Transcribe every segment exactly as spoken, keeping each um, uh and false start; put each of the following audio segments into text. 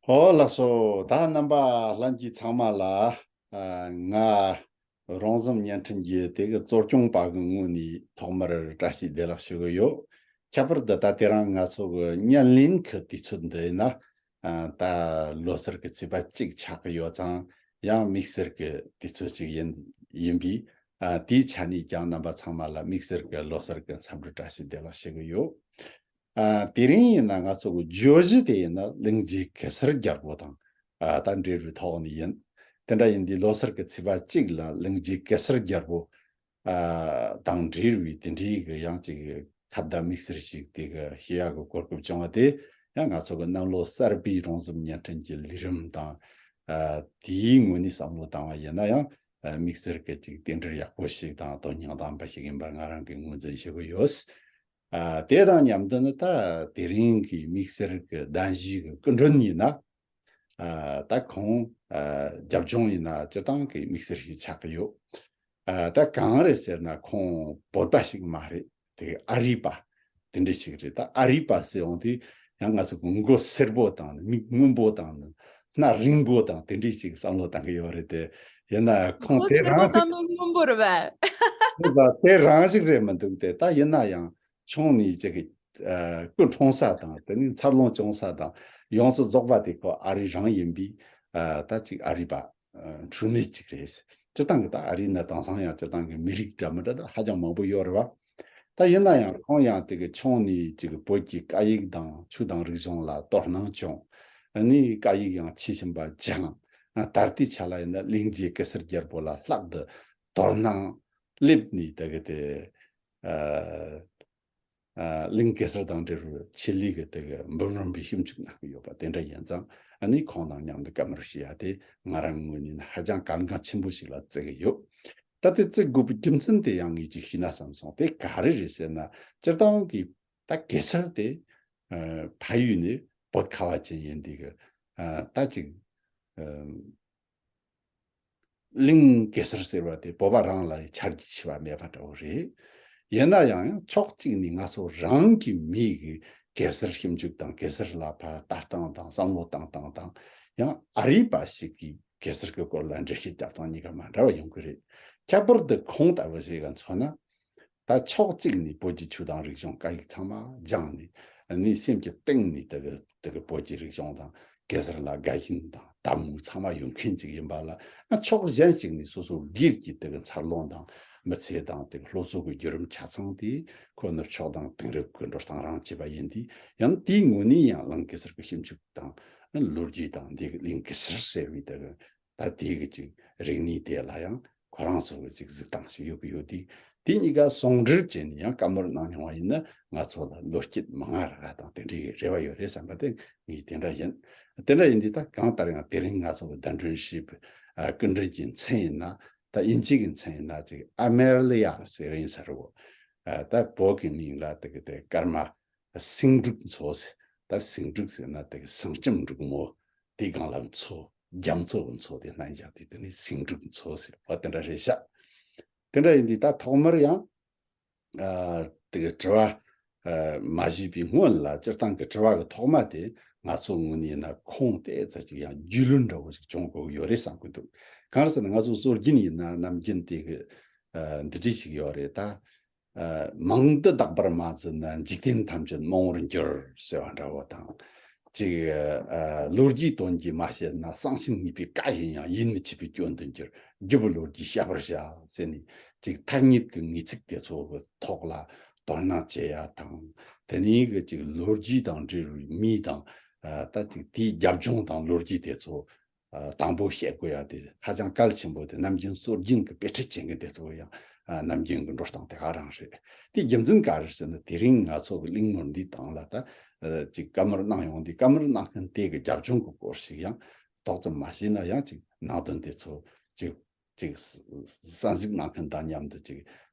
ཨོ་ལགས་སོ། ད་རྣམ་པ་ལྷན་རྒྱས་ཚང་མ་ལ་ཨ་ང་རོང་ཟོམ་བརྙན་འཕྲིན་གྱི་དེ་གི་གཙོ་སྐྱོང་པ་གི་ངོས་ནས་ཐོག་མར་བཀྲ་ཤིས་བདེ་ལེགས་ཞུ་གི་ཡོད། ཁྱད་པར་དུ་ད་དེ་རིང་ང་ཚོ་གི་བརྙན་ལེན་གི་དུས་ཚོད་འདི་ཡིན་ན་ཨ་ད་ལོ་གསར་གི་ཚེས་པ་གཅིག་ཆགས་གི་ཡོད་ཙང་ཡང་དམིགས་བསལ་གི་དུས་ཚོད་ཅིག་ཡིན་ཡིན་པས་ཨ་དེའི་ཆ་ནས་ཀྱང་རྣམ་པ་ཚང་མ་ལ་དམིགས་བསལ་གི་ལོ་གསར་གི་འཚམས་འདྲི་བཀྲ་ཤིས་བདེ་ལེགས་ཞུ་གི་ཡོད། ཨ་དེ་རིང་ཡིན་ན་ང་ཚོ་གི་བརྗོད་གཞི་དེ་ཡིན་ན་གླིང་རྗེ་གེ་སར་རྒྱལ་པོ་དང་ཨ་ད་འབྲེལ་བའི་ཐོག་ནས་ཡིན། དེ་འདྲ་ཡིན་དུས་ལོ་གསར་གི་ཚེས་པ་གཅིག་ལ་གླིང་རྗེ་གེ་སར་རྒྱལ་པོ་ཨ་དང་འབྲེལ་བའི་དེ་འདྲའི་གི་ཡང་ཅིག་ཁ་བརྡ་དམིགས་བསལ་ཞིག་དེ་གི་ཞུ་ཡག་གི་གོ་སྐབས་བྱུང་བ་དེ་ཡང་ང་ཚོ་གི་གནམ་ལོ་གསར་པའི་རོང་ཟོམ་བརྙན་འཕྲིན་གྱི་ལས་རིམ་དང་ཨ་དེའི་ངོས་ནས་བསམ་བློ་བཏང་བ་ཡིན་ན་ཡང་ཨ་དམིགས་བསལ་གི་ཅིག་རྟེན་འབྲེལ་ཡག་པོ་ཞིག་དང་དོན་སྙིང་ལྡན་པ་ཞིག་ཡིན་པར་ང་རང་གིས་ངོས་འཛིན་ཞུ་གི་ཡོད། ཨ་དེ་དང་མཉམ་དུ་ནི་ད་དེ་རིང་གི་དམིགས་བསལ་གྱི་གདན་ཞུའི་གི་སྐུ་མགྲོན་ཡིན་ན་ཨ་ད་ཁོང་ཨ་རྒྱབ་ལྗོངས་ཡིན་ན་སྤྱིར་བཏང་གི་དམིགས་བསལ་ཞིག་ཆགས་ཀྱི་ཡོད། ཨ་ད་གང་རེད་ཟེར་ན་ཁོང་བོད་པ་ཞིག་མ་རེད། དེ་ཨ་རི་པ་དེ་འདྲ་ཞིག་རེད། ད་ཨ་རི་པ་ཟེར་འོང་དུས་ཡང་ང་ཚོ་གི་མགོ་སེར་པོ་དང་མིག་སྔོན་པོ་དང་སྣ་རིང་པོ་དང་དེ་འདྲ་ཞིག་བསམ་བློ་བཏང་གི་ཡོད་རེད་དེ། ཡིན་ན་ཁོང་མགོ་དེ་སེར་པོ་རང་ཞིག་དང་མིག་སྔོན་པོ་རེད་པས། ད་དེ་རང་ཞིག་རེད་མི་འདུག་སྟེ། ད་ཡིན་ན་ཡང་ཆུང་ནས་ཅིག་གི་ཨ་སྐུ་འཁྲུངས་ས་དང་དེ་ནས་འཚར་ལོངས་བྱུང་ས་དང་ཡོངས་སུ་རྫོགས་པ་དེ་ཁོ་ཨ་རི་རང་ཡིན་པས་ཨ་ད་ཅིག་ཨ་རི་པ་ཨ་འཁྲུལ་མེད་ཅིག་རེད། སྤྱིར་བཏང་གི་ད་ཨ་རི་ནི་དེང་སང་ཡང་སྤྱིར་བཏང་གི་མི་རིགས་འདྲ་མི་འདྲ་ད་ཧ་ཅང་མང་པོ་ཡོད་རེད་བ། ད་ཡིན་ན་ཡང་ཁོང་ཡང་དེ་གི་ཆུང་ནས་ཅིག་གི་བོད་ཀྱི་སྐད་ཡིག་དང་ཆོས་དང་རིག་གཞུང་ལ་དོ་སྣང་བྱུང་། ཨ་ནི་སྐད་ཡིག་ཡང་ཆེས་ཕྱིན་པ་སྦྱངས། ཨ་ད་ལྟའི་ཆ་ལ་ཡིན་ན་གླིང་རྗེ་གེ་སར་རྒྱལ་པོ་ལ་ལྷག་ཏུ་དོ་སྣང་སླེབས་ནས་དེ་གི་དེ་ཨ་ཨ་གླིང་གེ་སར་དང་འབྲེལ་བའི་ཆེད་ལས་ཀྱི་དེ་གི་འབུམ་རམས་པའི་ཞིབ་འཇུག་གནང་གི་ཡོད་པ་དེ་འདྲ་ཡིན་ཙང་ཨ་ནི་ཁོང་དང་མཉམ་དུ་བཀའ་མོལ་ཞུ་ཡ་དེ་ང་རང་ངོས་ནས་ཧ་ཅང་གལ་འགངས་ཆེན་པོ་ཞིག་ལ་བརྩི་གི་ཡོད། ད་དེ་བརྩི་དགོས་པའི་རྒྱུ་མཚན་དེ་ཡང་ངས་ཅིག་ཞུས་ན་བསམ་སོང་། དེ་ག་རེ་རེད་ཟེར་ན་སྤྱིར་བཏང་གི་ད་གེ་སར་དེ་ཨ་ཕ་ཡུལ་ནས་བོད་ཁ་བ་ཅན་ཡིན་དུས་གི་ཨ་ད་ཅིག་ཨ་གླིང་གེ་སར་ཟེར་བ་དེ་བོད་པ་རང་ལ་ཡང་ཆ་རྒྱུས་ཆེ་བ་མེད་པ་འདྲ་བོ་རེད། ཡིན་ན་ཡང་ཡང་ཕྱོགས་གཅིག་ནས་ང་ཚོ་རང་གི་མི་གི་གེ་སར་ཞིབ་འཇུག་དང་གེ་སར་ལ་ཕར་ལྟ་སྟངས་དང་བསམ་བློ་བཏང་སྟངས་དང་ཡང་ཨ་རི་པ་ཞིག་གིས་གེ་སར་གྱི་སྐོར་ལ་འགྲེལ་བཤད་རྒྱབ་སྟངས་གཉིས་ཀ་མ་འདྲ་བ་ཡོང་གི་རེད། ཁྱད་པར་དུ་ཁོང་ལྟ་བུ་ཞིག་ག་མཚོན་ན། ད་ཕྱོགས་གཅིག་ནས་བོད་ཀྱི་ཆོས་དང་རིག་གཞུང་སྐད་ཡིག་ཚང་མ་སྦྱངས་ནས་ནི་སེམས་ཀྱི་གཏིང་ནས་དེ་གི་དེ་གི་བོད་ཀྱི་རིག་གཞུང་དང་གེ་སར་ལ་དགའ་ཞེན་དང་དད་མོས་ཚང་མ་ཡོད་མཁན་ཅིག་ཡིན་པ་ལ། ཕྱོགས་གཞན་ཞིག་ནས་སོ་སོ་སྒེར་གྱི་དེ་གི་འཚར་ལོངས་དང་མི་ཚེ་དང་དེ་གི་སློབ་གསོ་གི་བརྒྱུད་རིམ་ཆ་ཚང་དེ་ཁོ་ནུབ་ཕྱོགས་དང་དེང་རབས་ཀྱི་འགྲོ་སྟངས་རང་བྱས་པ་ཡིན་དུས་ཡང་དེའི་ངོས་ནས་ཡང་གླིང་གེ་སར་གྱི་ཞིབ་འཇུག་དང་ལོ་རྒྱུས་དང་འདི་གི་གླིང་གེ་སར་ཟེར་བའི་དེ་གི་ད་དེའི་གི་ཅིག་རིག་གནས་དེ་ལ་ཡང་ཁོ་རང་ཚོ་གི་ཅིག་གཟིགས་སྟངས་ཤིག་ཡོད་གི་ཡོད་དེ། དེ་གཉིས་ཀ་ཟུང་འབྲེལ་བྱས་ནས་ཡང་བཀའ་མོལ་གནང་མྱོང་བ་ཡིན་ན་ང་ཚོ་ལ་བློ་སྐྱེད་མང་ང་རག་ག་དང་དེ་འདྲའི་རེ་བ་ཡོད་རེད་བསམ་པ་དེ་ངས་དེ་འདྲ་ཡིན། དེ་འདྲ་ཡིན་དུས་ད་གང་ལྟར་ཡང་དེ་རིང་ང་ཚོ་གི་གདན་འདྲེན་ཞུས་པའི་ཨ་སྐུ་མགྲོན་གྱི་མཚན་ཡིན་ན་ད་དབྱིན་ཇི་གི་མཚན་ཡིན་ན་ཅིག་ཨ་མེ་ལི་ཡ་ཟེར་ཡིན་ས་རེད་བོ། ཨ་ད་བོད་ཀྱི་མིང་ལ་དེ་གི་དེ་ཀརྨ་སེང་འབྲུག་མཚོ་ཟེར། ད་སེང་འབྲུག་ཟེར་ན་དེ་གི་སེང་ལྕམ་འབྲུག་མོ། དེའི་སྒང་ལ་མཚོ། རྒྱ་མཚོ་གི་མཚོ་དེ་སྣ་བཞག་དུས་དེ་ནི་སེང་འབྲུག་མཚོ་ཟེར་བ་དེ་འདྲ་རེད་ཤག་དེ་འདྲ་ཡིན་དུས་ད་ཐོག་མར་ཡང་ཨ་དེ་གི་དྲི་བ་ཨ་མ་ཞུས་པའི་སྔོན་ལ་སྤྱིར་བཏང་གི་དྲི་བ་གི་ཐོག་མ་དེ་ང་ཚོ་ངོས་ནས་ཡིན་ན་ཁོང་དེ་ཙམ་ཅིག་ཡང་རྒྱུས་ལོན་འདྲ་བོ་ཞིག་བྱུང་དགོས་ཀྱི་ཡོད་རེད་བསམ་གྱི་འདུག་གང་རེད་ཟེར་ན་ང་ཚོ་སྲོལ་རྒྱུན་ཡིན་ན་ནམ་རྒྱུན་དེ་གི་ཨ་འདི་འདྲ་ཞིག་ཡོད་རེད་ད། ཨ་མིང་འདི་བདག་པར་མ་བརྩིས་ན་འཇིག་རྟེན་ཐམས་ཅད་རྨོངས་པར་འགྱུར་ཟེར་བ་འདྲ་བོ་དང་། ཅིག་ཨ་ལོ་རྒྱུས་དོན་གྱིས་མ་བཤད་ན་གསང་ཆེན་ངེས་པའི་བཀའ་ཡིན་ཡང་ཡིད་མི་ཆེས་པའི་སྐྱོན་དུ་འགྱུར། རྒྱུ་བོ་ལོ་རྒྱུས་བཤད་པར་བྱ་ཟེར་ནས་ཅིག་ཐ་སྙད་ཀྱི་ངེས་ཚིག་དེ་ཚོ་གི་ཐོག་ལ་དོ་སྣང་བྱེད་ཡ་དང་། དེ་ནས་གི་ཅིག་ལོ་རྒྱུས་དང་འབྲེལ་བའི་མི་དང་ཨ་ད་ཅིག་དེའི་རྒྱབ་ལྗོངས་དང་ལོ་རྒྱུས་དེ་ཚོ། ཨ་དང་པོ་བཤད་དགོས་ཡ་དེ་ཧ་ཅང་གལ་ཆེན་པོ་དེ་ནམ་རྒྱུན་སྲོལ་རྒྱུན་གྱི་དཔེ་ཁྲིད་བྱེད་མཁན་དེ་ཚོ་ཡང་ཨ་ནམ་རྒྱུན་གྱི་འགྲོ་སྟངས་དེ་ག་རང་རེད། དེ་རྒྱུ་མཚན་ག་རེ་ཟེར་ན་དེ་རིང་ང་ཚོ་གི་གླེང་མོལ་འདིའི་སྟེང་ལ་ད་ཨ་ཅིག་བཀའ་མོལ་གནང་ཡོང་དུས་བཀའ་མོལ་གནང་མཁན་དེ་གི་རྒྱབ་ལྗོངས་ཀྱི་སྐོར་ཞིག་ཡང་ཏོག་ཙམ་མ་ཤེས་ན་ཡང་ཅིག་ནང་དོན་དེ་ཚོ་ཅིག་ཅིག་གསན་གཟིགས་གནང་མཁན་དང་མཉམ་དུ་ཅིག་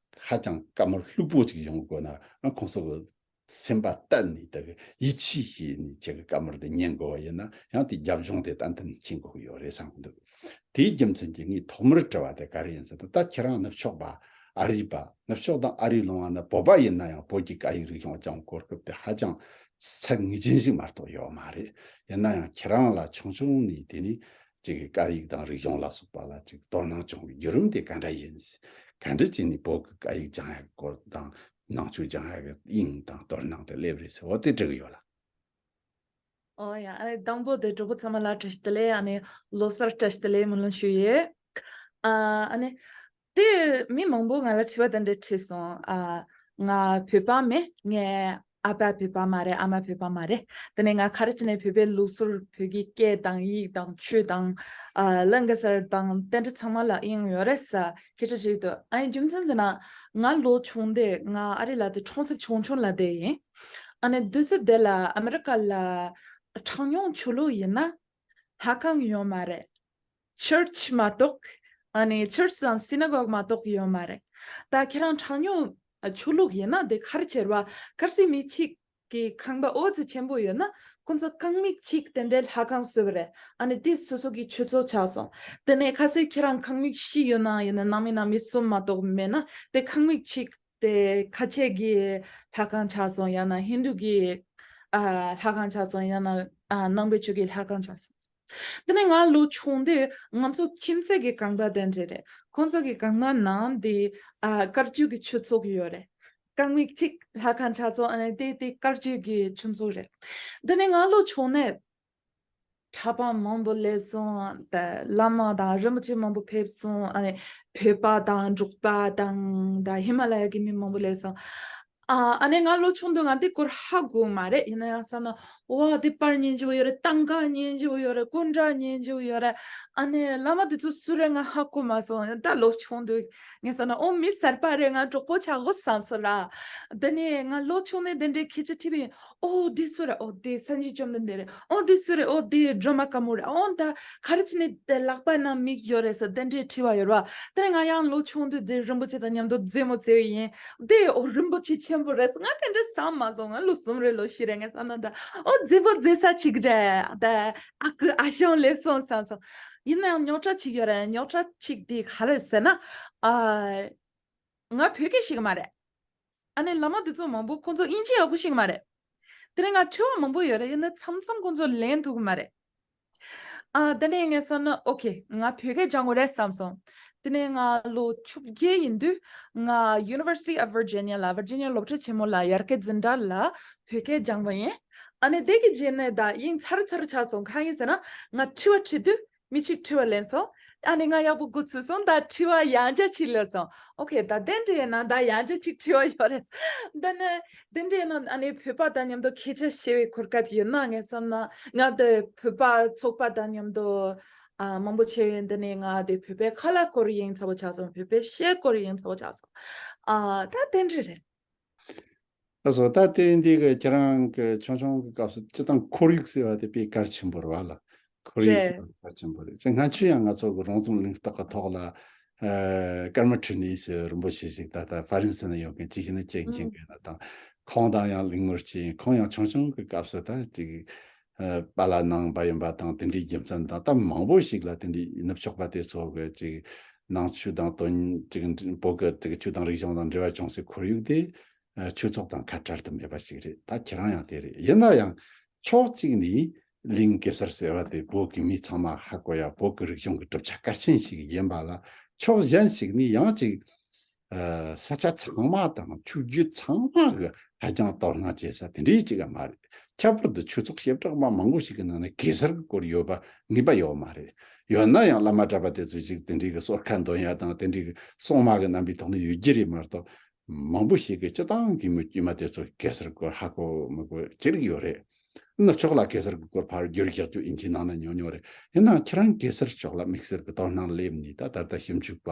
ཧ་ཅང་བཀའ་མོལ་ལྷུག་པོ་ཅིག་ཡོང་དགོས་ན་ཨ་ཁོང་ཚོ་གི་སེམས་པ་གཏད་ནས་དེ་གི་ཡིད་ཆེས་བྱས་ནས་ཁྱེད་ཀྱི་བཀའ་མོལ་དེ་ཉན་དགོས་པ་ཡིན་ན་ཡང་དེ་རྒྱབ་ལྗོངས་དེ་ཏན་ཏན་མཁྱེན་དགོས་ཀྱི་ཡོད་རེད་བསམ་གྱི་འདུག་དེའི་རྒྱུ་མཚན་གྱིས་ངས་ཐོག་མར་དྲི་བ་དེ་ག་རེ་ཡིན་ཟེར་ན་ད་ཁྱེད་རང་ནུབ་ཕྱོགས་པ་ ཨ་རིའི་པ་ནུབ་ཕྱོགས་དང་ཨ་རིའི་ལུང་བ་ན་བོད་པ་ཡིན་ན་ཡང་བོད་ཀྱི་སྐད་ཡིག་རིག་གཞུང་སྦྱང་གོ་སྐབས་དེ་ཧ་ཅང་ཚད་ངེས་ཅན་ཞིག་མ་གཏོགས་ཡོད་མ་རེད། ཡིན་ན་ཡང་ཁྱེད་རང་ལ་ཆུང་ཆུང་ནས་དེ་ནས་ཅིག་སྐད་ཡིག་དང་རིག་གཞུང་ལ་སོགས་པ་ལ་ཅིག་དོ་སྣང་བྱུང་བའི་བརྒྱུད་རིམ་དེ་ག་འདྲ་ཡིན། ག་འདྲ་བྱས་ནས་བོད་ཀྱི་སྐད་ཡིག་སྦྱང་ཡག་གི་སྐོར་དང་ནང་ཆོས་སྦྱང་ཡག་གི་དབྱིངས་དང་དོ་སྣང་དེ་སླེབས་རེད་ཟེར་བ་དེ་དྲི་གི་ཡོད་ལ། ཨོ་ཡ། ཨ་ནི་དང་པོ་དེ་གྲོགས་པོ་ཚང་མ་ལ་བཀྲ་ཤིས་བདེ་ལེགས། ཨ་ནི་ལོ་གསར་བཀྲ་ཤིས་བདེ་ལེགས་སྨོན་ལམ་ཞུ་ཡས། ཨ་ཨ་ནི་དེ་མི་མང་པོ་ང་ལ་དྲི་བ་དེ་འདྲ་དྲིས་སོང་། ཨ་ང་བོད་པ་མེད། ངའི་ཨ་ཕ་བོད་པ་མ་རེད། ཨ་མ་བོད་པ་མ་རེད། དེ་ནས་ང་ག་རེ་བྱས་ནས་བོད་པའི་ལུགས་སྲོལ་བོད་ཀྱི་སྐད་དང་ཡིག་དང་ཆོས་དང་ཨ་ལང་ཀ་གསར་དང་དེ་འདྲ་ཚང་མ་ལ་དབྱིངས་ཡོད་རེད་ས་ཁྱེད་ཅག་ཅིག་ཏུ། ཨ་ནི་རྒྱུ་མཚན་ཟེར་ན་ང་ལོ་ཆུང་དེ་ང་ཨ་རི་ལ་དེ་གྲོང་གསེབ་ཆུང་ཆུང་ལ་བསྡད་ཡིན། ཨ་ནི་དུས་ཚོད་དེ་ལ་ཨ་མི་རི་ཀ་ལ་གྲངས་ཉུང་ཆོས་ལུགས་ཡིན་ན་ལྷ་ཁང་ཡོད་མ་རེད། ཆར་ཆི་མ་གཏོགས། ཨ་ནི་ཆར་ཆི་དང་སི་ན་གོག་མ་གཏོགས་ཡོད་མ་རེད། ད་ཁྱེད་རང་གྲངས་ཉུང་ཆོས་ལུགས་ཡིན་ན་དེ་ག་རེ་བྱེད་པ། གལ་སྲིད་མི་གཅིག་གི་ཁང་པ་ཨོ་ཙི་ཆེན་པོ་ཡོད་ན་ཁོང་ཚོ་ཁང་མིག་གཅིག་དེ་འདྲའི་ལྷ་ཁང་བཟོས་པ་རེད། ཨ་ནི་དེ་སོ་སོ་གི་ཆོས་ཚོགས་ཆགས་སོང་། དེ་ནས་ཁ་སང་ཁྱེད་རང་ཁང་མིག་བཞི་ཡོད་ན་ཡིན་ན་ནང་མི་ནང་མི་གསུམ་མ་གཏོགས་མེད་ན་དེ་ཁང་མིག་གཅིག་དེ་ཁ་ཆེ་གི་ལྷ་ཁང་ཆགས་སོང་། ཡང་ན་ཧིན་དུ་གི་ཨ་ལྷ་ཁང་ཆགས་སོང་། ཡང་ན་ཨ་ནང་པའི་ཆོས་ཀྱི་ལྷ་ཁང་ཆགས་སོང་། དེ་ནས་ང་ལོ་ཆུང་དུས་ང་ཚོ་ཁྱིམ་མཚེས་ཀྱི་ཁང་པ་དེ་འདྲ་རེད། ཁོང་ཚོ་གི་ཁང་པ་ནང་དེ་ཨ་དཀར་ཆུ་གི་ཆོས་ཚོགས་ཡོད་རེད། ཁང་མིག་གཅིག་ལྷ་ཁང་ཆགས་ཚོགས་ཨ་ནི་དེ་དེ་དཀར་ཆུ་གི་ཆོས་ཚོགས་རེད། དེ་ནས་ང་ལོ་ཆུང་ནས་གྲྭ་པ་མང་པོ་སླེབས་སོང་། ད་བླ་མ་དང་རིན་པོ་ཆེ་མང་པོ་ཕེབས་སོང་། ཨ་ནི་བོད་པ་དང་འབྲུག་པ་དང་ད་ཧི་མ་ལ་ཡ་གི་མི་མང་པོ་སླེབས་སོང་། ཨ་ཨ་ནི་ང་ལོ་ཆུང་དུས་ང་འདི་སྐོར་ཧ་གོ་མ་རེད། ཡིན་ན་ཡང་བསམ་ན་ཨོ་འདི་པར་ཉན་རྒྱུ་ཡོད་རེད། ཏང་ཀ་ཉན་རྒྱུ་ཡོད་རེད། སྐུ་འདྲ་ཉན་རྒྱུ་ཡོད་རེད། ཨ་ནི་བླ་མ་དེ་ཚོ་སུ་རེད་ང་ཧ་གོ་མ་སོང་། ད་ལོ་ཆུང་དུས་ངས་བསམ་ན་ཨོ་མི་གསར་པ་རེད། ང་གྲོགས་པོ་ཆགས་དགོས་བསམ་སོང་ར། དེ་ནས་ང་ལོ་ཆུང་ནས་དེ་འདྲའི་སྐད་ཆ་དྲིས་པས། ཨོ་འདི་སུ་རེད། ཨོ་འདི་སངས་རྒྱས་བཅོམ་ལྡན་འདས་རེད། ཨོ་འདི་སུ་རེད། ཨོ་འདི་སྒྲོལ་མ་དཀར་མོ་རེད། ཨོ་ད་ག་རེ་བྱས་ནས་དེ་ལག་པ་ན་མིག་ཡོད་རེད་ཟེར་དེ་འདྲའི་དྲི་བ་ཡོད་ར། དེ་ནས་ང་ཡང་ལོ་ཆུང་དུས་དེ་རིན་པོ་ཆེ་དང་མཉམ་དུ་རྩེད་མོ་རྩེ་བ་ཡིན། དེ་ཨོ་རིན་པོ་ཆེ་ཆེན་པོ་རེད། ང་དེ་འདྲ་བསམ་མ་སོང་། ང་ལོ་གསུམ་རེད་ལོ་བཞི་རེད། ངས་བསམ་ན་ད་ཨོ་རྩེད་མོ་རྩེ་ས་ཅིག་རེད། ད་ཨ་ཁུ་ཨ་ཞང་སླེབས་སོང་བསམ་སོང་། ཡིན་ནའང་རྙོག་དྲ་ཅིག་ཡོད་རེད། རྙོག་དྲ་ཅིག་དེ་ག་རེ་ཟེར་ན་ཨ། ང་བོད་སྐད་ཤེས་ཀྱི་མ་རེད། ཨ་ནི་བླ་མ་དེ་ཚོ་མང་པོ་ཁོང་ཚོ་དབྱིན་ཇི་ཡག་པོ་ཤེས་ཀྱི་མ་རེད། དེ་ནས་ང་དྲི་བ་མང་པོ་ཡོད་རེད། ཡིན་ན་མཚམས་མཚམས་ཁོང་ཚོ་ལན་ཐུབ་ཀྱི་མ་རེད། ཨ་དེ་ནས་ངས་བསམ་ན་ཨོ་ཁེ་ང་བོད་སྐད་སྦྱང་དགོས་རེད་བསམ་སོང་། དེ་ནས་ང་ལོ་བཅོ་བརྒྱད་ཡིན་དུས་ང་University of Virginia ལ་Virginia སློབ་གྲྭ་ཆེན་མོ་ལ་ཡར་རྒྱས་འཛིན་གྲྭ་ལ་བོད་སྐད་སྦྱངས་པ་ཡིན། ཨ་ནི་དེ་གི་རྗེས་ནས་ད་དབྱིངས་ཚར་ཚར་ཆགས་སོང་། གང་ཡིན་ཟེར་ན་ང་དྲི་བ་དྲིས་དུས། མི་གཅིག་དྲི་བ་ལན་སོང་། ཨ་ནི་ང་ཡག་པོ་འགོ་ཚུགས་སོང་། ད་དྲི་བ་ཡང་བསྐྱར་གཅིག་ལན་སོང་། ཨོ་ཁེ་ད་དེ་འདྲ་ཡིན་ན་ད་ཡང་བསྐྱར་གཅིག་དྲི་བ་ཡོད་རེད། ད་ནི་དེ་འདྲ་ཡིན་ན་ཨ་ནི་བོད་པ་དང་མཉམ་དུ་སྐད་ཆ་བཤད་པའི་གོ་སྐབས་ཡོད་ན་ངས་བསམ་ན་ང་དེ་བོད་པ་ཚོགས་པ་དང་མཉམ་དུ་ཨ་མང་པོ་བྱས་ཡོད། འདི་ནས་ང་དེ་བོད་པའི་ཁ་ལག་སྐོར་ཡིན་ཚ་བོ་ཆགས་སོང་། བོད་པའི་གཞས་སྐོར་ཡིན་ཚ་བོ་ཆགས་སོང་། ཨ་ད་དེ་འདྲ་རེད། ལགས་སོ། ད་ལྟའི་འདི་གི་ཁྱེད་རང་གི་ཆུང་ཆུང་གི་སྐབས་སུ་སྤྱིར་བཏང་ཁོར་ཡུག་ཟེར་བ་དེ་དཔེ་གལ་ཆེན་པོ་རེད་བ་ལ། ཁོར་ཡུག་ཟེར་རེད། བ་གལ་ཆེན་པོ་རེད། ཅེས་སྔ་ཕྱི་ཡང་ང་ཚོ་གི་རོང་ཟོམ་གླིང་སྟེགས་ཀྱི་ཐོག་ལ་ཨ་ཀརྨ་ཁྲི་ནི་ཟེར་རིན་པོ་ཆེ་ཞིག་ད་ལྟ་ཧྥ་རན་སི་ན་ཡོད་མཁན་ཅིག་ཡིན་ན་ཁྱེད་མཁྱེན་གི་ཡོད་ན་དང་། ཁོང་དང་ཡང་གླེང་མོལ་བྱས་ཡིན། ཁོང་ཡང་ཆུང་ཆུང་གི་སྐབས་སུ་ད་ཅིག་ཨ་པཱ་ལགས་ནང་པ་ཡིན་པ་དང་དེ་འདྲའི་རྒྱུ་མཚན་དང་ད་མང་པོ་ཞིག་ལ་དེ་འདྲའི་ནུབ་ཕྱོགས་པ་དེ་ཚོ་གི་ཅིག་ནང་ཆོས་དང་དོན་ཅིག་བོད་ཀྱི་ཅིག་ཆོས་དང་རིག་གཞུང་དང་འབྲེལ་བ་བྱུང་སའི་ཁོར་ཡུག་དེ། ཨ་ཆོས་ཚོགས་དང་ཁ་བྲལ་དུ་མེད་པ་ཞིག་རེད། ད་ཁྱེད་རང་ཡང་དེ་རེད། ཡིན་ན་ཡང་ཕྱོགས་གཅིག་ནས་གླིང་གེ་སར་ཟེར་བ་དེ་བོད་ཀྱི་མི་ཚང་མ་ཧ་གོ་ཡ་བོད་ཀྱི་རིག་གཞུང་གི་གྲུབ་ཆ་གལ་ཆེན་ཞིག་ཡིན་པ་ལ། ཕྱོགས་གཞན་ཞིག་ནས་ཡང་ཅིག་ཨ་ས་ཆ་ཚང་མ་དང་ཆོས་བརྒྱུད་ཚང་མ་གི་ཧ་ཅང་དོ་སྣང་བྱེད་ས་དེ་འདྲའི་ཅིག་ཡང་མ་རེད། ཁྱད་པར་དུ་ཆོས་ཚོགས་བྱེ་བྲག་པ་མང་པོ་ཞིག་གི་ནང་ནས་གེ་སར་གྱི་སྐོར་ཡོད་པ་ངེས་པ་ཡོད་མ་རེད། ཡོད་ན་ཡང་བླ་མ་གྲྭ་པ་དེ་ཚོ་ཞིག་དེ་འདྲའི་གི་གསོལ་ཁ་འདོན་ཡ་དང་དེ་འདྲའི་གི་སྲུང་མ་གི་རྣམ་པའི་ཐོག་ནས་ཡོད་རྒྱུ་རེད་མ་གཏོགས། མང་པོ་ཞིག་གིས་སྤྱིར་བཏང་གི་མི་དཀྱུས་མ་དེ་ཚོ་གེ་སར་སྐོར་ཧ་གོ་མི་གོ་ཅི་རིགས་ཡོད་རེད། ནུབ་ཕྱོགས་ལ་གེ་སར་གྱི་སྐོར་ཕར་བསྒྱུར་བཞག་རྒྱུ་ཨིན་ཇིའི་ནང་ན་ཉུང་ཉུང་རེད། ཡིན་ནའང་ཁྱེད་རང་གེ་སར་ཕྱོགས་ལ་དམིགས་བསལ་གྱི་དོ་སྣང་སླེབས་ནས་ད་ད་ལྟ་ཞིབ་འཇུག་པ་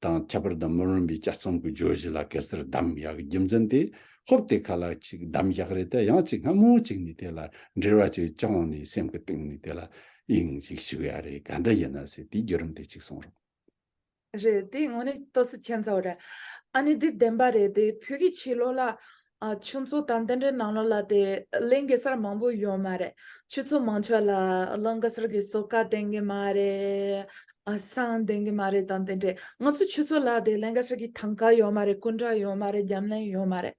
དང་ཁྱད་པར་དུ་མུན་རིན་པའི་དཔྱད་རྩོམ་གྱི་བརྗོད་གཞི་ལ་གེ་སར་བདམས་ཡག་གི་རྒྱུ་མཚན་དེ་ཧོབ་དེ་ཁ་ལ་ཅིག་བདམས་ཡག་རེད། དེ་ཡང་ཅིག་སྔ་མོ་ཅིག་ནས་དེ་ལ་འབྲེལ་བ་ཅིག་བཅངས་ནས་སེམས་ཀྱི་གཏིང་ནས་དེ་ལ་དབྱིངས་ཅིག་ཞུགས་ཡ་རེད། ག་འདྲ་ཡིན་ན་ཟེར་དེའི་བརྒྱུད་རིམ་དེ་ཅིག་གསུང་རོགས། རེད། དེ་དངོས་གནས་ཏོག་ཙམ་ཁྱད་མཚར་བ་རེད། ཨ་ནི་འདི་བདེན་པ་རེད། དེ་བོད་ཀྱི་ཆོས་ལུགས་ལ་ཨ་ཆོས་ཚོགས་དང་དེ་འདྲའི་ནང་ལོགས་ལ་དེ་གླིང་གེ་སར་མང་པོ་ཡོད་མ་རེད། ཆོས་ཚོགས་མང་ཆེ་བ་ལ་གླིང་གེ་སར་གྱི་གསོལ་ཁ་འདོན་གྱི་མ་རེད། ཨ་སང་ལྡན་གི་མ་རེད་དང་དེ་འདྲས། ང་ཚོ་ཆུ་ཚོད་ལ་དེ་ལྷན་རྒྱས་ས་གི་ཐང་ཀ་ཡོད་མ་རེད། སྐུ་འདྲ་ཡོད་མ་རེད། རྒྱབ་ལེན་ཡོད་མ་རེད།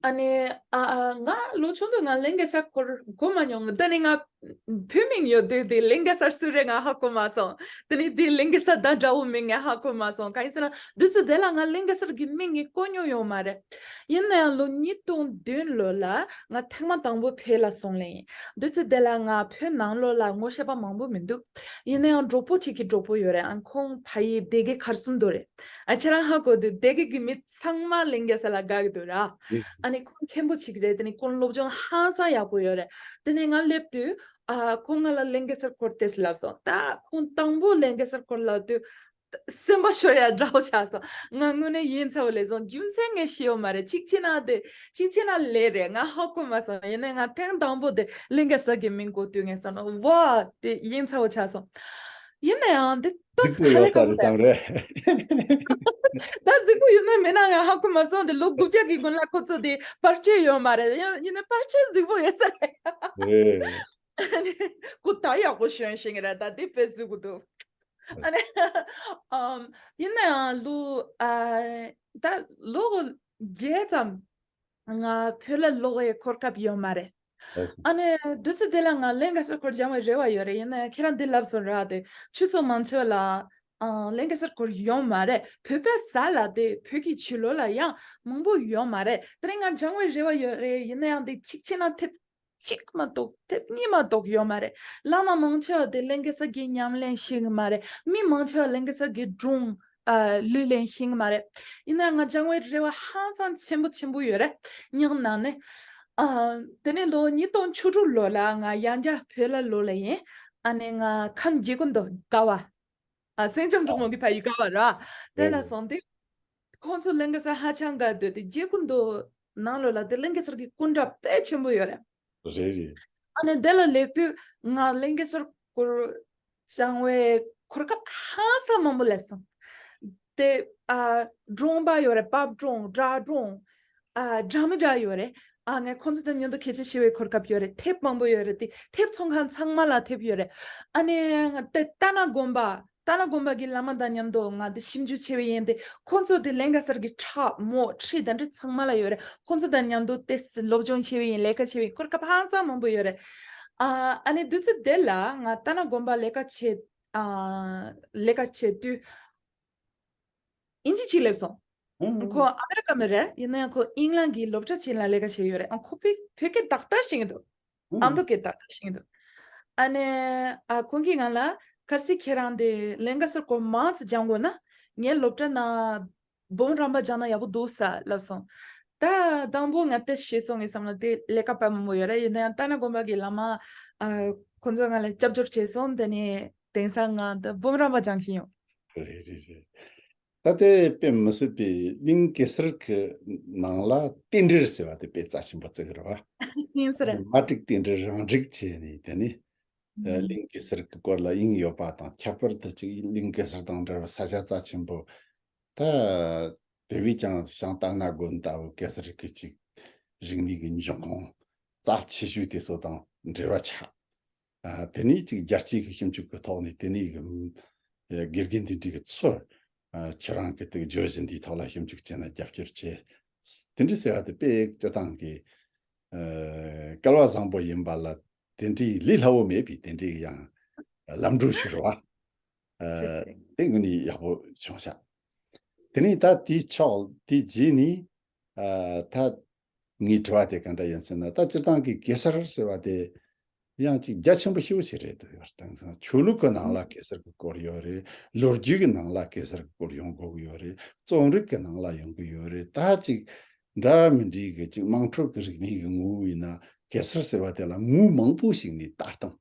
ཨ་ནི་ཨ་ཨ་ང་ལོ་ཆུང་དུས་ང་ལྷན་རྒྱས་ས་སྐོར་གོ་མ་མྱོང་། ད་ནི་ང་བོད་མིང་ཡོད་དུས་དེ་ལྷན་རྒྱས་ས་སུ་རེད་ང་ཧ་གོ་མ་སོང་། དེ་ནི་དེ་ལྷན་རྒྱས་ས་ད་འདྲ་བོ་མིང་ང་ཧ་གོ་མ་སོང་། གང་ཡིན་ཟེར་ན་དུས་ཚོད་དེ་ལ་ང་ལྷན་རྒྱས་ས་གི་མིང་ངས་གོ་མྱོང་ཡོད་མ་རེད། ཡིན་ན་ཡང་ལོ་ཉིས་སྟོང་བདུན་ལོ་ལ་ང་ཐེངས་མ་དང་པོ་བོད་ལ་སོང་ལེ་ཡིན། དུས་ཚོད་དེ་ལ་ང་བོད་ནང་ལོགས་ལ་ངོ་ཤེས་པ་མང་པོ་མི་འདུག་ཡིན་ན་ཡང་གྲོགས་པོ་གཅིག་གི་གྲོགས་པོ་ཡོད་རེད། ཨ་ཁོང་ཕ་ཡུལ་སྡེ་དགེ་མཁར་གསུམ་དུ་རེད། ཨ་ཁྱེད་རང་ཧ་གོ་དུས་སྡེ་དགེ་གི་མི་ཚང་མ་ལྷན་རྒྱས་ས་ལ་དགའ་གི་འདུག་ར། ཨ་ནི་ཁོང་མཁན་པོ་གཅིག་རེད། དེ་ནི་ཁོང་སློབ་སྦྱོང་ཧང་སང་ཡག་པོ་ཡོད་རེད། དེ་ནི་ང་སླེབས་དུས་ཨ་ཁོང་ང་ལ་ལྷན་རྒྱས་སར་སྐོར་ཏེས་ལབ་སོང་། ད་ཁོང་དང་པོ་ལྷན་རྒྱས་སར་སྐོར་ལབ་དུས་སེམས་པ་ཤོར་ཡ་འདྲ་བོ་ཆགས་སོང་། ང་དངོས་གནས་ཡིན་ཚ་བོ་ལས་སོང་། རྒྱུ་མཚན་ངས་ཤེས་ཡོད་མ་རེད། གཅིག་བྱས་ན་དེ་གཅིག་བྱས་ན་ལས་རེད། ང་ཧ་གོ་མ་སོང་། ཡིན་ནའི་ང་ཐེངས་དང་པོ་དེ་ལྷན་རྒྱས་ས་གི་མིང་གོ་དུས་ངས་བསམ་ན་ཝ་དེ་ཡིན་ཚ་བོ་ཆགས་སོང་། ཡིན་ན་ཡང་དེ་ཏོག་རྫིག་པོ་ཙམ་ཧ་ལས་ཡོད་ས་ཁ་རེད་བསམ་རེད། ད་རྫིག་པོ་ཡོད་ན་མེད་ན་ང་ཧ་གོ་མ་སོང་། དེ་ལོ་དགུ་བརྒྱ་གི་སྔོན་ལ་ཁོ་ཚོ་དེ་བར་ཆད་ཡོད་མ་རེད། ཡང་ཡིན་ན་བར་ཆད་རྫིག་པོ་ཡོད་ས་རེད། རེད། ཁོ་ད་ཡག་པོ་ཞོན་ཤེས་ཀྱི་རེད། ད་དེ་དཔེ་གཟིགས་གི་འདུག་ཨ་ནི་ཨམ། ཡིན་ན་ཡང་ལོ་ཨ་ད་ལོ་བརྒྱད་ཙམ་ང་བོད་ལ་ལོག་ཡའི་གོ་སྐབས་ཡོད་མ་རེད། ཨ་ནི་དུས་ཚོད་དེ་ལ་ང་ལྷན་རྒྱས་སར་སྐོར་སྦྱང་བའི་རེ་བ་ཡོད་རེད། ཡིན་ན་ཡང་ཁྱེད་རང་འདི་ལབ་སོང་ར། དེ་ཆུ་ཚོད་མང་ཆེ་བ་ལ་ཨ་ལྷན་རྒྱས་སར་སྐོར་ཡོད་མ་རེད། བོད་པའི་ས་ལ་དེ་བོད་ཀྱི་ཆུ་ལོག་ལ་ཡང་མང་པོ་ཡོད་མ་རེད། དེ་རིང་ང་སྦྱང་བའི་རེ་བ་ཡོད་རེད། ཡིན་ན་ཡང་དེ་གཅིག་བྱས་ན་ཐེབས་གཅིག་མ་གཏོགས་ཐེབས་གཉིས་མ་གཏོགས་ཡོད་མ་རེད། བླ་མ་མང་ཆེ་བ་དེ་ལྷན་རྒྱས་ས་གི་ཉམས་ལེན་ཤེས་ཀྱི་མ་རེད། མི་མང་ཆེ་བ་ལྷན་རྒྱས་ས་གི་སྒྲུང་ཨ་ལུས་ལེན་ཤེས་ཀྱི་མ་རེད། ཡིན་ན་ང་སྦྱང་བའི་རེ་བ་ཧང་སང་ཆེན་པོ་ཆེན་པོ་ཡོད་རེད། སྙིང་ནང་ནས། ཨ་དེ་ནས་ལོ་ཉིས་སྟོང་བཅུ་དྲུག་ལོ་ལ་ང་ཡང་བསྐྱར་བོད་ལ་ལོག་ལེ་ཡིན། ཨ་ནི་ང་ཁམས་རྒྱལ་ཀུན་ཏུ་དགའ་བ། ཨ་སེང་ལྕམ་འབྲུག་མོ་གི་ཕ་ཡུལ་དགའ་བ་ར། དེ་ལ་སོང་སྟེ། ཁོང་ཚོ་ལྷན་རྒྱས་ས་ཧ་ཅང་དགའ་འདུག་དེ་རྒྱལ་ཀུན་ཏུ་ནང་ལོགས་ལ་དེ་ལྷན་རྒྱས་སར་གི་སྐུ་འདྲ་དཔེ་ཆེན་པོ་ཡོད་རེད། རེད་རེད། ཨ་ནི་དེ་ལ་སླེབས་དུས་ང་ལྷན་རྒྱས་སར་སྐོར་སྦྱང་བའི་གོ་སྐབས་ཧང་སང་མང་པོ་སླེབས་སོང་། དེ་ཨ་སྒྲུང་པ་ཡོད་རེད། བབ་སྒྲུང་སྒྲ་སྒྲུང་ཨ་སྒྲ་མི་སྒྲ་ཡོད་རེད། ཨ་ངས་ཁོང་ཚོ་དང་མཉམ་དུ་སྐད་ཆ་བཤད་པའི་གོ་སྐབས་ཡོད་རེད། དེབ་མང་པོ་ཡོད་རེད། དེ་དེབ་ཚོང་ཁང་ཚང་མ་ལ་དེབ་ཡོད་རེད། ཨ་ནི་དེ་ལྟ་ན་དགོན་པ་ལྟ་ན་དགོན་པ་གི་བླ་མ་དང་མཉམ་དུ་ང་དེ་ཞིབ་འཇུག་བྱས་པ་ཡིན། དེ་ཁོང་ཚོ་དེ་ལྷན་རྒྱས་སར་གི་ཁྲ་མོ་ཁྲི་དང་ཁྲི་ཚང་མ་ལ་ཡོད་རེད། ཁོང་ཚོ་དང་མཉམ་དུ་དེ་སློབ་སྦྱོང་བྱས་པ་ཡིན། ལས་ཀ་བྱས་པ་ཡིན། གོ་སྐབས་ཧང་སང་མང་པོ་ཡོད་རེད། ཨ་ཨ་ནི་དུས་ཚོད་དེ་ལ་ང་ལྟ་ན་དགོན་པ་ལས་ཀ་བྱེད་ཨ་ལས་ཀ་བྱེད་དུས་ཨིན་ཇི་གཅིག་སླེབས་སོང་། ཁོ་ཨ་མེ་རི་ཀ་མི་རེད། ཡིན་ན་ཡང་ཁོ་ཨིང་ལན་གྱི་སློབ་གྲྭ་ཅིག་ལ་ལས་ཀ་བྱས་ཡོད་རེད། ཨ་ཁོ་བོད་བོད་སྐད་ཏག་ཏག་ཤེས་ཀྱི་འདུག་ཨ་མདོ་སྐད་ཏག་ཏག་ཤེས་ཀྱི་འདུག་ཨ་ནི་ཨ་ཁོང་གིས་ང་ལ་གལ་སྲིད་ཁྱེད་རང་དེ་ལྷན་རྒྱས་སར་སྐོར་མང་ཙམ་སྦྱང་དགོས་ན་ངའི་སློབ་གྲྭ་ན་འབུམ་རམས་པ་སྦྱང་ན་ཡག་པོ་འདུག་ས་ལབ་སོང་། ད་དང་པོ་ང་དེ་ཤེས་སོང་ངས་བསམ་ན་དེ་ལས་ཀ་དཔེ་མང་པོ་ཡོད་རེད། ཡིན་ན་ཡང་ལྟ་ན་དགོན་པ་གི་བླ་མ་ཨ་ཁོང་ཚོས་ང་ལ་སྐྱབས་བཅོལ་བྱས་སོང་། དེ་ནས་དེང་སང་ང་ད་འབུམ་རམས་པ་སྦྱང་བཞིན་ཡོད། རེད་རེད་རེད། ད་ལྟའི་དཔེ་མི་སྲིད་པའི་གླིང་གེ་སར་གྱི་ནང་ལ་རྟེན་འབྲེལ་ཟེར་བ་དེ་དཔེ་རྩ་ཆེན་པོ་བརྩི་གི་རེད་བ། ཡིན་ས་རེད། མ་བསྒྲིགས་རྟེན་འབྲེལ་རང་བསྒྲིགས་བྱས་ནས་དེ་ནི་ཨ་གླིང་གེ་སར་གྱི་སྐོར་ལ་དབྱིངས་ཡོད་པ་དང་། ཁྱད་པར་དུ་ཅིག་གླིང་གེ་སར་དང་འབྲེལ་བའི་ས་ཆ་རྩ་ཆེན་པོ། ད་དེ་བས་ཀྱང་བྱང་ལྟ་ན་དགོན་ལྟ་བུ་གེ་སར་གྱི་ཅིག་རིག་གནས་ཀྱི་འབྱུང་ཁུངས་རྩ་ཆེ་ཤོས་དེ་ཚོ་དང་འབྲེལ་བ་ཆགས། ཨ་དེ་ནས་ཅིག་རྒྱལ་སྤྱིའི་གི་ཞིབ་འཇུག་གི་ཐོག་ནས་དེ་ནས་གི་དགེ་རྒན་དེ་འདྲའི་གི་ཚུར་ཨ་ཁྱེད་རང་གི་དེ་བརྗོད་གཞི་འདིའི་ཐོག་ལ་ཞིབ་འཇུག་བྱས་ན་རྒྱབ་སྐྱོར་བྱས། དེ་འདྲ་ཟེར་བ་དེ་དཔེ་སྤྱིར་བཏང་གི་ཨ་སྐལ་བ་བཟང་པོ་ཡིན་པ་ལ་དེ་འདྲའི་ལས་སླ་བོ་མེད་པའི་དེ་འདྲའི་ཡང་ལམ་འགྲོ་ཞིག་རེད་བ། ཨ་དེ་དངོས་གནས་ཡག་པོ་བྱུང་ཤག་དེ་ནས་ད་དེའི་ཕྱོགས་དེའི་རྗེས་ནས་ཨ་ད། ངའི་དྲི་བ་དེ་ག་འདྲ་ཡིན་ཟེར་ན། ད་སྤྱིར་བཏང་གི་གེ་སར་ཟེར་བ་དེ་ཡང་ཅིག་རྒྱ་ཆེན་པོ་ཞེ་པོ་ཞིག་རེད་འདུག་ཡོད་དེང་སང་ཆོས་ལུགས་ཀྱི་ནང་ལ་གེ་སར་གྱི་སྐོར་ཡོད་རེད། ལོ་རྒྱུས་ཀྱི་ནང་ལ་གེ་སར་གྱི་སྐོར་ཡོང་དགོས་ཀྱི་ཡོད་རེད། རྩོམ་རིག་གི་ནང་ལ་ཡོང་གི་ཡོད་རེད། ད་ཅིག་འདྲ་མི་འདྲའི་གི་ཅིག་དམངས་ཁྲོད་ཀྱི་རིག་གནས་ཀྱི་ངོ་བོ་ཡིན་ན་གེ་སར་ཟེར་བ་དེ་ལ་ངོས་མང་པོ་ཞིག་ནས་ལྟ་སྟངས།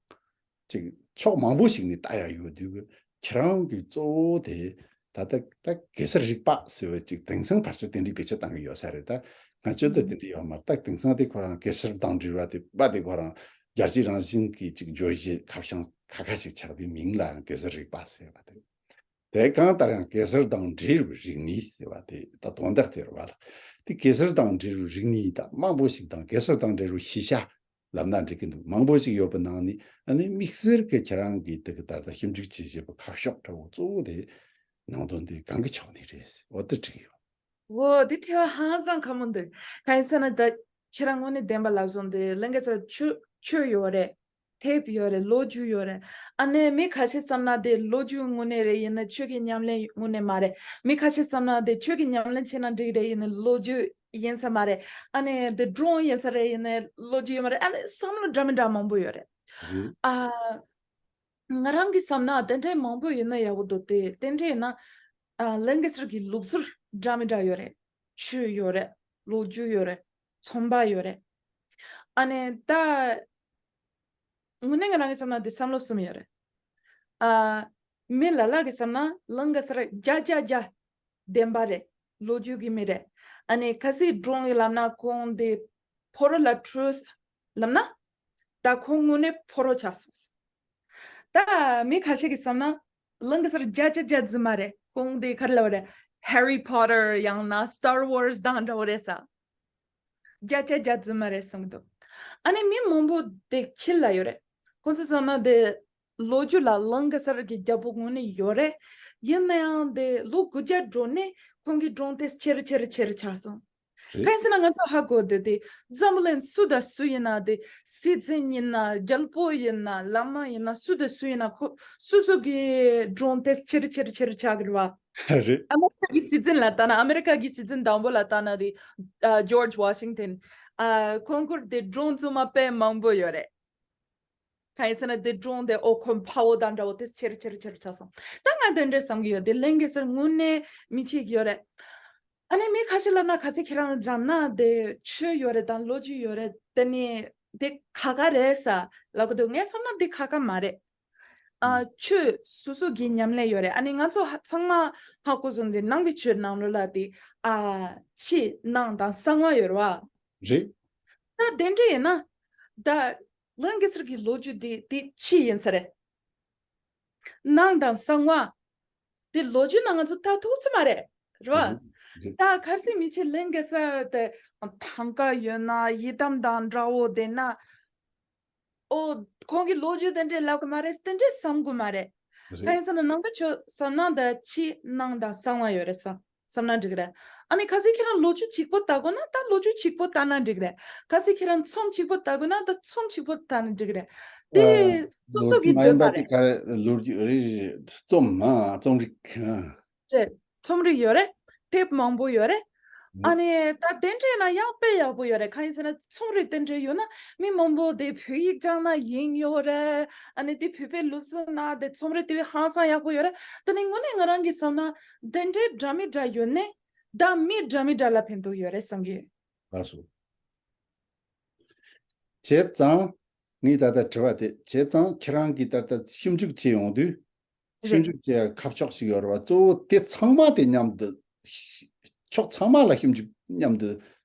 ཅིག་ཕྱོགས་མང་པོ་ཞིག་ནས་ལྟ་ཡ་ཡོད་དུས་ཁྱེད་རང་གི་གཙོ་བོ་དེ་ད་ལྟ་ད་གེ་སར་རིག་པ་ཟེར་བའི་ཅིག་དེང་སང་ཕལ་ཆེར་དེ་འདྲའི་བེད་སྤྱོད་བཏང་གི་ཡོད་ས་རེད། ད་ང་ཚོ་ད་དེ་འདྲ་ཡོད་མ་རེད། ད་དེང་སང་དེ་ཁོ་རང་གེ་སར་དང་འབྲེལ་བ་དེ་པ་དེ་ཁོ་རང་རྒྱལ་སྤྱི་རང་བཞིན་གྱི་ཅིག་བརྗོད་གཞི་ཁ་བྱང་ཁ་ཁ་ཅིག་ཆགས་དེ་མིང་ལ་ཡང་གེ་སར་རིག་པ་ཟེར་བ་དེ། དེ་གང་ལྟར་ཡང་གེ་སར་དང་འབྲེལ་བའི་རིག་གནས་ཟེར་བ་དེ་ད་དོན་དག་དེ་རེད་བ་ལ། དེ་གེ་སར་དང་འབྲེལ་བའི་རིག་གནས་ད་མང་པོ་ཞིག་དང་གེ་སར་དང་འབྲེལ་བའི་ཤེས་བྱ། ལབ་ན་འགྲིག་གི་འདུག་མང་པོ་ཞིག་ཡོད་པའི་ནང་ནས་ཨ་ནི་དམིགས་བསལ་གྱི་ཁྱེད་རང་གིས་དེ་གི་ད་ལྟ་ཞིབ་འཇུག་བྱེད་བྱེད་པའི་ཁ་ཕྱོགས་འདྲ་བོ་གཙོ་བོ་དེ་ནང་དོན་དེ་གང་གི་ཕྱོགས་ནས་རེད། འོ་དེ་དྲིས་ཡོད། འོ་དེ་དྲི་བ་ཧང་སང་ཁ་མོ་འདུག་གང་ཡིན་ཟེར་ན་ད་ཁྱེད་རང་དངོས་གནས་བདེན་པ་ལབ་སོང་དེ་ལན་ག་ཚ་ཆོས་ཆོས་ཡོད་རེད། དེབ་ཡོད་རེད། ལོ་རྒྱུས་ཡོད་རེད། ཨ་ནི་མི་ཁ་ཤས་བསམ་ན་དེ་ལོ་རྒྱུས་དངོས་གནས་རེད། ཡིན་ན་ཆོས་ཀྱི་ཉམས་ལེན་དངོས་གནས་མ་རེད། མི་ཁ་ཤས་བསམ་ན་དེ་ཆོས་ཀྱི་ཉམས་ལེན་བྱས་ན་འགྲིག་རེད། ཡིན་ན་ལོ་རྒྱུས་ཡིན་ས་མ་རེད། ཨ་ནི་དེ་སྒྲུང་ཡིན་ས་རེད། ཡིན་ན་ལོ་རྒྱུས་ཡོད་མ་རེད། ཨ་ནི་བསམ་བློ་འདྲ་མི་འདྲ་མང་པོ་ཡོད་རེད། ཨ། ང་རང་གི་བསམ་ན་དེ་འདྲའི་མང་པོ་ཡིན་ན་ཡག་པོ་འདུག་དེ་དེ་འདྲ་ཡིན་ན། ཨ། ལན་གེ་སར་གྱི་ལུགས་སྲོལ་འདྲ་མི་འདྲ་ཡོད་རེད། ཆོས་ཡོད་རེད། ལོ་རྒྱུས་ཡོད་རེད། ཚོང་པ་ཡོད་རེད། ཨ་ནི་ད། དངོས་གནས་ང་རང་གི་བསམ་ན་དེ་བསམ་བློ་གསུམ་ཡོད་རེད། ཨ། མི་ལ་ལ་གི་བསམ་ན་ལན་གེ་སར་བརྒྱ་བརྒྱ་བརྒྱ་བདེན་པ་རེད། ལོ་རྒྱུས་ཀྱི་མི་རེད། ཨ་ནི་ཁ་སང་སྒྲུང་གི་ལབ་ན་ཁོང་དེ་ཕོ་རོ་ལ་ཁྲུས་ལབ་ན། ད་ཁོང་དངོས་གནས་ཕོ་རོ་ཆགས་སོང་། ད་མི་ཁ་ཤས་ཀྱིས་བསམ་ན་ལན་གེ་སར་བརྒྱ་ཆ་བརྒྱ་རྫུན་མ་རེད། ཁོང་དེ་ག་རེ་ལབ་པ་རེད། Harry Potter ཡང་ན་Star Wars དང་འདྲ་བོ་རེད་ས། བརྒྱ་ཆ་བརྒྱ་རྫུན་མ་རེད་བསམ་གྱི་འདུག་ཨ་ནི་མི་མང་པོ་དེ་ཁྱི་ལ་ཡོད་རེད། ཁོང་ཚོ་བསམ་ན་དེ་ལོ་རྒྱུས་ལ་ལན་གེ་སར་གྱི་རྒྱལ་པོ་དངོས་གནས་ཡོད་རེད། ཡིན་ན་ཡང་དེ་ལོ་དགུ་བརྒྱ་འགྲོ་ནས་ཁོང་གི་སྒྲུང་དེ་ཆེ་རུ་ཆེ་རུ་ཆེ་རུ་ཆགས་སོང་། རེད། གང་ཡིན་ཟེར་ན་ང་ཚོ་ཧ་གོ་བསྡད་དེ་འཛམ་བུ་གླིང་སུ་དང་སུ་ཡིན་ན་དེ་སྲིད་འཛིན་ཡིན་ན་རྒྱལ་པོ་ཡིན་ན་བླ་མ་ཡིན་ན་སུ་དང་སུ་ཡིན་ན་ཁོ་སུ་སུ་གི་སྒྲུང་དེ་ཆེ་རུ་ཆེ་རུ་ཆེ་རུ་ཆགས་ཀྱི་རེད་བ། རེད། ཨ་མེ་རི་ཀ་གི་སྲིད་འཛིན་ལ་ལྟ་ན་ཨ་མེ་རི་ཀ་གི་སྲིད་འཛིན་དང་པོ་ལ་ལྟ་ན་དེ་ཨ་George Washington ཨ་ཁོང་ཁུར་དེ་སྒྲུང་རྫུན་མ་དཔེ་མང་པོ་ཡོད་རེད། གང་ཡིན་ཟེར་ན་དེ་སྒྲུང་དེ་ཨོ་ཁོང་ཕ་བོ་དང་འདྲ་བོ་དེ་ཆེ་རུ་ཆེ་རུ་ཆེ་རུ་ཆགས་སོང་། ད་ང་དེ་འདྲས་བསམ་གྱི་ཡོད་དེ་ལན་གེ་སར་དངོས་གནས་མི་གཅིག་ཡོད་རེད། ཨ་ནི་མི་ཁ་ཤས་ལབ་ན་ག་ཚོད་ཁྱེད་རང་སྦྱངས་ན་དེ་ཆོས་ཡོད་རེད་དང་ལོ་རྒྱུས་ཡོད་རེད་དེ་ནི་དེ་ཁ་ཁ་རེད་ས་ལབ་གི་འདུག་ངས་བསམ་ན་དེ་ཁ་ཁ་མ་རེད། ཨ་ཆོས་སོ་སོ་གི་ཉམས་ལེན་ཡོད་རེད། ཨ་ནི་ང་ཚོ་ཧ་ཚང་མ་ཧ་གོ་སོང་དེ་ནང་པའི་ཆོས་ནང་ལོགས་ལ་དེ་ཨ་ཕྱི་ནང་དང་གསང་བ་ཡོད་རེད་བ། རེད། ད་དེ་འདྲ་ཡིན་ན་ད། ལན་གེ་སར་གྱི་ལོ་རྒྱུས་དེ་དེ་ཕྱི་ཡིན་ས་རེད། ནང་དང་གསང་བ། དེ་ལོ་རྒྱུས་ནང་ང་ཚོ་ལྟ་ཐུབ་ས་མ་རེད། རེད་བ། རེད། ད་གལ་སྲིད་མི་ཕྱི་ལན་གེ་སར་དེ་ཐང་ཀ་ཡོད་ན་ཡི་དམ་དང་འདྲ་བོ་བསྡད་ན། ཨོ། ཁོང་གི་ལོ་རྒྱུས་དེ་འདྲས་ལབ་གི་མ་རེད་དེ་འདྲས་བསམ་གི་མ་རེད། རེད། ད་ཡིན་ས་ན་ནང་པ་ཆོས་བསམ་ན་ད་ཕྱི་ནང་དང་གསང་བ་ཡོད་རེད་བསམ། བསམ་ན་འགྲིག་རེད། ཨ་ནི་ཁ་སང་ཁྱེད་རང་ལོ་རྒྱུས་གཅིག་པོ་ལྟ་དགོས་ན་ད་ལོ་རྒྱུས་གཅིག་པོ་ལྟ་ན་འགྲིག་རེད། ཁ་སང་ཁྱེད་རང་རྩོམ་གཅིག་པོ་ལྟ་དགོས་ན་ད་རྩོམ་གཅིག་པོ་ལྟ་ན་འགྲིག་རེད། དེ་ཨ། སོ་ལོ་སོ་རྒྱུས་གི་མ་ཡིན་འདོད་པ་པ་དེ་རེད། ག་རེ་ལོ་རྒྱུས་རེད། རྩོམ་ཨ་རྩོམ་རིག་ཨ། རེད། རྩོམ་རིག་ཡོད་རེད། དེབ་མང་པོ་ཡོད་རེད། ཨ་ནི་ད་དེ་འདྲས་ན་ཡང་དཔེ་ཡག་པོ་ཡོད་རེད། གང་ཡིན་ཟེར་ན་རྩོམ་རིག་དེ་འདྲས་ཡོད་ན་མི་མང་པོ་དེ་བོད་ཡིག་སྦྱང་ན་ཡིན་ཡོད་རེད། ཨ་ནི་དེ་བོད་པའི་ལུགས་སྲོལ་ན་དེ་རྩོམ་རིག་དེ་བས་ཧང་སང་ཡག་པོ་ཡོད་རེད། དེ་ནི་དངོས་གནས་ང་རང་གི་བསམ་ན་དེ་འདྲའི་འདྲ་མི་འདྲ་ཡོད་ནས་ད་མི་འདྲ་མི་འདྲ་ལ་ཕན་ཐོགས་ཡོད་རེད་བསམ་གི། ལགས་སོ། བྱས་ཙང་ངས་ད་ལྟ་དྲི་བ་དེ་བྱས་ཙང་ཁྱེད་རང་གིས་ད་ལྟ་ཞིབ་འཇུག་བྱེད་ཡོང་དུས། ཞིབ་འཇུག་བྱེད་ཡ་ཁ་ཕྱོགས་ཤིག་ཡོད་རེད་བ། གཙོ་བོ་དེ་ཚང་མ་དེ་མཉམ་དུ་ཕྱོགས་ཚང་མ་ལ་ཞིབ་འཇུག་མཉམ་དུ་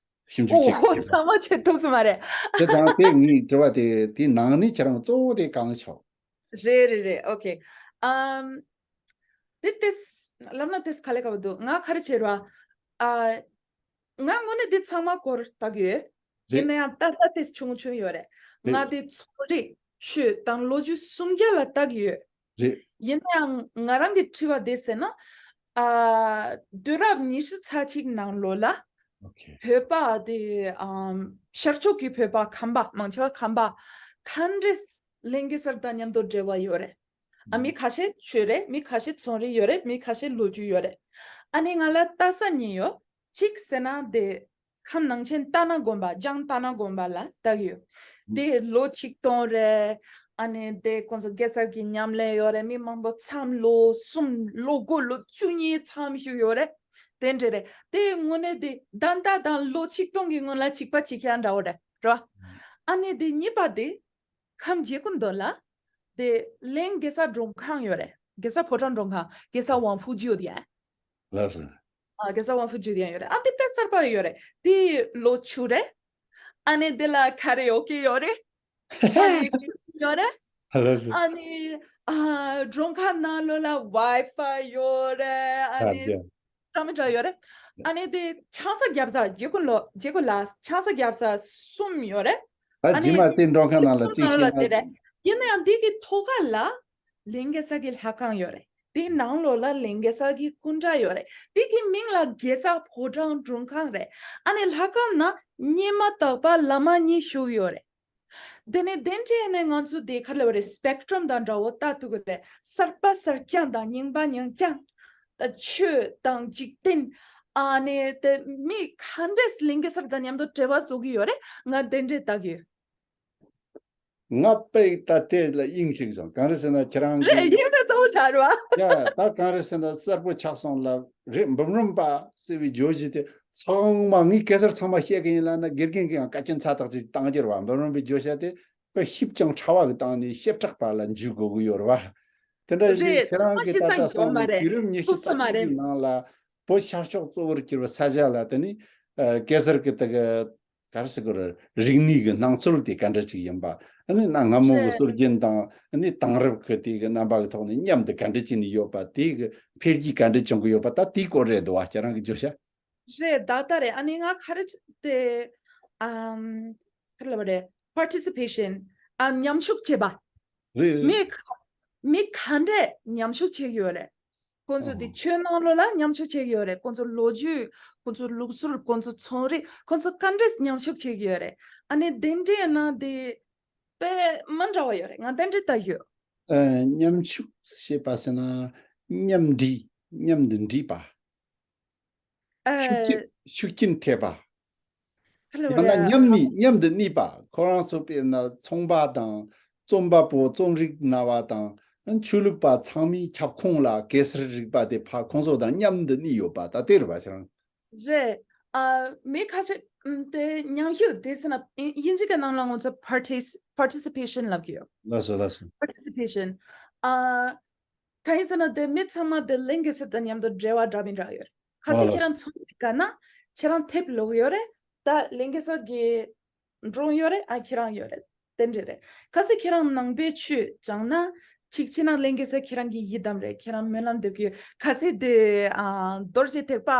ཞིབ་འཇུག་བྱེད་ཀྱི་ཡོད་རེད། ཚང་མ་བྱེད་ཐུབ་ས་མ་རེད། བྱས་ཙང་དེ་ངའི་དྲི་བ་དེ་དེའི་ནང་ནས་ཁྱེད་རང་གཙོ་བོ་དེ་གང་ཆོག་རེད་རེད་རེད། ཨོ་ཁེ། ཨམ། དེ་ཏེས་ལབ་ན་ཏེས་ག་ལེ་ག་བ་འདུག་ང་ག་རེ་བྱེད་ར། ཨ། ང་དངོས་གནས་འདི་ཚང་མ་སྐོར་ལྟ་གི་ཡོད། རེད། ཡིན་ན་ཡང་ལྟ་ས་ཏེས་ཆུང་ཆུང་ཡོད་རེད། རེད། ང་འདི་རྩོམ་རིག་ཆོས་དང་ལོ་རྒྱུས་གསུམ་ཀ་ལ་ལྟ་གི་ཡོད། རེད། ཡིན་ན་ཡང་ང་རང་གི་དྲི་བ་དེ་ཟེར་ན། ཨ། དུས་རབས་ཉི་ཤུ་རྩ་གཅིག་ནང་ལོགས་ལ། ཨོ་ཁེ། བོད་པ་དེ་ཨམ། ཤར་ཕྱོགས་ཀྱི་བོད་པ་ཁམས་པ་མང་ཆེ་བ་ཁམས་པ་ག་འདྲས་ལེན་གེ་སར་དང་མཉམ་དུ་འབྲེལ་བ་ཡོད་རེད། ཨ། མི་ཁ་ཤས་ཆོས་རེད། མི་ཁ་ཤས་རྩོམ་རིག་ཡོད་རེད། མི་ཁ་ཤས་ལོ་རྒྱུས་ཡོད་རེད། ཨ་ནི་ང་ལ་ལྟ་ས་གཉིས་ཡོད། གཅིག་ཟེར་ན་དེ་ཁམས་ནང་ཆེན་སྟག་སྣ་དགོན་པ་ལྗང་སྟག་སྣ་དགོན་པ་ལ་ལྟ་གི་ཡོད། དེ་ལོ་ཆིག་སྟོང་རེད། ཨ་ནི་དེ་ཁོང་ཚོ་གེ་སར་གྱི་ཉམས་ལེན་ཡོད་རེད། མི་མང་པོ་མཚམས་ལོ་གསུམ་ལོ་དགུ་ལོ་བཅུ་གཉིས་མཚམས་བཞུགས་ཡོད་རེད། དེ་འདྲ་རེད། དེ་དངོས་གནས་དེ་ད་ལྟ་དང་ལོ་ཆིག་སྟོང་གི་སྔོན་ལ་གཅིག་པ་གཅིག་རྐྱང་འདྲ་བོ་རེད་རོ། ཨ་ནི་དེ་གཉིས་པ་དེ། ཁམས་རྗེ་ཀུན་འདོད་ལ། དེ་གླིང་གེ་སར་མགྲོན་ཁང་ཡོད་རེད། གེ་སར་ཕོ་བྲང་མགྲོན་ཁང་གེ་སར་ཝང་ཧྥུ་ཅུའོ་དེ་ཡ། ལགས་སོ། ཨ་གེ་སར་ཝང་ཧྥུ་ཅུའོ་དེ་ཡ་ཡོད་རེད། ཨ་དེ་དཔེ་གསར་པ་ཡོད་རེད། དེ་ལོ་བཅུ་རེད། ཨ་ནི་དེ་ལ་ཁ་རེ་ཨོ་ཀེ་ཡོད་རེད། ཨ་ནི་ཡོད་རེད། ལགས་སོ། ཨ་ནི་ཨ་མགྲོན་ཁང་ནང་ལོགས་ལ་ཝའི་ཕའི་ཡོད་རེད། ཨ་ཨ་ནི་དེ། འདྲ་མི་འདྲ་ཡོད་རེད། ཨ་ནི་དེ་ཆང་ས་རྒྱབ་ས་རྗེ་ཀུན་ལོ་རྗེ་ཀུན་ལ་ཆང་ས་རྒྱབ་ས་གསུམ་ཡོད་རེད། ད་ཨ་ནི་རྗེས་མ་དེ་མགྲོན་ཁང་ནང་ལ་རྩིས་ཁྱེར་ན། དེ་རེད། ཡིན་ན་ཡང་དེ་གི་ཐོག་ཁ་ལ་ལྷན་རྒྱས་ས་གི་ལྷ་ཁང་ཡོད་རེད། དེའི་ནང་ལོགས་ལ་ལྷན་རྒྱས་ས་གི་སྐུ་འདྲ་ཡོད་རེད། དེ་གི་མིང་ལ་རྒྱལ་ས་ཕོ་བྲང་མགྲོན་ཁང་རེད། ཨ་ནི་ལྷ་ཁང་ནང་སྔོན་མ་དག་པ་བླ་མ་གཉིས་བཞུགས་ཡོད་རེད། དེ་ནས་དེ་འདྲའི་ནས་ང་ཚོ་དེ་ག་རེ་ལབ་པ་རེད། སི་པེག་ཊམ་དང་འདྲ་བོ་ལྟ་ཐུབ་ཀྱི་རེད། གསར་པ་གསར་རྐྱང་དང་རྙིང་པ་རྙིང་རྐྱང་། ད་ཆོས་དང་འཇིག་རྟེན། ཨ་ནི་དེ་མི་ག་འདྲས་ལྷན་རྒྱས་ས་དང་མཉམ་དུ་འབྲེལ་བ་བཟོ་གི་ཡོད་རེད། ང་དེ་འདྲས་ལྟ་གི་ཡོད། ང་དཔེ་ད་དེ་ལ་དབྱིངས་ཅིག་བྱུང་། གང་རེད་ཟེར་ན་ཁྱེད་རང་རེད། གིས་དབྱིངས་དེ་གཙོ་བོ་ཆགས་རེད་བ། ཡ་ད་གང་རེད་ཟེར་ན་གསལ་པོ་ཆགས་སོང་ལ་རེད། འབུམ་རམས་པ་ཟེར་བའི་བརྗོད་གཞི་དེ་ཚང་མ་ངས་གེ་སར་ཚང་མ་བཤད་གི་ཡིན་ལབ་ན། དགེ་རྒན་གྱིས་ཡང་བཀའ་དྲིན་ཚ་ཐག་ཅིག་བཏང་རྒྱུ་རེད་བ། འབུམ་རམས་པའི་བརྗོད་བྱ་དེ་དཔེ་ཞིབ་ཅིང་ཕྲ་བ་གི་སྟེང་ནས་བྱེ་བྲག་པ་ལ་འཇུག་དགོས་ཀྱི་ཡོད་རེད་བ། དེ་འདྲ་ཡིན་དུས་རེད། ཁྱེད་ཚང་རང་མ་གིས་ཤེས་ད་ལྟ་སང་གསུངས་ནས་ཡོད་མ་རེད། དུས་རབས་ཉི་ཤུ་ཐུབ་ས་མ་རྩ་གཅིག་རེད། གི་ནང་ལ་བོད་ཤར་ཕྱོགས་གཙོ་བོར་གྱུར་པའི་ས་ཆ་ལ་དེ་ནི་ཨ་གེ་སར་གྱི་དེ་གི་ག་རེ་ཟེར་དགོས་རེད། རིག་གནས་ཀྱི་སྣང་ཚུལ་དེ་ག་འདྲ་ཅིག་ཡིན་པ། ཨ་ནི་གནའ་སྔ་མོ་གི་རེད། སྲོལ་རྒྱུན་དང་ཨ་ནི་དེང་རབས་ཀྱི་དེ་གི་རྣམ་པ་གི་ཐོག་ནས་མཉམ་དུ་ག་འདྲ་བྱས་ནས་ཡོད་པ། དེ་གི་འཕེལ་རྒྱས་ག་འདྲ་བྱུང་གི་ཡོད་པ། ད་དེའི་སྐོར་རེད་འདུག་བ། ཁྱེད་རང་གི་བརྗོད་བྱ། རེད། ད་ལྟ་རེད། ཨ་ནི་ང་ག་རེ་དེ་ཨམ་ག་རེ་ལབ་པ་རེད། པར་ཊི་སི་པེ་ཤན། ཨ་མཉམ་ཞུགས་བྱེད་པ། རེད་རེད། མི་ག་མི་ག་འདྲས་མཉམ་ཞུགས་བྱེད་ཀྱི་ཡོད་རེད། ཁོང་ཚོ་དེ་ཨོ་ཆོས་ནང་ལོགས་ལ་མཉམ་ཞུགས་བྱེད་ཀྱི་ཡོད་རེད། ཁོང་ཚོ་ལོ་རྒྱུས། ཁོང་ཚོ་ལུགས་སྲོལ། ཁོང་ཚོ་ཚོང་རིག། ཁོང་ཚོ་ག་འདྲས་མཉམ་ཞུགས་བྱེད་ཀྱི་ཡོད་རེད། ཨ་ནི་དེ་འདྲས་ན་དེ་དཔེ་མི་འདྲ་བ་ཡོད་རེད། ང་དེ་འདྲས་ལྟ་ཡོད། ཨ་མཉམ་ཞུགས་བྱེད་པ་ཟེར་ན་མཉམ་འདྲེས། མཉམ་དུ་འདྲེས་པ། ཨ་ཤུགས་རྐྱེན་ཤུགས་རྐྱེན་ཐེབས་པ། ག་རེ་ཡང་ན་ལབ་མཉམ་རེད། གནས་མཉམ་དུ་གནས་པ། ཁོ་རང་ཚོ་དཔེར་ན་ཚོང་པ་དང་རྩོམ་པ་པོ། རྩོམ་རིག་གནང་བ་དང་ཆོས་ལུགས་པ་ཚང་མའི་ཁྱབ་ཁོངས་ལ་གེ་སར་རིག་པ་དེ་ཕར་ཁོང་ཚོ་དང་མཉམ་དུ་གནས་ཡོད་པ་ད་དེ་རེད་པ། ཁྱེད་རང་། རེད། ཨ་མི་ཁ་ཤས་ཨམ་དེ་མཉམ་ཞུགས་དེ་ཟེར་ན་དབྱིན་དབྱིན་ཇི་གི་ནང་ལ་ང་ཚོ་partic- participation ལབ་ཀྱི་ཡོད། ལགས་སོ་ལགས་སོ། Participation། ཨ་གང་ཡིན་ཟེར་ན་དེ་མི་ཚང་མ་དེ་ལྷན་རྒྱས་ས་དང་མཉམ་དུ་འབྲེལ་བ་འདྲ་མི་འདྲ་ཡོད། ཁ་ཨོ་སང་ལགས། ཁྱེད་རང་ཚོང་རིག་ག་ན་ཁྱེད་རང་ཐེབས་ལོག་ཡོད་རེད། ད་ལྷན་རྒྱས་ས་གི་མགྲོན་ཡོད་རེད། ཨ་ཁྱེད་རང་ཡོད་རེད། དེ་འདྲ་རེད། ཁ་སང་ཁྱེད་རང་ནང་པའི་ཆོས་སྦྱངས་ན་གཅིག་བྱས་ན་ལྷན་རྒྱས་ས་ཁྱེད་རང་གི་ཡི་དམ་རེད། ཁྱེད་རང་སྨོན་ལམ་འདེབས་ཀྱི་ཡོད། ཁ་སང་དེ་ཨ་རྡོ་རྗེ་ཐེག་པ་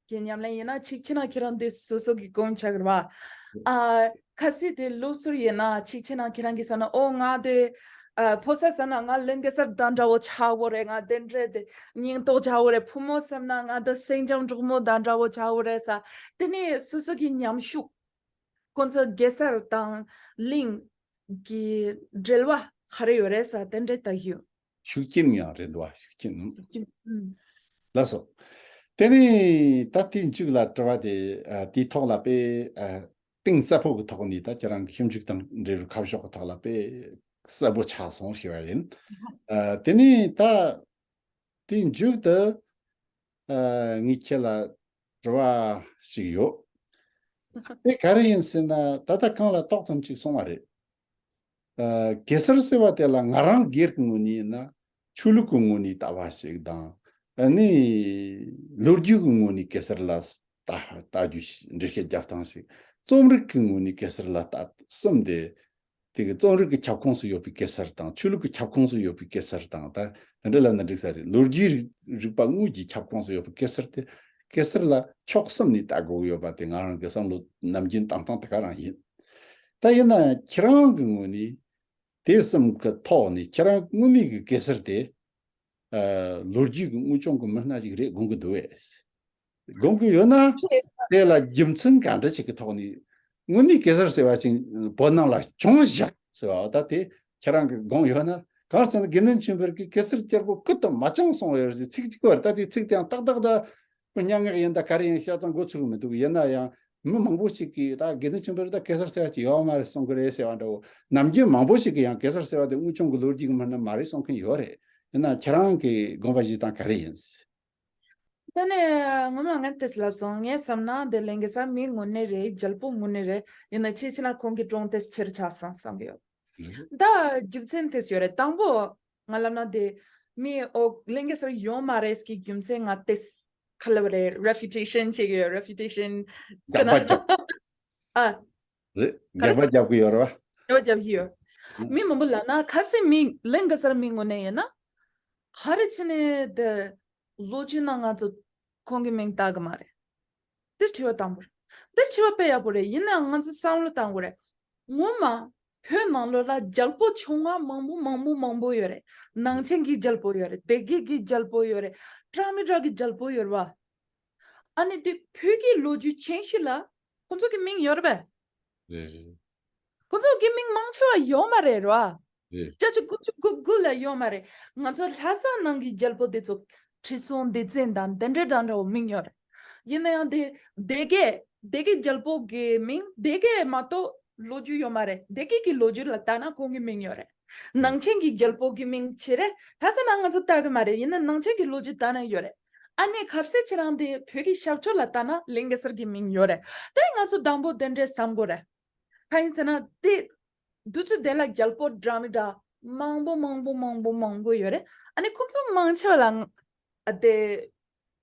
གི་ཉམས་ལེན་ཡིན་ན་གཅིག་བྱས་ན་ཁྱེད་རང་དེ་སོ་སོ་གི་སྒོམ་ཆགས་རེད་བ། ཨ་ཁ་སང་དེ་ལུགས་སྲོལ་ཡིན་ན་གཅིག་བྱས་ན་ཁྱེད་རང་གི་ས་ན་ཨོ་ང་དེ་ཨ་ཕོ་གསར་ས་ན་ང་ལྷན་རྒྱས་ས་དང་འདྲ་བོ་ཆགས་བོ་རེད། ང་དེ་འདྲ་དེ་སྙིང་སྟོབས་ཆགས་བོ་རེད། ཕོ་མོ་ས་ན་ང་དེ་སེང་ལྕམ་འབྲུག་མོ་དང་འདྲ་བོ་ཆགས་བོ་རེད་ས། དེ་ནས་སོ་སོ་གི་མཉམ་ཞུགས། ཁོང་ཚོ་གེ་སར་དང་གླིང་གི་འབྲེལ་བ་ག་རེ་ཡོད་རེད་ས་དེ་འདྲ་ལྟ་ཡོད། ཤུགས་རྐྱེན་ཡང་རེད་འདུག་བ། ཤུགས་རྐྱེན། ཤུགས་རྐྱེན། ཨུམ། ལགས་སོ། དེ་ནས་ད་དེའི་མཇུག་ལ་དྲི་བ་དེ་ཨ་དེའི་ཐོག་ལ་དཔེ་ཨ་གཏིང་ཟབ་པོ་གི་ཐོག་ནས་ད་ཁྱེད་རང་གི་ཞིབ་འཇུག་དང་འབྲེལ་བའི་ཁ་ཕྱོགས་ཀྱི་ཐོག་ལ་དཔེ་གསལ་པོ་ཆགས་སོང་ཞེས་པ་ཡིན། ཨ་དེ་ནས་ད། དེའི་མཇུག་ཏུ། ཨ་ངས་ཁྱེད་ལ་དྲི་བ་ཞིག་ཡོད། དེ་ག་རེ་ཡིན་ཟེར་ན་ད་ལྟ་གང་ལ་ཏོག་ཙམ་ཅིག་གསུངས་པ་རེད། ཨ་གེ་སར་ཟེར་བ་དེ་ལ་ང་རང་སྒེར་གྱི་ངོས་ནས་ཡིན་ན། ཆོས་ལུགས་ཀྱི་ངོས་ནས་ལྟ་བ་ཞིག་དང་། ཨ་ནི་ལོ་རྒྱུས་ཀྱི་ངོས་ནས་གེ་སར་ལ་ལྟ་ལྟ་རྒྱུ་ཞིག་འགྲེལ་བཤད་རྒྱབ་སྟངས་ཤིག་རྩོམ་རིག་གི་ངོས་ནས་གེ་སར་ལ་ལྟ་གསུམ་དེ། དེ་གི་རྩོམ་རིག་གི་ཁྱབ་ཁོངས་སུ་ཡོད་པའི་གེ་སར་དང་ཆོས་ལུགས་ཀྱི་ཁྱབ་ཁོངས་སུ་ཡོད་པའི་གེ་སར་དང་ད་དེ་འདྲ་ལབ་ན་འགྲིག་ས་རེད། ལོ་རྒྱུས་རིག་རིག་པ་དངོས་ཀྱི་ཁྱབ་ཁོངས་སུ་ཡོད་པའི་གེ་སར་དེ་གེ་སར་ལ་ཕྱོགས་གསུམ་ནས་ལྟ་དགོས་ཀྱི་ཡོད་པ་དེ་ང་རང་གི་བསམ་བློ་ནམ་རྒྱུན་བཏང་སྟངས་དེ་ག་རང་ཡིན། ད་ཡིན་ན་ཁྱེད་རང་གི་ངོས་ནས་དེ་གསུམ་གི་ཐོག་ནས་ཁྱེད་རང་དངོས་གནས་ཀྱི་གེ་སར་དེ། ཨ་ལོ་རྒྱུས་ཀྱི་དངོས་བྱུང་གི་མི་སྣ་ཞིག་རེད་དགོངས་ཀྱི་འདུག་བས། དགོངས་ཀྱི་ཡོད་ན། དེ་ལ་རྒྱུ་མཚན་ག་འདྲ་ཞིག་གི་ཐོག་ནས། དངོས་གནས་གེ་སར་ཟེར་བ་ཞིག་བོད་ནང་ལ་བྱུང་བཞག་ཟེར་བ་ད་དེ་ཁྱེད་རང་གི་དགོངས་ཡོད་ན། གང་ཟེར་ན་དགེ་འདུན་ཆོས་འཕེལ་གྱིས་གེ་སར་གྱལ་པོ་ཀུན་ཏུ་མ་བྱུང་གསུངས་ཡོད་ཟེར་ཚིག་གཅིག་པོ་རེད། ད་དེ་ཚིག་དེའང་ཏག་ཏག་ད་སྙན་ངག་ཡིན་ད་ག་རེ་ཡིན་བཤད་སྟངས་འགོ་ཚུགས་ཀྱི་མི་འདུག་ཡིན་ན་ཡང་མི་མང་པོ་ཞིག་གིས་ད་དགེ་འདུན་ཆོས་འཕེལ་ད་གེ་སར་ཟེར་བ་ཅིག་ཡོད་མ་རེད་གསུང་གི་རེད་ཟེར་བ་འདྲ་བོ། ནམ་རྒྱུན་མང་པོ་ཞིག་གིས་ཡང་གེ་སར་ཟེར་བ་དེ་དངོས་བྱུང་གི་ལོ་རྒྱུས་ཀྱི་མི་སྣ་མ་རེད་གསུང་མཁན་ཡོད་རེད། ཡིན་ན་ཁྱེད་རང་གི་དགོངས་པ་བཞེས་སྟངས་ག་རེ་ཡིན། ད་ནི་ངོ་མ་ངས་དེ་ལབ་སོང་། ངས་བསམ་ན་དེ་ལེན་གེ་ས་མི་དངོས་གནས་རེད། རྒྱལ་པོ་དངོས་གནས་རེད། ཡིན་ན་ཕྱིས་ཕྱིས་ན་ཁོང་གི་གྲོང་དེ་ཕྱིར་ཆགས་སོང་བསམ་གི་ཡོད། ད་རྒྱུ་མཚན་དེ་ཡོད་རེད། དང་པོ་ང་ལབ་ན་དེ་མི་ཨོ་ལེན་གེ་ས་ཡོད་མ་རེད་ཀྱི་རྒྱུ་མཚན་ང་དེ་ག་ལབ་རེད། refutation བྱེད་གི་ཡོད། refutation ཟེར་ན། རྒྱག་པ་རྒྱག་ཨ། རེད། ག་རེ། རྒྱག་པ་རྒྱག་གི་ཡོད་རེད་བ། རྒྱག་པ་རྒྱག་གི་ཡོད། ཨ། མི་མང་པོ་ལབ་ན་ཁ་སང་མི་ལེན་གེ་ས་མི་དངོས་གནས་ཡིན་ན། ག་རེ་བྱས་ནས་དེ་ལོ་རྒྱུས་ནང་ང་ཚོ་ཁོང་གི་མིང་བཏགས་གི་མ་རེད། དེ་དྲི་བ་དང་པོ་རེད། དེ་དྲི་བ་དཔེ་ཡག་པོ་རེད། ཡིན་ནའང་ང་ཚོ་བསམ་བློ་བཏང་དགོས་རེད། ངོ་མ་བོད་ནང་ལོགས་ལ་རྒྱལ་པོ་ཆུང་བ་མང་པོ་མང་པོ་མང་པོ་ཡོད་རེད། ནང་ཆེན་གྱི་རྒྱལ་པོ་ཡོད་རེད། སྡེ་དགེ་གི་རྒྱལ་པོ་ཡོད་རེད། གྲངས་མི་དྲག་གི་རྒྱལ་པོ་ཡོད་རེད་བ། ཨ་ནི་དེ་བོད་ཀྱི་ལོ་རྒྱུས་ཆེན་ཤོས་ལ་ཁོང་ཚོ་གི་མིང་ཡོད་རེད་པས། རེད་རེད། ཁོང་ཚོ་གི་མིང་མང་ཆེ་བ་ཡོད་མ་རེད་རོ། རེད། བརྒྱ་ཆ་དགུ་བཅུ་གོ་དགུ་ལ་ཡོད་མ་རེད། ང་ཚོ་ལྷ་ས་ནང་གི་རྒྱལ་པོ་དེ་ཚོ་ཁྲི་སྲོང་ལྡེ་བཙན་དང་དེ་འདྲ་འདྲ་འདྲ་བོ་མིང་ཡོད་རེད། ཡིན་ན་ཡང་དེ་སྡེ་དགེ་སྡེ་དགེ་རྒྱལ་པོ་གི་མིང་སྡེ་དགེ་མ་གཏོགས་ལོ་རྒྱུས་ཡོད་མ་རེད། སྡེ་དགེ་གི་ལོ་རྒྱུས་ལ་ལྟ་ན་ཁོང་གི་མིང་ཡོད་རེད། ནང་ཆེན་གྱི་རྒྱལ་པོ་གི་མིང་ཆེ་རེད། ལྷ་ས་ནང་ང་ཚོ་ལྟ་གི་མ་རེད། ཡིན་ན་ནང་ཆེན་གྱི་ལོ་རྒྱུས་ལྟ་ན་ཡོད་རེད། ཨ་ནེ་ཁ་སང་ཁྱེད་རང་དེ་བོད་ཀྱི་ཞབས་ཕྱོགས་ལ་ལྟ་ན་ལིང་གེ་སར་གྱི་མིང་ཡོད་རེད། དེ་ང་ཚོ་དང་པོ་དེ་འདྲས་བསམ་དགོས་རེད། གང་ཡིན་ཟེར་ན་དེ་དུས་ཚོད་དེ་ལ་རྒྱལ་པོ་འདྲ་མི་འདྲ་མང་པོ་མང་པོ་མང་པོ་མང་པོ་ཡོད་རེད། ཨ་ནི་ཁོང་ཚོ་མང་ཆེ་བ་ལ་ཨ་དེ་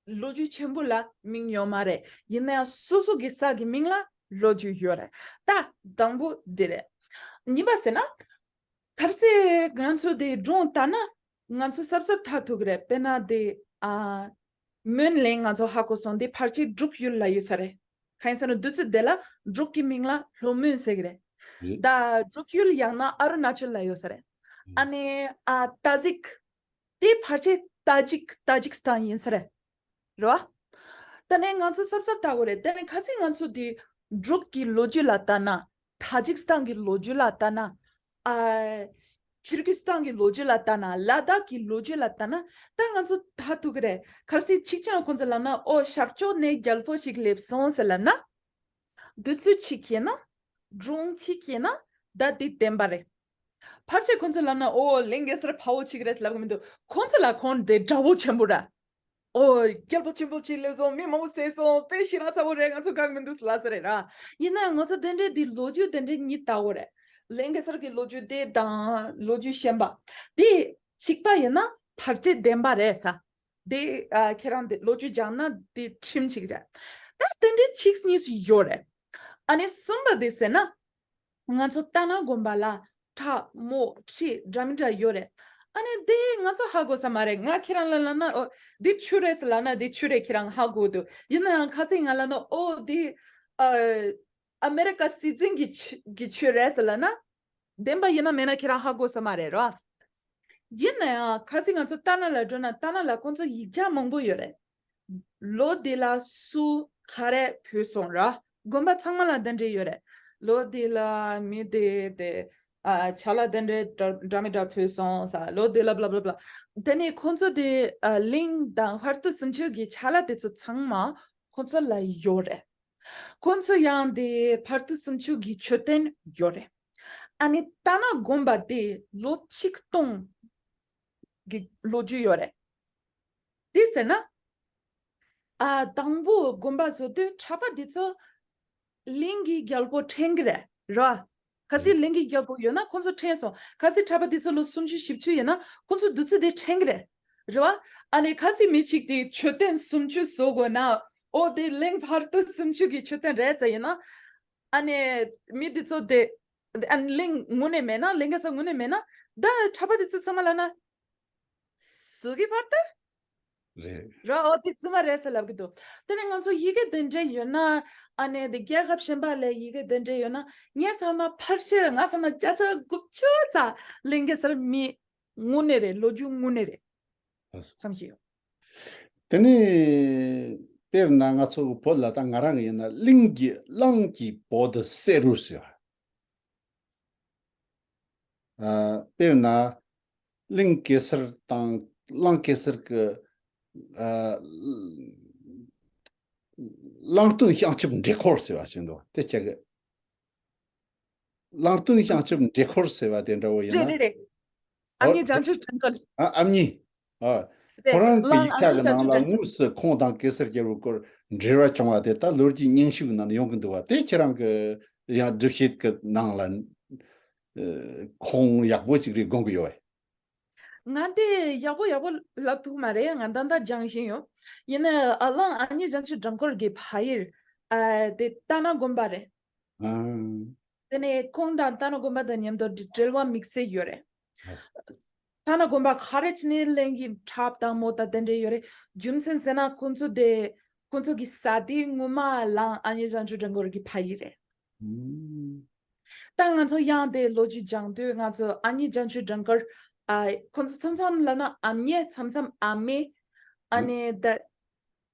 ལོ་རྒྱུས་ཆེན་པོ་ལ་མིང་ཡོད་མ་རེད། ཡིན་ན་ཡང་སོ་སོ་གི་ས་གི་མིང་ལ་ལོ་རྒྱུས་ཡོད་རེད། ད་དང་པོ་འདི་རེད། གཉིས་པ་ཟེར་ན། གལ་སྲིད་ང་ཚོ་དེ་སྒྲུང་ལྟ་ན་ང་ཚོ་གཟབ་གཟབ་ལྟ་ཐུབ་ཀྱི་རེད། དཔེར་ན་དེ་ཨ་མོན་གླིང་ང་ཚོ་ཧ་གོ་སོང་། དེ་ཕལ་ཆེར་འབྲུག་ཡུལ་ལ་ཡོད་ས་རེད། གང་ཡིན་ཟེར་ན་དུས་ཚོད་དེ་ལ་འབྲུག་གི་མིང་ལ་ལྷོ་མོན་ཟེར་གྱི་རེད། རེད། ད་འབྲུག་ཡུལ་ཡང་ན་ཨ་རུ་ན་ཅལ་ལ་ཡོད་ས་རེད། ཨ་ནི་ཨ་ཏ་ཟིག་དེ་ཕལ་ཆེར་ཏ་ཇིག་ཏ་ཇིག་སི་ཐན་ཡིན་ས་རེད། རེད་བ། ད་ནས་ང་ཚོ་གཟབ་གཟབ་ལྟ་དགོས་རེད། ད་ནས་ཁ་སང་ང་ཚོ་དེ་འབྲུག་གི་ལོ་རྒྱུས་ལ་ལྟ་ན། ཏ་ཇིག་སི་ཐན་གྱི་ལོ་རྒྱུས་ལ་ལྟ་ན། ཨ། ཀིར་གི་སི་ཐན་གྱི་ལོ་རྒྱུས་ལ་ལྟ་ན། ལ་དྭགས་ཀྱི་ལོ་རྒྱུས་ལ་ལྟ་ན། ད་ང་ཚོ་ད་ཐུག་གི་རེད། ཁ་སང་ཅིག་ཅིག་ན་ཁོང་ཚོ་ལབ་ན་ཨོ་ཞབས་ཕྱོགས་ནས་རྒྱལ་པོ་ཞིག་སླེབས་སོང་ཟེར་ལབ་ན། དུས་ཚོད་ཅིག་ཡིན་ན། སྒྲུང་ཅིག་ཡིན་ན། ད་དེ་བདེན་པ་རེད། ཕལ་ཆེར་ཁོང་ཚོ་ལབ་ན་ཨོ་ལིང་གེ་སར་ཕ་བོ་ཅིག་རེད་ལབ་གི་མི་འདུག་ཁོང་ཚོ་ལ་ཁོང་དེ་དགྲ་བོ་ཆེན་པོ་ར། ཨོ་རྒྱལ་པོ་ཆེན་པོ་ཅིག་སླེབས་སོང་། མི་མང་པོ་བསད་སོང་། དཔེ་ཞེ་དྲག་ཚ་བོ་རེད། ང་ཚོ་དགའ་གི་མི་འདུག་ལབ་ས་རེད་ར། ཡིན་ན་ཡང་ང་ཚོ་དེ་འདྲའི་འདི་ལོ་རྒྱུས་དེ་འདྲའི་གཉིས་ལྟ་བོ་རེད། ལིང་གེ་སར་གྱི་ལོ་རྒྱུས་དེ་དང་ལོ་རྒྱུས་གཞན་པ། དེ་གཅིག་པ་ཡིན་ན་ཕལ་ཆེར་བདེན་པ་རེད་ས། དེ་ཨ་ཁྱེད་རང་དེ་ལོ་རྒྱུས་སྦྱངས་ན་དེ་ཁྲིམས་ཅིག་རེད། ད་དེ་འདྲའི་ཅིག་གཉིས་སུ་ཡོད་རེད། ཨ་ནི་གསུམ་པ་དེ་ཟེར་ན། ང་ཚོ་ལྟ་ན་དགོན་པ་ལ་ཁྲ་མོ་ཁྲི་འདྲ་མི་འདྲ་ཡོད་རེད། ཨ་ནི་དེ་ང་ཚོ་ཧ་གོ་ས་མ་རེད། ང་ཁྱེད་རང་ལ་ལབ་ན་ཨོ་འདི་ཆུ་རེད་ཟེར་ལབ་ན་འདི་ཆུ་རེད། ཁྱེད་རང་ཧ་གོ་འདུག་ཡིན་ན་ཡང་ཁ་སང་ང་ལབ་ན་ཨོ་འདི་ཨ་ཨ་མེ་རི་ཀ་སྲིད་འཛིན་གྱི་ཆུ་གྱི་ཆུ་རེད་ཟེར་ལབ་ན། བདེན་པ་ཡིན་ན་མེད་ན་ཁྱེད་རང་ཧ་གོ་ས་མ་རེད་རོ། ཡིན་ན་ཡང་ཁ་སང་ང་ཚོ་ལྟ་ན་ལ་འགྲོ་ན་ལྟ་ན་ལ་ཁོང་ཚོ་ཡིག་ཆ་མང་པོ་ཡོད་རེད། ལོ་དེ་ལ་སུ་ག་རེ་བུད་སོང་ར། དགོན་པ་ཚང་མ་ལ་དེ་འདྲ་ཡོད་རེད། ལོ་དེ་ལ་མི་དེ་དེ་ཨ་ཆ་ལ་དེ་འདྲ་འདྲ་མི་འདྲ་བུད་སོང་ས། ལོ་དེ་ལ་བླ་བླ་བླ། དེ་ནས་ཁོང་ཚོ་དེ་ཨ་གླིང་དང་བར་དུ་སུམ་ཅུ་གི་ཆ་ལ་དེ་ཚོ་ཚང་མ་ཁོང་ཚོ་ལ་ཡོད་རེད། ཁོང་ཚོ་ཡང་དེ་བར་དུ་སུམ་ཅུ་གི་མཆོད་རྟེན་ཡོད་རེད། ཨ་ནི་ལྟ་ན་དགོན་པ་དེ་ལོ་ཆིག་སྟོང་གི་ལོ་རྒྱུས་ཡོད་རེད། དེ་ཟེར་ན། ཨ་དང་པོ་དགོན་པ་བཟོ་དུས་གྲྭ་པ་དེ་ཚོ་གླིང་གི་རྒྱལ་པོ་འཁྲེན་གི་རེད་ར། ཁ་སང་གླིང་གི་རྒྱལ་པོ་ཡོད་ན་ཁོང་ཚོ་འཁྲེན་སོང་། ཁ་སང་གྲྭ་པ་དེ་ཚོ་ལོ་སུམ་ཅུ་བཞི་བཅུ་ཡིན་ན་ཁོང་ཚོ་དུས་ཚོད་དེ་འཁྲེན་གི་རེད། རེད་བ། ཨ་ནི་ཁ་སང་མི་གཅིག་དེ་མཆོད་རྟེན་སུམ་ཅུ་བཟོ་དགོས་ན། ཨོ་དེ་གླིང་བར་དུ་སུམ་ཅུ་གི་མཆོད་རྟེན་རེད་ཟེར་ཡིན་ན། ཨ་ནི་མི་དེ་ཚོ་དེ་ཨ་ནི་གླིང་དངོས་གནས་མེད་ན། གླིང་གེ་སར་དངོས་གནས་མེད་ན། ད་གྲྭ་པ་དེ་ཚོ་ཚང་མ་ལབ་ན། སུ་གི་བར་དུ། རེད། ར་ཨོ་དེ་ཙི་མ་རེད་ཟེར་ལབ་གི་འདུག་དེ་ནས་ང་ཚོ་ཡི་གེ་དེ་འདྲ་ཡོད་ན། ཨ་ནི་དེ་རྒྱལ་ཁབ་གཞན་པ་ལ་ཡི་གེ་དེ་འདྲ་ཡོད་ན། ངས་བསམ་ན་ཕལ་ཆེར་ང་བསམ་ན་བརྒྱ་ཆ་དགུ་བཅུ་ཙམ་གླིང་གེ་སར་མི་དངོས་གནས་རེད། ལོ་རྒྱུས་དངོས་གནས་རེད། ལགས་སོ། བསམ་གྱི་ཡོད། དེ་ནས་དཔེར་ན་ང་ཚོ་བོད་ལ་ད་ང་རང་ཡིན་ན་གླིང་གི་གླང་གི་བུ་དེ་བསད་རུ་ཟེར་བ། ཨ་དཔེར་ན་གླིང་གེ་སར་དང་གླང་གེ་སར་གྱི་ཨ་གླང་སྟོན་བྱང་ཆུབ་འདྲེ་འཁོར་ཟེར་བ་ཞིག་འདུག་དེ་ཁྱེད་ཀྱི་གླང་སྟོན་བྱང་ཆུབ་འདྲེ་འཁོར་ཟེར་བ་དེ་འདྲ་བོ་ཡིན་རེད་ན། རེད་རེད། ཨ་ཨོ་མྱེས་བྱང་ཆུབ་འདྲེ་འཁོར། ཨ་ཨ་མྱེས། ཨ། རེད། ཁོ་རང་གི་གླང་ཡིག་ཆ་ཨ་གི་མྱེས་ནང་ལ་བྱང་ཆུབ་འདྲེ་འཁོར། དངོས་སུ་ཁོང་དང་གེ་སར་རྒྱལ་པོའི་སྐོར་འབྲེལ་བ་བྱུང་བ་དེ་ད་ལོ་རྒྱུས་རྙིང་ཤོས་ནང་ཡོང་གི་འདུག་བ། དེ་ཁྱེད་རང་གི་ཡང་སྒྲུབ་བྱེད་ཀྱི་ནང་ལ་ཨ་ཁུངས་ཡག་པོ་ཅིག་རེད་དགོངས་ཀྱི་ཡོད་བས། ང་དེ་ཡག་པོ་ཡག་པོ་ལབ་ཐུབ་མ་རེད། ང་ད་ལྟ་སྦྱང་བཞིན་ཡོད། ཡིན་ན་ཨ་གླང་ཨ་མྱེས་བྱང་ཆུབ་འདྲེ་འཁོར་གྱི་ཕ་ཡུལ་ཨ་དེ་ལྟ་ན་དགོན་པ་རེད། ཨ། དེ་ནས་ཁོང་དང་ལྟ་ན་དགོན་པ་དང་མཉམ་དུ་འབྲེལ་བ་དམིགས་བསལ་ཡོད་རེད། ལྟ་ན་དགོན་པ་ག་རེ་བྱས་ནས་གླིང་གི་གྲྭ་དང་མོ་དང་དེ་འདྲ་ཡོད་རེད། རྒྱུ་མཚན་ཟེར་ན་ཁོང་ཚོ་དེ་ཁོང་ཚོ་གི་བཟའ་ཟླ་ངོ་མ་གླང་ཨ་མྱེས་བྱང་ཆུབ་འདྲེ་འཁོར་གྱི་ཕ་ཡུལ་རེད། ཨུམ། ད་ང་ཚོ་ཡང་དེ་ལོ་རྒྱུས་སྦྱང་དུས་ང་ཚོ་ཨ་མྱེས་བྱང་ཆུབ་སྒྲོལ་དཀར། ཨ། ཁོང་ཚོ་མཚམས་མཚམས་ལབ་ན་ཨ་མྱེས། མཚམས་མཚམས་ཨ་མེས། ཨ་ནི་ད་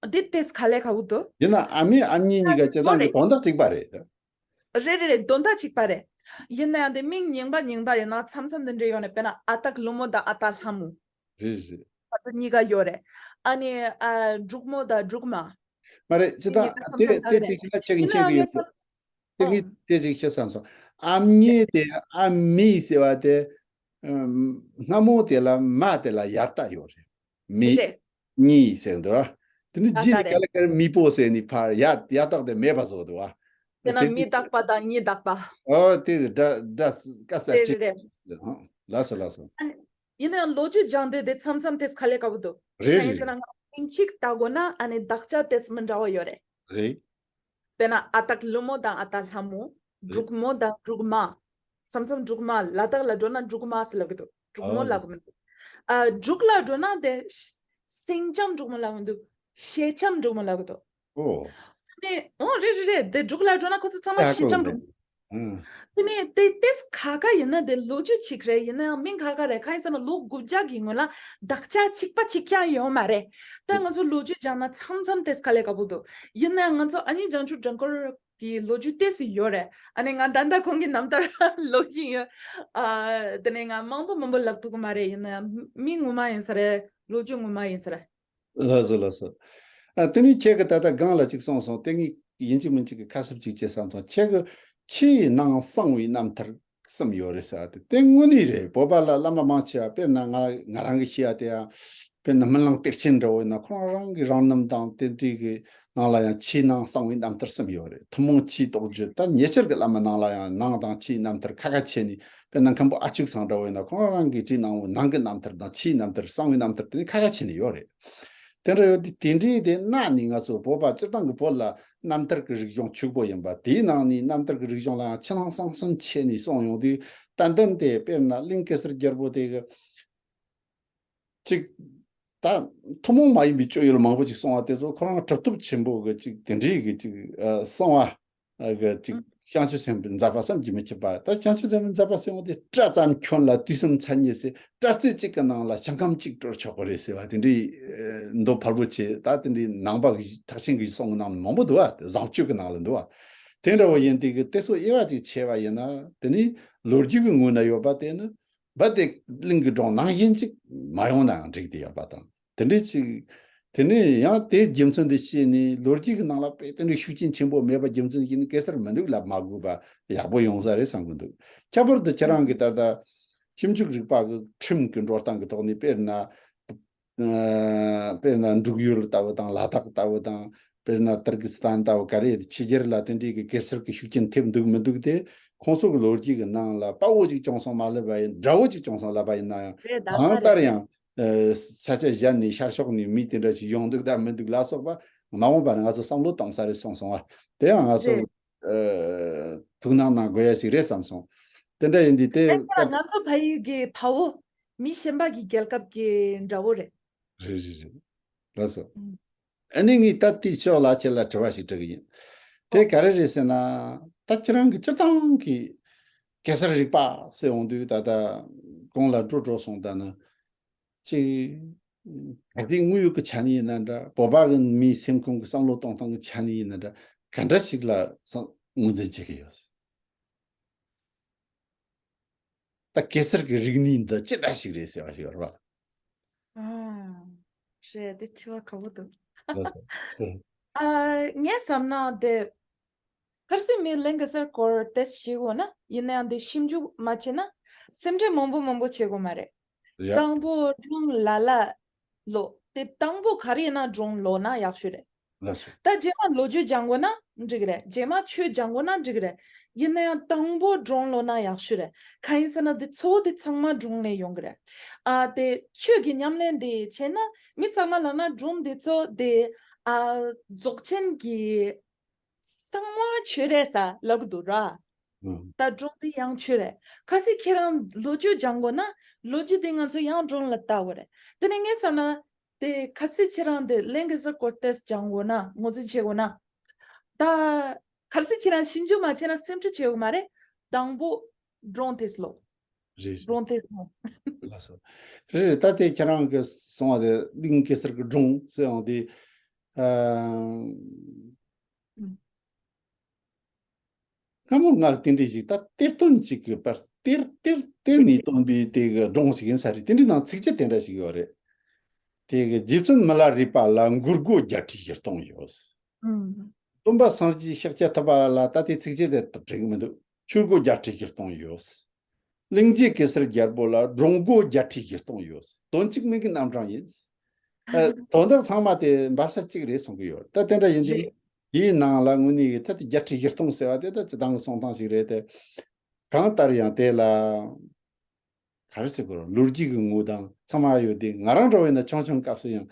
འདི་ཏེས་ག་ལེ་ག་བུ་དོ། ཡིན་ན་ཨ་མེས་ཨ་མྱེས་གཉིས་ཀ་སྤྱིར་བཏང་གི་དོན་དག་གཅིག་པ་རེད། རེད་རེད་རེད། དོན་དག་གཅིག་པ་རེད། ཡིན་ན་ཡང་དེ་མིང་རྙིང་པ་རྙིང་པ་ཡིན་ན་མཚམས་མཚམས་དེ་འདྲ་ཡོད་ནས། དཔེར་ན་ཨ་སྟག་ཀླུ་མོ་དང་ཨ་སྟག་ལྷ་མོ། རེད་རེད། ཁོ་ཚོ་གཉིས་ཀ་ཡོད་རེད། ཨ་ནི་ཨ་འབྲུག་མོ་དང་འབྲུག་མ། མ་རེད། སྤྱིར་དེ་གཉིས་ཀ་བཏང་དེ་མཚམས་མཚམས་དེ་ག་རེད། དེ་གཅིག་ལ་ཁྱེད་ཀྱིས་ཡིན་ན་མཁྱེན་གི་ཡང་ཡོད་ངས་དེ། དེ་ཨ་གཉིས་དེ་གཅིག་བཤད་བསམ་སོང་། ཨ་མྱེས་དེ་ཨ་མེས་ཟེར་བ་དེ། ཨམ། སྔ་མོ་དེ་ལ་མ་དེ་ལ་ཡར་ལྟ་ཡོད་རེད། མེ། རེད། གཉིས་ཟེར་འདུག་ར། དེ་ནི་ད་རྗེས་ལ་ལྟ་ག་རེད། ལ་ག་ལ་མི་པོ་ཟེར་ནི་ཕར་ཡ་ཡ་བཏགས་དེ་མེད་པ་བཟོ་འདུག་བ། དེ་ན་དེ་མི་དེ་རྟག་པ་དང་གཉིས་དག་པ། ཨོ་དེ་རེད། འདྲ་འདྲ་ཀ་ས་རེད་གཅིག་རེད་རེད། ལགས་སོ་ལགས་སོ། ཨ་ནི་ཡིན་ན་ཡང་ལོ་རྒྱུས་སྦྱང་དེ་དེ་མཚམས་མཚམས་དེས་ག་ལེ་ག་བུ་འདུག་རེད་གང་ཡིན་རེད། ཟེར་ན་ང་མིང་གཅིག་ལྟ་དགོས་ན་ཨ་ནི་དག་ཆ་དེས་མི་འདྲ་བ་ཡོད་རེད། རེད། དཔེར་ན་ཨ་སྟག་ཀླུ་མོ་དང་ཨ་སྟག་ལྷ་མོ། རེད། འབྲུག་མོ་དང་འབྲུག་མ། མཚམས་མཚམས་འབྲུག་མ། ལ་དྭགས་ལ་འགྲོ་ན་འབྲུག་མ་ཟེར་ལབ་ཀྱི་འདུག་འབྲུག་མོ་ཨོ་ལབ་ཀྱི་མི་འདུག་ཨ། འབྲུག་ལ་འགྲོ་ན་དེ་ཤ- སེང་ལྕམ་འབྲུག་མོ་ལབ་ཀྱི་འདུག་ཤེལ་ལྕམ་འབྲུག་མོ་ལབ་ཀྱི་འདུག་ཨོ། དེ་ནས་ཨོ་རེད་རེད་རེད། དེ་འབྲུག་ལ་འགྲོ་ན་ཁོ་ཚོ་ཚང་མ་ཨ་ཤེལ་ལྕམ་ཀོ་འབྲུག་རེད། མོ། ཨང་། དེ་ནས་དེ་དེས་ཁ་ཁ་ཡིན་ན་དེ་ལོ་རྒྱུས་གཅིག་རེད། ཡིན་ན་ཡང་མིང་ཁ་ཁ་རེད། གང་ཡིན་ཟེར་ན་ལོ་དགུ་བརྒྱ་གི་སྔོན་ལ་དག་ཆ་གཅིག་པ་གཅིག་རྐྱང་ཡོད་མ་རེད། ད་ང་ཚོ་ལོ་རྒྱུས་སྦྱངས་ན་མཚམས་མཚམས་དེས་ག་ལེ་ག་བུ་འདུག་ཡིན་ན་ཡང་ང་ཚོ་ཨ་མྱེས་བྱང་ཆུབ་སྒྲོལ་དཀར་གི་ལོ་རྒྱུས་ཏོག་ཙམ་ཡོད་རེད། ཨ་ནི་ང་ད་ལྟ་ཁོང་གི་རྣམ་ཐར་ཀློག་བཞིན་ཡོད། ཨ། དེ་ནས་ང་མང་པོ་མང་པོ་ལབ་ཐུབ་ཀྱི་མ་རེད། ཡིན་ན་ཡང་མི་ངོ་མ་ཡིན་ས་རེད། ལོ་རྒྱུས་ངོ་མ་ཡིན་ས་རེད། ལགས་སོ་ལགས་སོ། ཨ། དེ་ནས་ཁྱེད་ཀྱིས་ད་ལྟ་སྒང་ལ་ཅིག་གསུངས་སོང་། དེ་ངས་ཡིན་གཅིག་མིན་གཅིག་གི་ཁ་གསབ་ཅིག་བྱེད་བསམ་སོང་། ཁྱེད་ཀྱིས་ཆོས་ནང་གསང་བའི་རྣམ་ཐར་གསུམ་ཡོད་རེད་ཟེར་བ་དེ་དེ་དངོས་གནས་རེད། བོད་པ་ལ་བླ་མ་མང་ཆེ་བ་དཔེར་ན་ང་ང་རང་གིས་ཤེས་པ་དེ་ཡང་དཔེར་ན་སྨིན་གླིང་གཏེར་ཆེན་འདྲ་བོ་ཡིན་ན་ཁོ་རང་རང་གི་རང་རྣམ་དང་དེ་འདྲའི་གི་ནང་ལ་ཡང་ཆོས་ནང་གསང་བའི་རྣམ་ཐར་གསུམ་ཡོད་རེད། ཐུན་མོང་ཆོས་རྟོགས་བརྗོད། ད་ཉེ་ཆར་གྱི་བླ་མ་ནང་ལ་ཡང་ནང་དང་ཆོས་རྣམ་ཐར་ཁ་ཁ་ཕྱེ་ནས། དཔེར་ན་མཁན་པོ་ཨ་ཆོས་ཚང་འདྲ་བོ་ཡིན་ན་ཁོང་རང་གི་བྲིས་གནང་བོ་ནང་གི་རྣམ་ཐར་དང་ཕྱིའི་རྣམ་ཐར། གསང་བའི་རྣམ་ཐར་དེ་ནི་ཁ་ཁ་ཕྱེ་ནས་ཡོད་རེད། དེ་འདྲ་ཡོད་དུས་དེ་འདྲའི་དེ་གནའ་ནས་ང་ཚོ་བོད་པ་སྤྱིར་བཏང་གི་བོད་ལ་རྣམ་ཐར་གྱི་རིག་གཞུང་ཕྱུག་པོ་ཡིན་པ། དེའི་ནང་ནས་རྣམ་ཐར་གྱི་རིག་གཞུང་ལའང་ཆུ་ནང་གསང་གསུམ་ཕྱེ་ནས་གསུངས་ཡོང་དུས། ཏན་ཏན་དེ་དཔེར་ན་གླིང་གེ་སར་རྒྱལ་པོ་དེ་གི་ཅིག་ད་ཐུན་མོང་མ་ཡིན་པའི་སྤྱོད་ཡུལ་མང་པོ་ཅིག་གསུངས་པ་དེ་ཚོ་ཁོ་རང་གྲུབ་ཐོབ་ཆེན་པོ་གི་ཅིག་དེ་འདྲའི་གི་ཅིག་ཨ་གསང་བ་གི་ཅིག་ཨུ། བྱང་ཆུབ་སེམས་དཔའི་མཛད་པ་བསམ་གྱིས་མི་ཁྱབ་པ། ད་བྱང་ཆུབ་སེམས་དཔའི་མཛད་པ་ཟེར་བ་དེ་སྐྲ་ཙམ་འཁྱོལ་ལ་དུས་གསུམ་མཚན་ཉིད་ཟེར། སྐྲ་རྩེ་གཅིག་གི་ནང་ལ་ཞིང་ཁམས་གཅིག་གྲོལ་ཆོག་གི་རེད་ཟེར་བ་དེ་འདྲའི་ཨ་མདོ་ཕལ་པོ་ཆེ། ད་དེ་འདྲའི་ནང་པ་གི་ཐེག་ཆེན་གྱི་གསུང་གི་ནང་ལ་མང་པོ་འདུག་བ། བཟང་སྤྱོད་ཀྱི་ནང་ལ་འདུག་བ། དེ་འདྲ་བོ་ཡིན་དུས་གི་དེ་ཚོ་དབྱེ་བ་ཅིག་ཕྱེ་བ་ཡིན་ན། དེ་ནི་ལོ་རྒྱུས་ཀྱི་ངོས་ན་ཡོད་པ་དེ་ནི། རྦད་དེ་གླིང་གི་སྒྲུང་ནང་བཞིན་ཅིག་མ་ཡོང་ནའང་འགྲིག་སྟེ་ཡོད་པ་དང་། དེ་འདྲའི་ཅིག་དེ་ནས་ཡང་དེའི་རྒྱུ་མཚན་དེ་བཤད་ནས་ལོ་རྒྱུས་ཀྱི་ནང་ལ་དཔེ་དེ་འདྲའི་ཤུགས་རྐྱེན་ཆེན་པོ་མེད་པ་རྒྱུ་མཚན་བཤད་ནས་གེ་སར་མི་འདུག་ལབ་མ་དགོས་པ་ཡག་པོ་ཡོང་ས་རེད་བསམ་གྱི་འདུག་ཁྱད་པར་དུ་ཁྱེད་རང་གིས་ད་ལྟ་ཁྱིམ་བཅུག་རིག་པ་གི་ཁྲིམས་ཀྱི་འགྲོ་སྟངས་ཀྱི་ཐོག་ནས་དཔེར་ན། ཨ་དཔེར་ན་འབྲུག་ཡུལ་ལྟ་བུ་དང་། ལ་དྭགས་ལྟ་བུ་དང་། དཔེར་ན་ཏུར་ཀི་སི་ཐན་ལྟ་བུ། ག་རེ་ཕྱི་རྒྱལ་ལ་དེ་འདྲའི་གི་གེ་སར་གྱི་ཤུགས་རྐྱེན་ཐེབས་འདུག་མི་འདུག་དེ་ཁོང་ཚོ་གི་ལོ་རྒྱུས་ཀྱི་ནང་ལ་དཔའ་བོ་ཅིག་བྱུང་སོང་མ་ལབ་པ་ཡིན། དགྲ་བོ་ཅིག་བྱུང་སོང་ལབ་པ་ཡིན་ན་ཡང་། རེད། ད་གང་ལྟར་ཡང་ཨ་ས་ཆ་གཞན་ནས་ཤར་ཕྱོགས་ནས་མི་དེ་འདྲ་ཅིག་ཡོང་འདུག་དང་མི་འདུག་ལ་སོགས་པ་མ་འོངས་པ་ནས་ང་ཚོ་བསམ་བློ་གཏོང་ས་རེད་གསུངས་སོང་བ། དེ་ཡང་ང་ཚོ་རེད། ཨ་ཐུགས་སྣང་གནང་དགོས་ཡ་ཞིག་རེད་བསམ་སོང་། དེ་འདྲ་ཡིན་དུས་དེ་ཨེ་ད་སྐབས། ང་ཚོ་ཕ་ཡུལ་གྱི་དཔའ་བོ། མི་གཞན་པ་གི་རྒྱལ་ཁབ་ཀྱི་དགྲ་བོ་རེད། རེད་རེད་རེད། ལགས་སོ། ཨུམ། ཨ་ནི་ངས་ད་དེའི་ཕྱོགས་ལ་ཁྱེད་ལ་དྲི་བ་ཞིག་འདྲི་གི་ཡིན། དེ་ཨོ། ག་རེ་རེད་ཟེར་ན། ད་ཁྱེད་རང་གི་སྤྱིར་བཏང་གི་གེ་སར་རིག་པ་ཟེར་ཡོང་དུས་ད་ལྟ་གོང་ལ་འགྲོ་འགྲོ་སོང་། ད་ནི་ཅིག་གལ་ཏེ་དངོས་ཡོད་ཀྱི་ཆ་ནས་ཡིན་ན་འདྲ། བོད་པ་གི་མིའི་སེམས་ཁམས་ཀྱི་བསམ་བློ་གཏོང་སྟངས་ཀྱི་ཆ་ནས་ཡིན་ན་འདྲ། ག་འདྲ་ཞིག་ལ་ངོས་འཛིན་བྱེད་ཀྱི་ཡོད། ད་གེ་སར་གྱི་རིག་གནས་འདི་ཅི་འདྲ་ཞིག་རེད་ཟེར་བ་ཞིག་ཡོད་རེད་པ། ཨ། རེད། དེ་དྲི་བ་ཁག་པོ་འདུག་ལགས་སོ། ཨ། ངས་བསམ་ན་དེ། གལ་སྲིད་མི་གླིང་གེ་སར་སྐོར་ཏེས་ཤེས་དགོས་ན། ཡིན་ན་ཡང་དེ་ཞིབ་འཇུག་མ་བྱས་ན་སེམས་ཁྲལ་མང་པོ་མང་པོ་བྱེད་དགོས་མ་རེད། ཡ། དང་པོ་སྒྲུང་ལ་ལ་ཀློག་དེ་དང་པོ་ག་རེ་ཡིན་ན་སྒྲུང་ཀློག་ན་ཡག་ཤོས་རེད། ལགས་སོ། ད་རྗེས་མ་ལོ་རྒྱུས་སྦྱང་དགོས་ན་འགྲིག་རེད། རྗེས་མ་ཆོས་སྦྱང་དགོས་ན་འགྲིག་རེད། ཡིན་ན་ཡང་དང་པོ་སྒྲུང་ཀློག་ན་ཡག་ཤོས་རེད། གང་ཡིན་ཟེར་ན་དེ་གཙོ་བོ་དེ་ཚང་མ་སྒྲུང་ནས་ཡོང་གི་རེད། ཨ། དེ་ཆོས་ཀྱི་ཉམས་ལེན་དེ་བྱས་ན་མི་ཚང་མ་ལབ་ན་སྒྲུང་དེ་ཚོ་དེ། ཨ། རྫོགས་ཆེན་གྱི་གསང་བ་ཆོས་རེད་ཟེར་ལབ་གི་འདུག་ར། ཨང་། ད་སྒྲུང་དེ་ཡང་ཆོས་རེད། གལ་སྲིད་ཁྱེད་རང་ལོ་རྒྱུས་སྦྱང་དགོས་ན་ལོ་རྒྱུས་དེ་ང་ཚོ་ཡང་སྒྲུང་ལ་ལྟ་དགོས་རེད། དེ་ནས་ངས་བསམ་ན། དེ་གལ་སྲིད་ཁྱེད་རང་དེ་གླིང་གེ་སར་སྐོར་ཏེས་སྦྱང་དགོས་ན། ངོས་འཛིན་བྱེད་དགོས་ན། ད་གལ་སྲིད་ཁྱེད་རང་ཞིབ་འཇུག་མ་བྱས་ན་སེམས་ཁྲལ་བྱེད་དགོས་མ་རེད། དང་པོ་སྒྲུང་དེ་སློབ། རེད་རེད། སྒྲུང་དེ་སློབ། ལགས་སོ། རེད་རེད། ད་དེ་ཁྱེད་རང་གི་གསུང་བ་དེ་གླིང་གེ་སར་གྱི་སྒྲུང་ཟེར་ཡང་དེ། ཨ། སྔ་མོ་ང་དེ་འདྲ་ཞིག་ད་གཏེར་སྟོན་ཅིག་གི་པར་གཏེར་གཏེར་གཏེར་ནས་བཏོན་པའི་དེ་གི་སྒྲུང་ཞིག་ཡིན་ས་རེད། དེ་འདྲའི་ནང་ཚིགས་བཅད་དེ་འདྲ་ཞིག་ཡོད་རེད། དེ་གི་རྗེ་བཙུན་མི་ལ་རས་པ་ལ་མགུར་སྒོ་བརྒྱད་ཁྲི་བཞི་སྟོང་ཡོད། སྟོན་པ་སངས་རྒྱས་ཤཱཀྱ་ཐུབ་པ་ལ་ད་དེ་ཚིགས་བཅད་དེ་དག་དྲན་གི་མི་འདུག་ཆོས་སྒོ་བརྒྱད་ཁྲི་བཞི་སྟོང་ཡོད། གླིང་རྗེ་གེ་སར་རྒྱལ་པོ་ལ་སྒྲུང་སྒོ་བརྒྱད་ཁྲི་བཞི་སྟོང་ཡོད། དོན་གཅིག་མིང་གི་རྣམ་གྲངས་ཡིན། ཨ། དོན་དག་ཚང་མ་དེ་འབབ་ས་གཅིག་རེད་གསུང་གི་ཡོད། ད་དེ་འདྲ་ཡིན་དུས་རེད། དེའི་ནང་ལ་དངོས་གནས་ཀྱི་ད་དེ་བརྒྱད་ཁྲི་བཞི་སྟོང་ཟེར་བ་དེ་ད་སྤྱི་བཏང་གི་གསུང་སྟངས་ཤིག་རེད་དེ། གང་ལྟར་ཡང་དེ་ལ་ག་རེ་ཟེར་དགོས་རེད། ལོ་རྒྱུས་ཀྱི་ངོ་དང་ཚང་མ་ཡོད་དེ། ང་རང་འདྲ་བོ་ཡིན་ན་ཆུང་ཆུང་སྐབས་སུ་ཡང་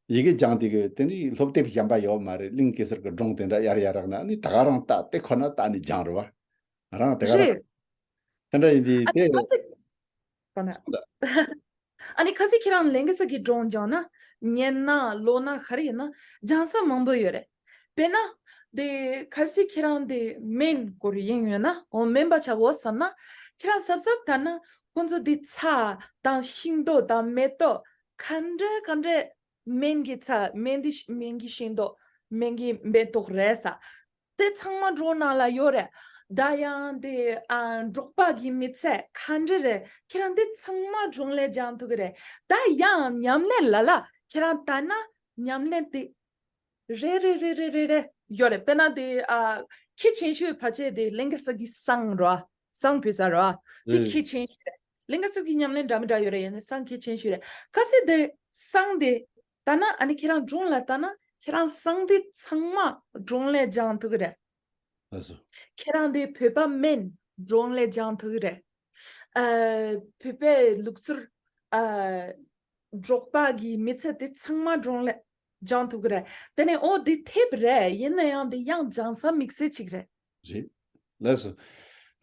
ཡི་གེ་སྦྱངས་དེ་གི་དེ་འདྲའི་སློབ་དེབ་གཞན་པ་ཡོད་མ་རེད། གླིང་གེ་སར་གྱི་སྒྲུང་དེ་འདྲ་ཡར་ཡར་རག་ན་ནི་ད་ག་རང་ལྟ་དེ་ཁོ་ན་ལྟ་ནས་སྦྱངས་རེད་བ། ང་རང་དེ་ག་རང་རེད། དེ་འདྲ་ཡིན་དུས་ཨ་དེ། ཁ་སང་། གོ་ན། སོང་ད། ཨ་ནི་ཁ་སང་ཁྱེད་རང་ལེང་གེ་སར་གྱི་སྒྲུང་སྦྱངས་ན། ཉན་ན་ཀློག་ན་ག་རེ་ཡིན་ན་སྦྱང་ས་མང་པོ་ཡོད་རེད། དཔེར་ན། དེ་གལ་སྲིད་ཁྱེད་རང་དེ་སྨན་སྐོར་ཡིན་ཡོད་ན། འོ་སྨན་པ་ཆགས་འོ་བསམ་ན། ཁྱེད་རང་གཟབ་གཟབ་ལྟ་ན་ཁོང་ཚོ་དེ་ཚྭ་དང་ཤིང་ཏོག་དང་མེ་ཏོག་ག་འདྲ་ག་འདྲ། སྨན་གྱི་ཚྭ། སྨན་དེ་སྨན་གྱི་ཤིང་ཏོག་སྨན་གྱི་མེ་ཏོག་རེད་ས། དེ་ཚང་མ་སྒྲུང་ནང་ལ་ཡོད་རེད། ད་ཡང་དེ་ཨ་འབྲོག་པ་གི་མི་ཚེ་ག་འདྲ་རེད། ཁྱེད་རང་དེ་ཚང་མ་སྒྲུང་ལས་སྦྱང་ཐུབ་ཀྱི་རེད། ད་ཡང་ཉམས་ལེན་ལ་ལ་ཁྱེད་རང་ལྟ་ན་ཉམས་ལེན་དེ་རེ་རེ་རེ་རེ་རེ་རེ་ཡོད་རེད། དཔེར་ན་དེ་ཨ་ཁྱི་ཆེན་ཤོས་ཕལ་ཆེར་དེ་ལེང་གེ་སར་གྱི་བསང་རོ། བསང་ཕུལ་ས་རོ། དེ་ཨེ། ཁྱི་ཆེན་ཤོས་རེད། ལེང་གེ་སར་གྱི་ཉམས་ལེན་འདྲ་མི་འདྲ་ཡོད་རེད། ཡིན་ནའི་བསང་ཁྱི་ཆེན་ཤོས་རེད། གལ་སྲིད་དེ་བསང་དེ་ལྟ་ན། ཨ་ནི་ཁྱེད་རང་སྒྲུང་ལ་ལྟ་ན་ཁྱེད་རང་བསང་དེ་ཚང་མ་སྒྲུང་ལས་སྦྱང་ཐུབ་ཀྱི་རེད། ལགས་སོ། ཁྱེད་རང་དེ་བོད་པ་སྨན་སྒྲུང་ལས་སྦྱང་ཐུབ་ཀྱི་རེད། ཨ། བོད་པའི་ལུགས་སྲོལ། ཨ། འབྲོག་པ་གི་མི་ཚེ་དེ་ཚང་མ་སྒྲུང་ལས་སྦྱང་ཐུབ་ཀྱི་རེད། དེ་ནས་འོ་དེ་ཐེབས་རེད། ཡིན་ན་ཡང་དེ་ཡང་སྦྱང་ས་དམིགས་བསལ་གཅིག་རེད། རེད། ལགས་སོ།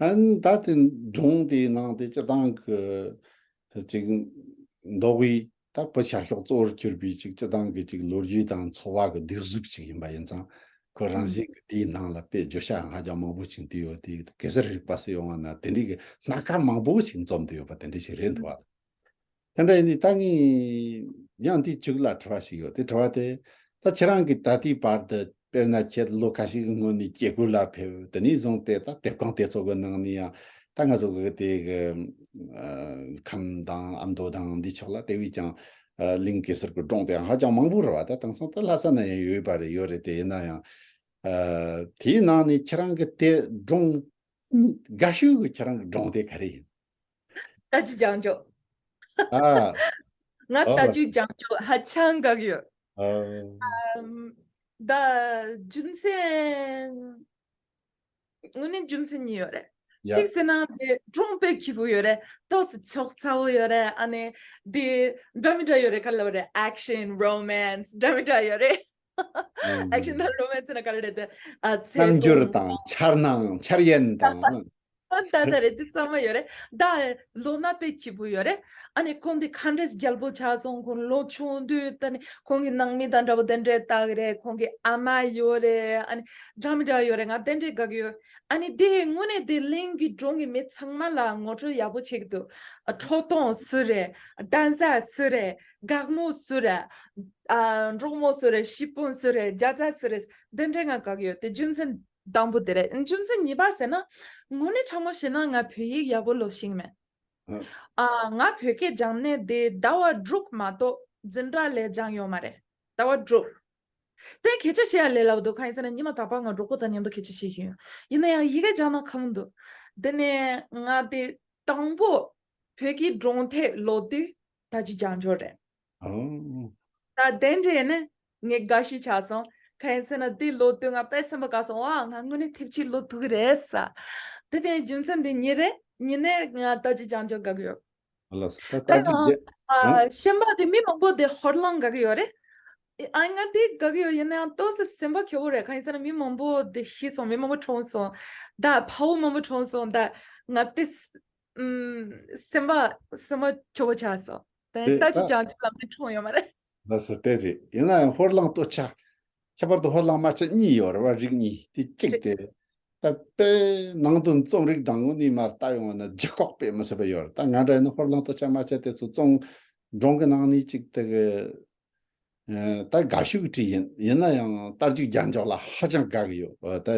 ཨ་ནི་ད་དེ་སྒྲུང་དེའི་ནང་དེ་སྤྱིར་བཏང་གི་ཅིག་མདོ་དབུས་ད་བོད་ཤར་ཕྱོགས་གཙོ་བོར་གྱུར་པའི་ཅིག་སྤྱིར་བཏང་གི་ཅིག་ལོ་རྒྱུས་དང་འཚོ་བ་གི་བསྡུས་གཟུགས་ཅིག་ཡིན་པ་ཡིན་ཙང་། ཁོ་རང་ཨང་། བཞིན་གྱི་དེའི་ནང་ལ་དཔེ་བརྗོད་བྱ་ཧ་ཅང་མང་པོ་ཅིག་འདུས་ཡོད་དེ། གེ་སར་རིག་པ་ཟེར་ཡོང་བ་ན་དེ་འདྲའི་གི་སྣ་ཁ་མང་པོ་ཞིག་འཛོམས་བསྡད་ཡོད་པ་དེ་འདྲ་ཞིག་རེད་འདུག་བ། དེ་འདྲ་ཡིན་དུས་ད་ངས་ཡང་དེ་གཅིག་ལ་དྲི་བ་ཞིག་ཡོད། དེ་དྲི་བ་དེ་ད་ཁྱེད་རང་གིས་ད་ལྟའི་བར་དུ་དཔེར་ན་ཁྱེད་ལོ་ཁ་ཤས་ཀྱི་སྔོན་ནས་སྐྱེ་དགུ་ལ་ཕེབས། དེ་ནས་བཟུང་སྟེ་ད་དེབ་ཁང་དེ་ཚོ་གི་ནང་ནས་ཡང་ད་ང་ཚོ་གི་དེ་གི་ཨ་ཁམས་དང་ཨ་མདོ་དང་འདི་ཕྱོགས་ལ་དེ་བས་ཀྱང་ཨ་གླིང་གེ་སར་གྱི་སྒྲུང་དེ་ཡང་ཧ་ཅང་མང་པོ་རེད་བ། ད་དེང་སང་ད་ལྷ་ས་ན་ཡང་ཡོད་པ་རེད། ཡོད་རེད། དེ་ཡིན་ན་ཡང་ཨ་དེའི་ནང་ནས་ཁྱེད་རང་གི་དེ་སྒྲུང་དགའ་ཤོས་ཀྱི་ཁྱེད་རང་གི་སྒྲུང་དེ་ག་རེ་ཡིན། རྟ་རྒྱུག་བྱང་ཕྱོགས། ཨ། ང་ཨོ་རྟ་ལགས་རྒྱུག་སོ། བྱང་ཕྱོགས་ཧ་ཅང་དགའ་གི་ཡོད། ཨ། ཨམ། ད་རྒྱུ་མཚན། དངོས་གནས་རྒྱུ་མཚན་གཉིས་ཡོད་རེད། ཡ། གཅིག་ཟེར་ན་དེ་སྒྲུང་དཔེ་སྐྱིད་པོ་ཡོད་རེད། ཏོག་ཙམ་ཆགས་ཚ་བོ་ཡོད་རེད། ཨ་ནི་དེ་འདྲ་མི་འདྲ་ཡོད་རེད། ག་ལབ་རེད། ཨེག་ཤན། རོ་མན་སི་འདྲ་མི་འདྲ་ཡོད་རེད། ཨེག་ཤན་དང་རོ་མན་སི་ན་ག་རེ་རེད་དེ། ཨ། ཚེ་རྣལ་འབྱོར་གཏོང་དང་། འཆར་སྣང་། འཆར་ཡན་དང་། ད་ད་རེད། དེ་ཚང་མ་ཡོད་རེད། ད་ལོ་ན་དཔེ་སྐྱིད་པོ་ཡོད་རེད། ཨ་ནི་ཁོང་དེ་ག་འདྲས་རྒྱལ་པོ་ཆགས་སོང་། ཁོང་ལོ་ཆུང་དུས་ད་ནི་ཁོང་གི་ནང་མི་དང་འདྲ་པོ་དེ་འདྲས་ལྟ་གི་རེད། ཁོང་གི་ཨ་མ་ཡོད་རེད། ཨ་ནི་འདྲ་མི་འདྲ་ཡོད་རེད། ང་དེ་འདྲས་དགའ་གི་ཡོད། ཨ་ནི་དེ་དངོས་གནས་དེ་གླིང་གི་སྒྲུང་གི་མི་ཚང་མ་ལ་ངོ་སྤྲོད་ཡག་པོ་བྱེད་ཀྱི་འདུག་ཨ། ཁྲོ་ཐུང་སུ་རེད། གདན་ས་སུ་རེད། འགག་མོ་སུ་རེད། ཨ། འབྲོག་མོ་སུ་རེད། ཤི་སྤུན་སུ་རེད། རྒྱ་ཚ་སུ་རེད། དེ་འདྲས་ང་དགའ་གི་ཡོད། དེ་རྒྱུ་མཚན་དང་པོ་དེ་རེད། རྒྱུ་མཚན་གཉིས་པ་ཟེར་ན། དངོས་གནས་དྲང་མོ་བཤད་ན་ང་བོད་ཡིག་ཡག་པོ་ཀློག་ཤེས་མེད། ཨ། ང་བོད་སྐད་སྦྱང་ནས་དེ་ཟླ་བ་དྲུག་མ་གཏོགས་འཛིན་གྲྭ་ལས་སྦྱངས་ཡོད་མ་རེད། ཟླ་བ་དྲུག་དེ་སྐད་ཆ་བཤད་ཡ་ལས་སླ་པོ་འདུག་གང་ཡིན་ཟེར་ན་ཉི་མ་རྟག་པར་ང་གྲོགས་པོ་དང་མཉམ་དུ་སྐད་ཆ་བཤད་ཀྱི་ཡོད། ཡིན་ན་ཡང་ཡི་གེ་སྦྱང་ན་ཁག་པོ་འདུག་དེ་ནས་ང་དེ་དང་པོ་བོད་ཀྱི་སྒྲུང་དེབ་ཀློག་དུས་རྟ་རྒྱུག་བྱང་ཕྱོགས་རེད། ཨོ། ད་དེ་འདྲས་ནས་ངས་དགའ་ཤོས་ཆགས་སོང་། གང་ཡིན་ཟེར་ན་དེ་ཀློག་དུས་ང་དཔེ་སེམས་པ་དགའ་སོང་། ཨ། ང་དངོས་གནས་དེབ་ཅིག་ཀློག་ཐུབ་ཀྱི་རེད་ཟེར། དེ་དེ་རྒྱུ་མཚན་དེ་གཉིས་རེད། གཉིས་ནས་ང་རྟ་རྒྱུག་བྱང་ཕྱོགས་དགའ་གི་ཡོད། ལགས་སོ། ད་ད་ལྟ་ཡང་། ཨ། ཨ། གཞན་པ་དེ་མི་མང་པོ་དེ་ཧོར་གླིང་དགའ་གི་ཡོད་རེད། ཨ། ང་དེ་དགའ་གི་ཡོད། ཡིན་ན་ཡང་ཏོག་ཙམ་སེམས་པ་སྐྱོ་བོ་རེད། གང་ཡིན་ཟེར་ན་མི་མང་པོ་དེ་ཤི་སོང་། མི་མང་པོ་གྲོངས་སོང་། ད་ཕ་བོ་མང་པོ་གྲོངས་སོང་། ད་ང་དེ་ཨམ། སེམས་པ་སེམས་པ་སྐྱོ་བོ་ཆགས་སོང་། ད་དེ་ད་ཅི་ད་བྱང་ཆུབ་ལམ་ནས་གྲོངས་ཡོད་མ་རེད། ལགས་སོ། དེ་རེད། ཡིན་ན་ཡང་ཧོར་གླིང་སྟོད་ཆ། ཁྱད་པར་དུ་ཧོར་གླིང་རྨ་ཆུ་གཉིས་ཡོད་རེད་བ། རིགས་གཉིས་དེ་གཅིག་རེད། དེ། ད་དཔེ་ནང་དོན་རྩོམ་རིག་དང་དངོས་གནས་མར་ལྟ་ཡོང་བ་ན་ལྗིད་ཁོག་དཔེ་མི་སྲིད་པ་ཡོད་རེད། ད་ང་འདྲ་ཡིན་ན་ཧོར་གླིང་སྟོད་ཆ་སྨད་ཆ་དེ་ཚོ་རྩོམ་སྒྲུང་གི་ནང་ནས་ཅིག་དེ་གི་ཨ་ད་དགའ་ཤོས་ཀྱི་བྲིས་ཡིན། ཡིན་ན་ཡང་རྟ་རྒྱུག་རྒྱག་འཇོག་ལ་ཧ་ཅང་དགའ་གི་ཡོད། ཨ་ད་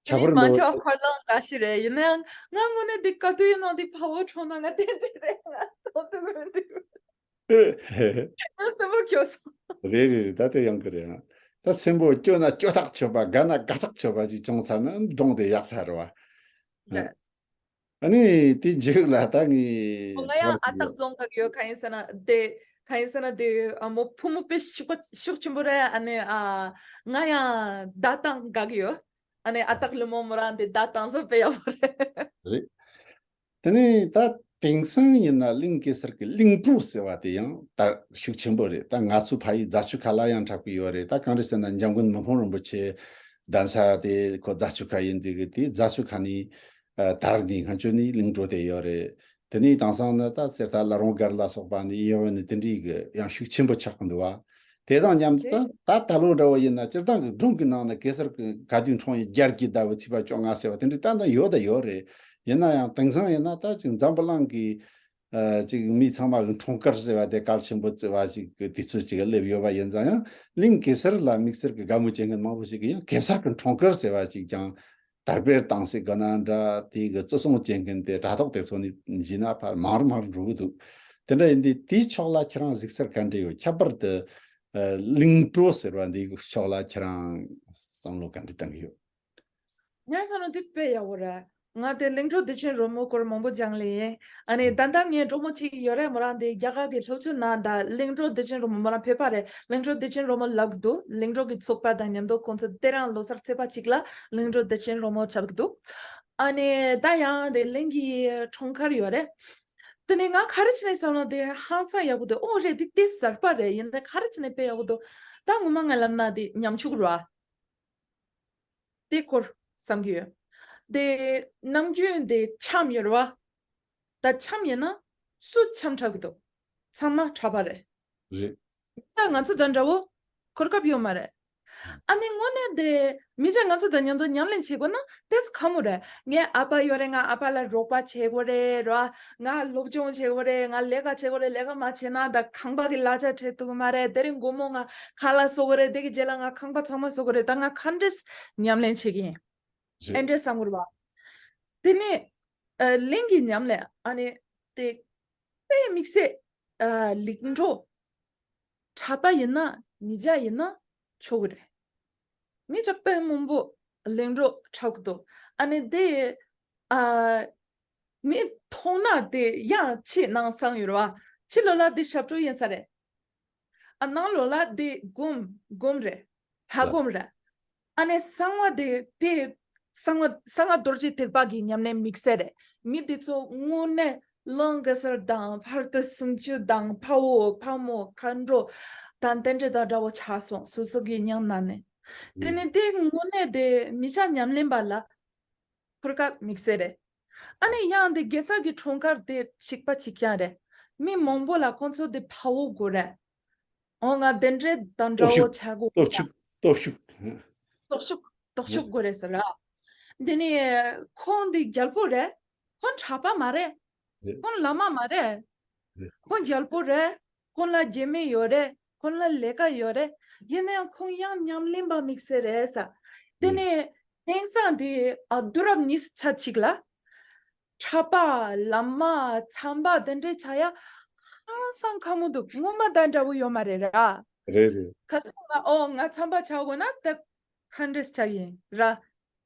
ཁྱད་པར་མ་ལོ་ཆོག་ཧོར་གླིང་དགའ་ཤོས་རེད། ཡིན་ན་ཡང་ང་དངོས་གནས་འདི་དཀའ་སྡུག་ཡིན་ནང་འདི་ཕ་བོ་གྲོངས་ན་ང་དེ་འདྲ་རེད། ང་དོན་དུ་མི་འདུག་ཨེ་ཧེ་ཧེ། ང་སེམས་པ་སྐྱོ་སོང་། རེད་རེད་རེད། ད་དེ་ཡོང་གི་རེད། ད་སེམས་པ་སྐྱོ་ན་སྐྱོ་ཐག་ཆོད་པ། དགའ་ན་དགའ་ཐག་ཆོད་པ་ཅིག་བྱུང་ཚར་ན་སྒྲུང་དེ་ཡག་ཚར་བ། རེད། ཨ་ནི་དེ་མཇུག་ལ་ད་ངས་ང་ཡང་ཨ་ཐག་རྩོམ་ག་གི་ཡོད། གང་ཡིན་ཟེར་ན་དེ་གང་ཡིན་ཟེར་ན་དེ་ཨ་མོ་ཕོ་མོ་དཔེ་ཤུགས་པ་ཤུགས་ཆེན་པོ་རེད། ཨ་ནི་ཨ་ང་ཡང་བརྡ་བཏང་ག་གི་ཡོད། ཨ་ནི་ཨ་སྟག་ལུ་མོ་མོ་རང་དེ་བརྡ་བཏང་ས་དཔེ་ཡག་པོ་རེད། རེད། དེ་ནས་ད་དེང་སང་ཡིན་ན་གླིང་གེ་སར་གྱི་གླིང་བྲོ་ཟེར་བ་དེ་ཡང་དར་ཤུགས་ཆེན་པོ་རེད། ད་ང་ཚོ་ཕ་ཡུལ་རྫ་ཆུ་ཁ་ལ་ཡང་འཁྲབ་ཀྱི་ཡོད་རེད། ད་གང་རེད་ཟེར་ན་འཇམ་མགོན་མི་ཕམ་རིན་པོ་ཆེ་གདན་ས་དེ་ཁོ་རྫ་ཆུ་ཁ་ཡིན་དུས་གི་དེ་རྫ་ཆུ་ཁ་ནས་ཨ་དར་ནས་སྔ་ཆོས་ནས་གླིང་བྲོ་དེ་ཡོད་རེད། དེ་ནས་དེང་སང་ནི་ད་གསེར་རྟ་བླ་རུང་སྒར་ལ་སོགས་པ་ནས་ཡོད་ནི་དེ་འདྲའི་གི་ཡང་ཤུགས་ཆེན་པོ་ཆགས་ཀྱི་འདུག་བ། དེ་དང་མཉམ་དུ་ད་ད་ལོ་འདྲ་བོ་ཡིན་ན་སྤྱིར་བཏང་གི་སྒྲུང་གི་ནང་ན་གེ་སར་གྱི་ག་དུས་འཁྲུངས་ཡིན་བརྒྱད་ཀྱི་ཟླ་བའི་ཚེས་པ་བཅོ་ལྔ་ཟེར་བ་དེ་འདྲའི་ཏན་ཏན་ཡོད་ད་ཡོད་རེད། ཡིན་ན་ཡང་དེང་སང་ཡིན་ན་ད་ཅིག་འཛམ་བུ་གླིང་གི་ཨ་ཅིག་མི་ཚང་མ་གི་འཁྲུངས་སྐར་ཟེར་བ་དེ་གལ་ཆེན་པོ་བརྩི་བ་ཅིག་གི་དུས་ཚོད་ཅིག་སླེབས་ཡོད་པ་ཡིན་ཙང་ཡང་གླིང་གེ་སར་ལ་དམིགས་བསལ་གྱི་དགའ་མོས་བྱེད་མཁན་མང་པོ་ཞིག་གིས་ཡང་གེ་སར་གྱི་འཁྲུངས་སྐར་ཟེར་བ་ཅིག་ཀྱང་དར་སྤེལ་བཏང་སྲིད་དགོས་ན་འདྲ། དེ་གི་བརྩི་སྲུང་བྱེད་མཁན་དེ་དྲ་ཐོག་དེ་ཚོ་ནས་བྱས་ན་ཕར་མང་རུ་མང་རུ་འགྲོ་གི་འདུག་དེ་འདྲ་ཡིན་དུས་དེའི་ཕྱོགས་ལ་ཁྱེད་རང་གཟིགས་ཚུལ་ག་འདྲ་ཡོད། ཁྱད་པར་དུ་ཨ་གླིང་བྲོ་ཟེར་བ་འདིའི་ཕྱོགས་ལ་ཁྱེད་རང་བསམ་བློ་ག་འདྲ་བཏང་གི་ཡོད། ངས་བསམ་ན་འདི་དཔེ་ཡག་པོ་རེད། ང་དེ་གླིང་བྲོ་བདེ་ཆེན་རོལ་མོ་སྐོར་མང་པོ་སྦྱངས་ལེ་ཡིན། ཨ་ནི་ད་ལྟ་ངས་འབྲོག་མོ་གཅིག་ཡོད་རེད། མོ་རང་དེ་རྒྱ་གར་གྱི་སློབ་ཆུང་ནང་ད་གླིང་བྲོ་བདེ་ཆེན་རོལ་མོ། མོ་རང་བོད་པ་རེད། གླིང་བྲོ་བདེ་ཆེན་རོལ་མོ་ལབ་ཀྱི་འདུག་གླིང་བྲོ་གི་ཚོགས་པ་དང་མཉམ་དུ་ཁོང་ཚོ་དེ་རིང་ལོ་གསར་ཚེས་པ་གཅིག་ལ་གླིང་བྲོ་བདེ་ཆེན་རོལ་མོ་འཁྲབ་ཀྱི་འདུག་ཨ་ནི་ད་ཡང་དེ་གླིང་གི་འཁྲུངས་སྐར་ཡོད་རེད། དེ་ནས་ང་ག་རེ་བྱས་ནས་བསམ་ན་དེ་ཧང་སང་ཡག་པོ་འདུག་ཨོ་རེད། འདི་དེ་གསར་པ་རེད། ཡིན་ན་ག་རེ་བྱས་ནས་དཔེ་ཡག་པོ་འདུག་ད་ངོ་མ་ང་ལབ་ན་དེ་ཉམ་ཆུང་རེད་བ། དེ་སྐོར་བསམ་གྱི་ཡོད། དེ་ནམ་རྒྱུན་དེ་འཆམ་ཡོད་རེད་བ། ད་འཆམ་ཡིན་ན་སུ་འཆམ་འཁྲབ་ཀྱི་འདུག་ཚང་མ་འཁྲབ་པ་རེད། རེད། ད་ང་ཚོ་དང་འདྲ་བོ་གོ་སྐབས་ཡོད་མ་རེད། ཨ་ནི་དངོས་གནས་དེ་མི་ཆ་ང་ཚོ་དང་མཉམ་དུ་ཉམས་ལེན་བྱེད་དགོས་ན་དེ་ཁག་མོ་རེད། ངའི་ཨ་ཕ་ཡོད་རེད། ང་ཨ་ཕ་ལ་རོགས་པ་བྱེད་དགོས་རེད་ར། ང་སློབ་སྦྱོང་བྱེད་དགོས་རེད། ང་ལས་ཀ་བྱེད་དགོས་རེད། ལས་ཀ་མ་བྱས་ན་ད་ཁང་པ་གི་གླ་ཆ་སྤྲད་ཐུབ་ཀྱི་མ་རེད། དེ་རིང་དགོང་མོ་ང་ཁ་ལག་བཟོ་དགོས་རེད། དེ་གི་རྗེས་ལ་ང་ཁང་པ་ཚང་མ་བཟོ་དགོས་རེད། ད་ང་ག་འདྲས་ཉམས་ལེན་བྱེད་ཀྱི་ཡིན། རེད། ཨེ་འདྲས་བསམ་དགོས་རེད་བ། དེ་ནས་ཨ་གླིང་གི་ཉམས་ལེན་ཨ་ནི་དེ་དཔེ་དམིགས་བསལ་ཨ་གླིང་བྲོ་འཁྲབ་པ་ཡིན་ན་མི་ཆ་ཡིན་ན་ཆོག་གི་རེད། མི་ཆ་དཔེ་མང་པོ་གླིང་བྲོ་འཁྲབ་ཀྱི་འདུག་ཨ་ནི་དེ་ཨ་མི་མཐོང་ན་དེ་ཡང་ཕྱི་ནང་གསང་ཡོད་རེད་བ། ཕྱི་ལོགས་ལ་དེ་ཞབས་བྲོ་ཡིན་ས་རེད། ཨ་ནང་ལོགས་ལ་དེ་སྒོམ་སྒོམ་རེད། ལྷ་སྒོམ་རེད། ཨ་ནི་གསང་བ་དེ་དེ་གསང་བ་གསང་བ་རྡོ་རྗེ་ཐེག་པ་གི་ཉམས་ལེན་དམིགས་བསལ་རེད། མི་དེ་ཚོ་དངོས་གནས་གླིང་གེ་སར་དང་ཕར་དུ་སུམ་ཅུ་དང་ཕ་བོ་ཕ་མོ་མཁའ་འགྲོ་དང་དེ་འདྲ་དང་འདྲ་བོ་ཆགས་སོང་། སོ་སོ་གི་སྙིང་ནང་ནས། དེ་ནི་དེ་དངོས་གནས་དེ་མི་ཆ་ཉམས་ལེན་པ་ལ་གོ་སྐབས་དམིགས་བསལ་རེད། ཨ་ནི་ཡང་དེ་གེ་སར་གྱི་འཁྲུངས་སྐར་དེ་གཅིག་པ་གཅིག་རྐྱང་རེད། མི་མང་པོ་ལ་ཁོང་ཚོ་དེ་ཕ་བོ་དགོས་རེད། འོ་ང་དེ་འདྲའི་དང་འདྲ་བོ་བྱ་དགོས་རེད། སྟོབས་ཤུགས། སྟོབས་ཤུགས། སྟོབས་ཤུགས་སྟོབས་ཤུགས་དགོས་རེད་ཟེར་ར། དེ་ནི་ཁོང་དེ་རྒྱལ་པོ་རེད། ཁོང་གྲྭ་པ་མ་རེད། རེད། ཁོང་བླ་མ་མ་རེད། རེད། ཁོང་རྒྱལ་པོ་རེད། ཁོང་ལ་རྒྱལ་མི་ཡོད་རེད། ཁོང་ལ་ལས་ཀ་ཡོད་རེད། ཡིན་ནའང་ཁོང་ཡང་ཉམས་ལེན་པ་དམིགས་བསལ་རེད་ས། དེ་ནས་དེང་སང་དེ་ཨ་དུས་རབས་ཉི་ཤུ་རྩ་གཅིག་ལ་གྲྭ་པ་བླ་མ་ཚངས་པ་དེ་འདྲའི་ཆ་ཡ་ཧང་སང་ཁག་མོ་འདུག་ངོ་མ་ད་འདྲ་བོ་ཡོད་མ་རེད་ར། རེད་རེད། ཁ་སང་ང་ཨོ་ང་ཚངས་པ་ཆགས་དགོས་ན་ད་ག་འདྲས་ཆགས་ཡིན་ར།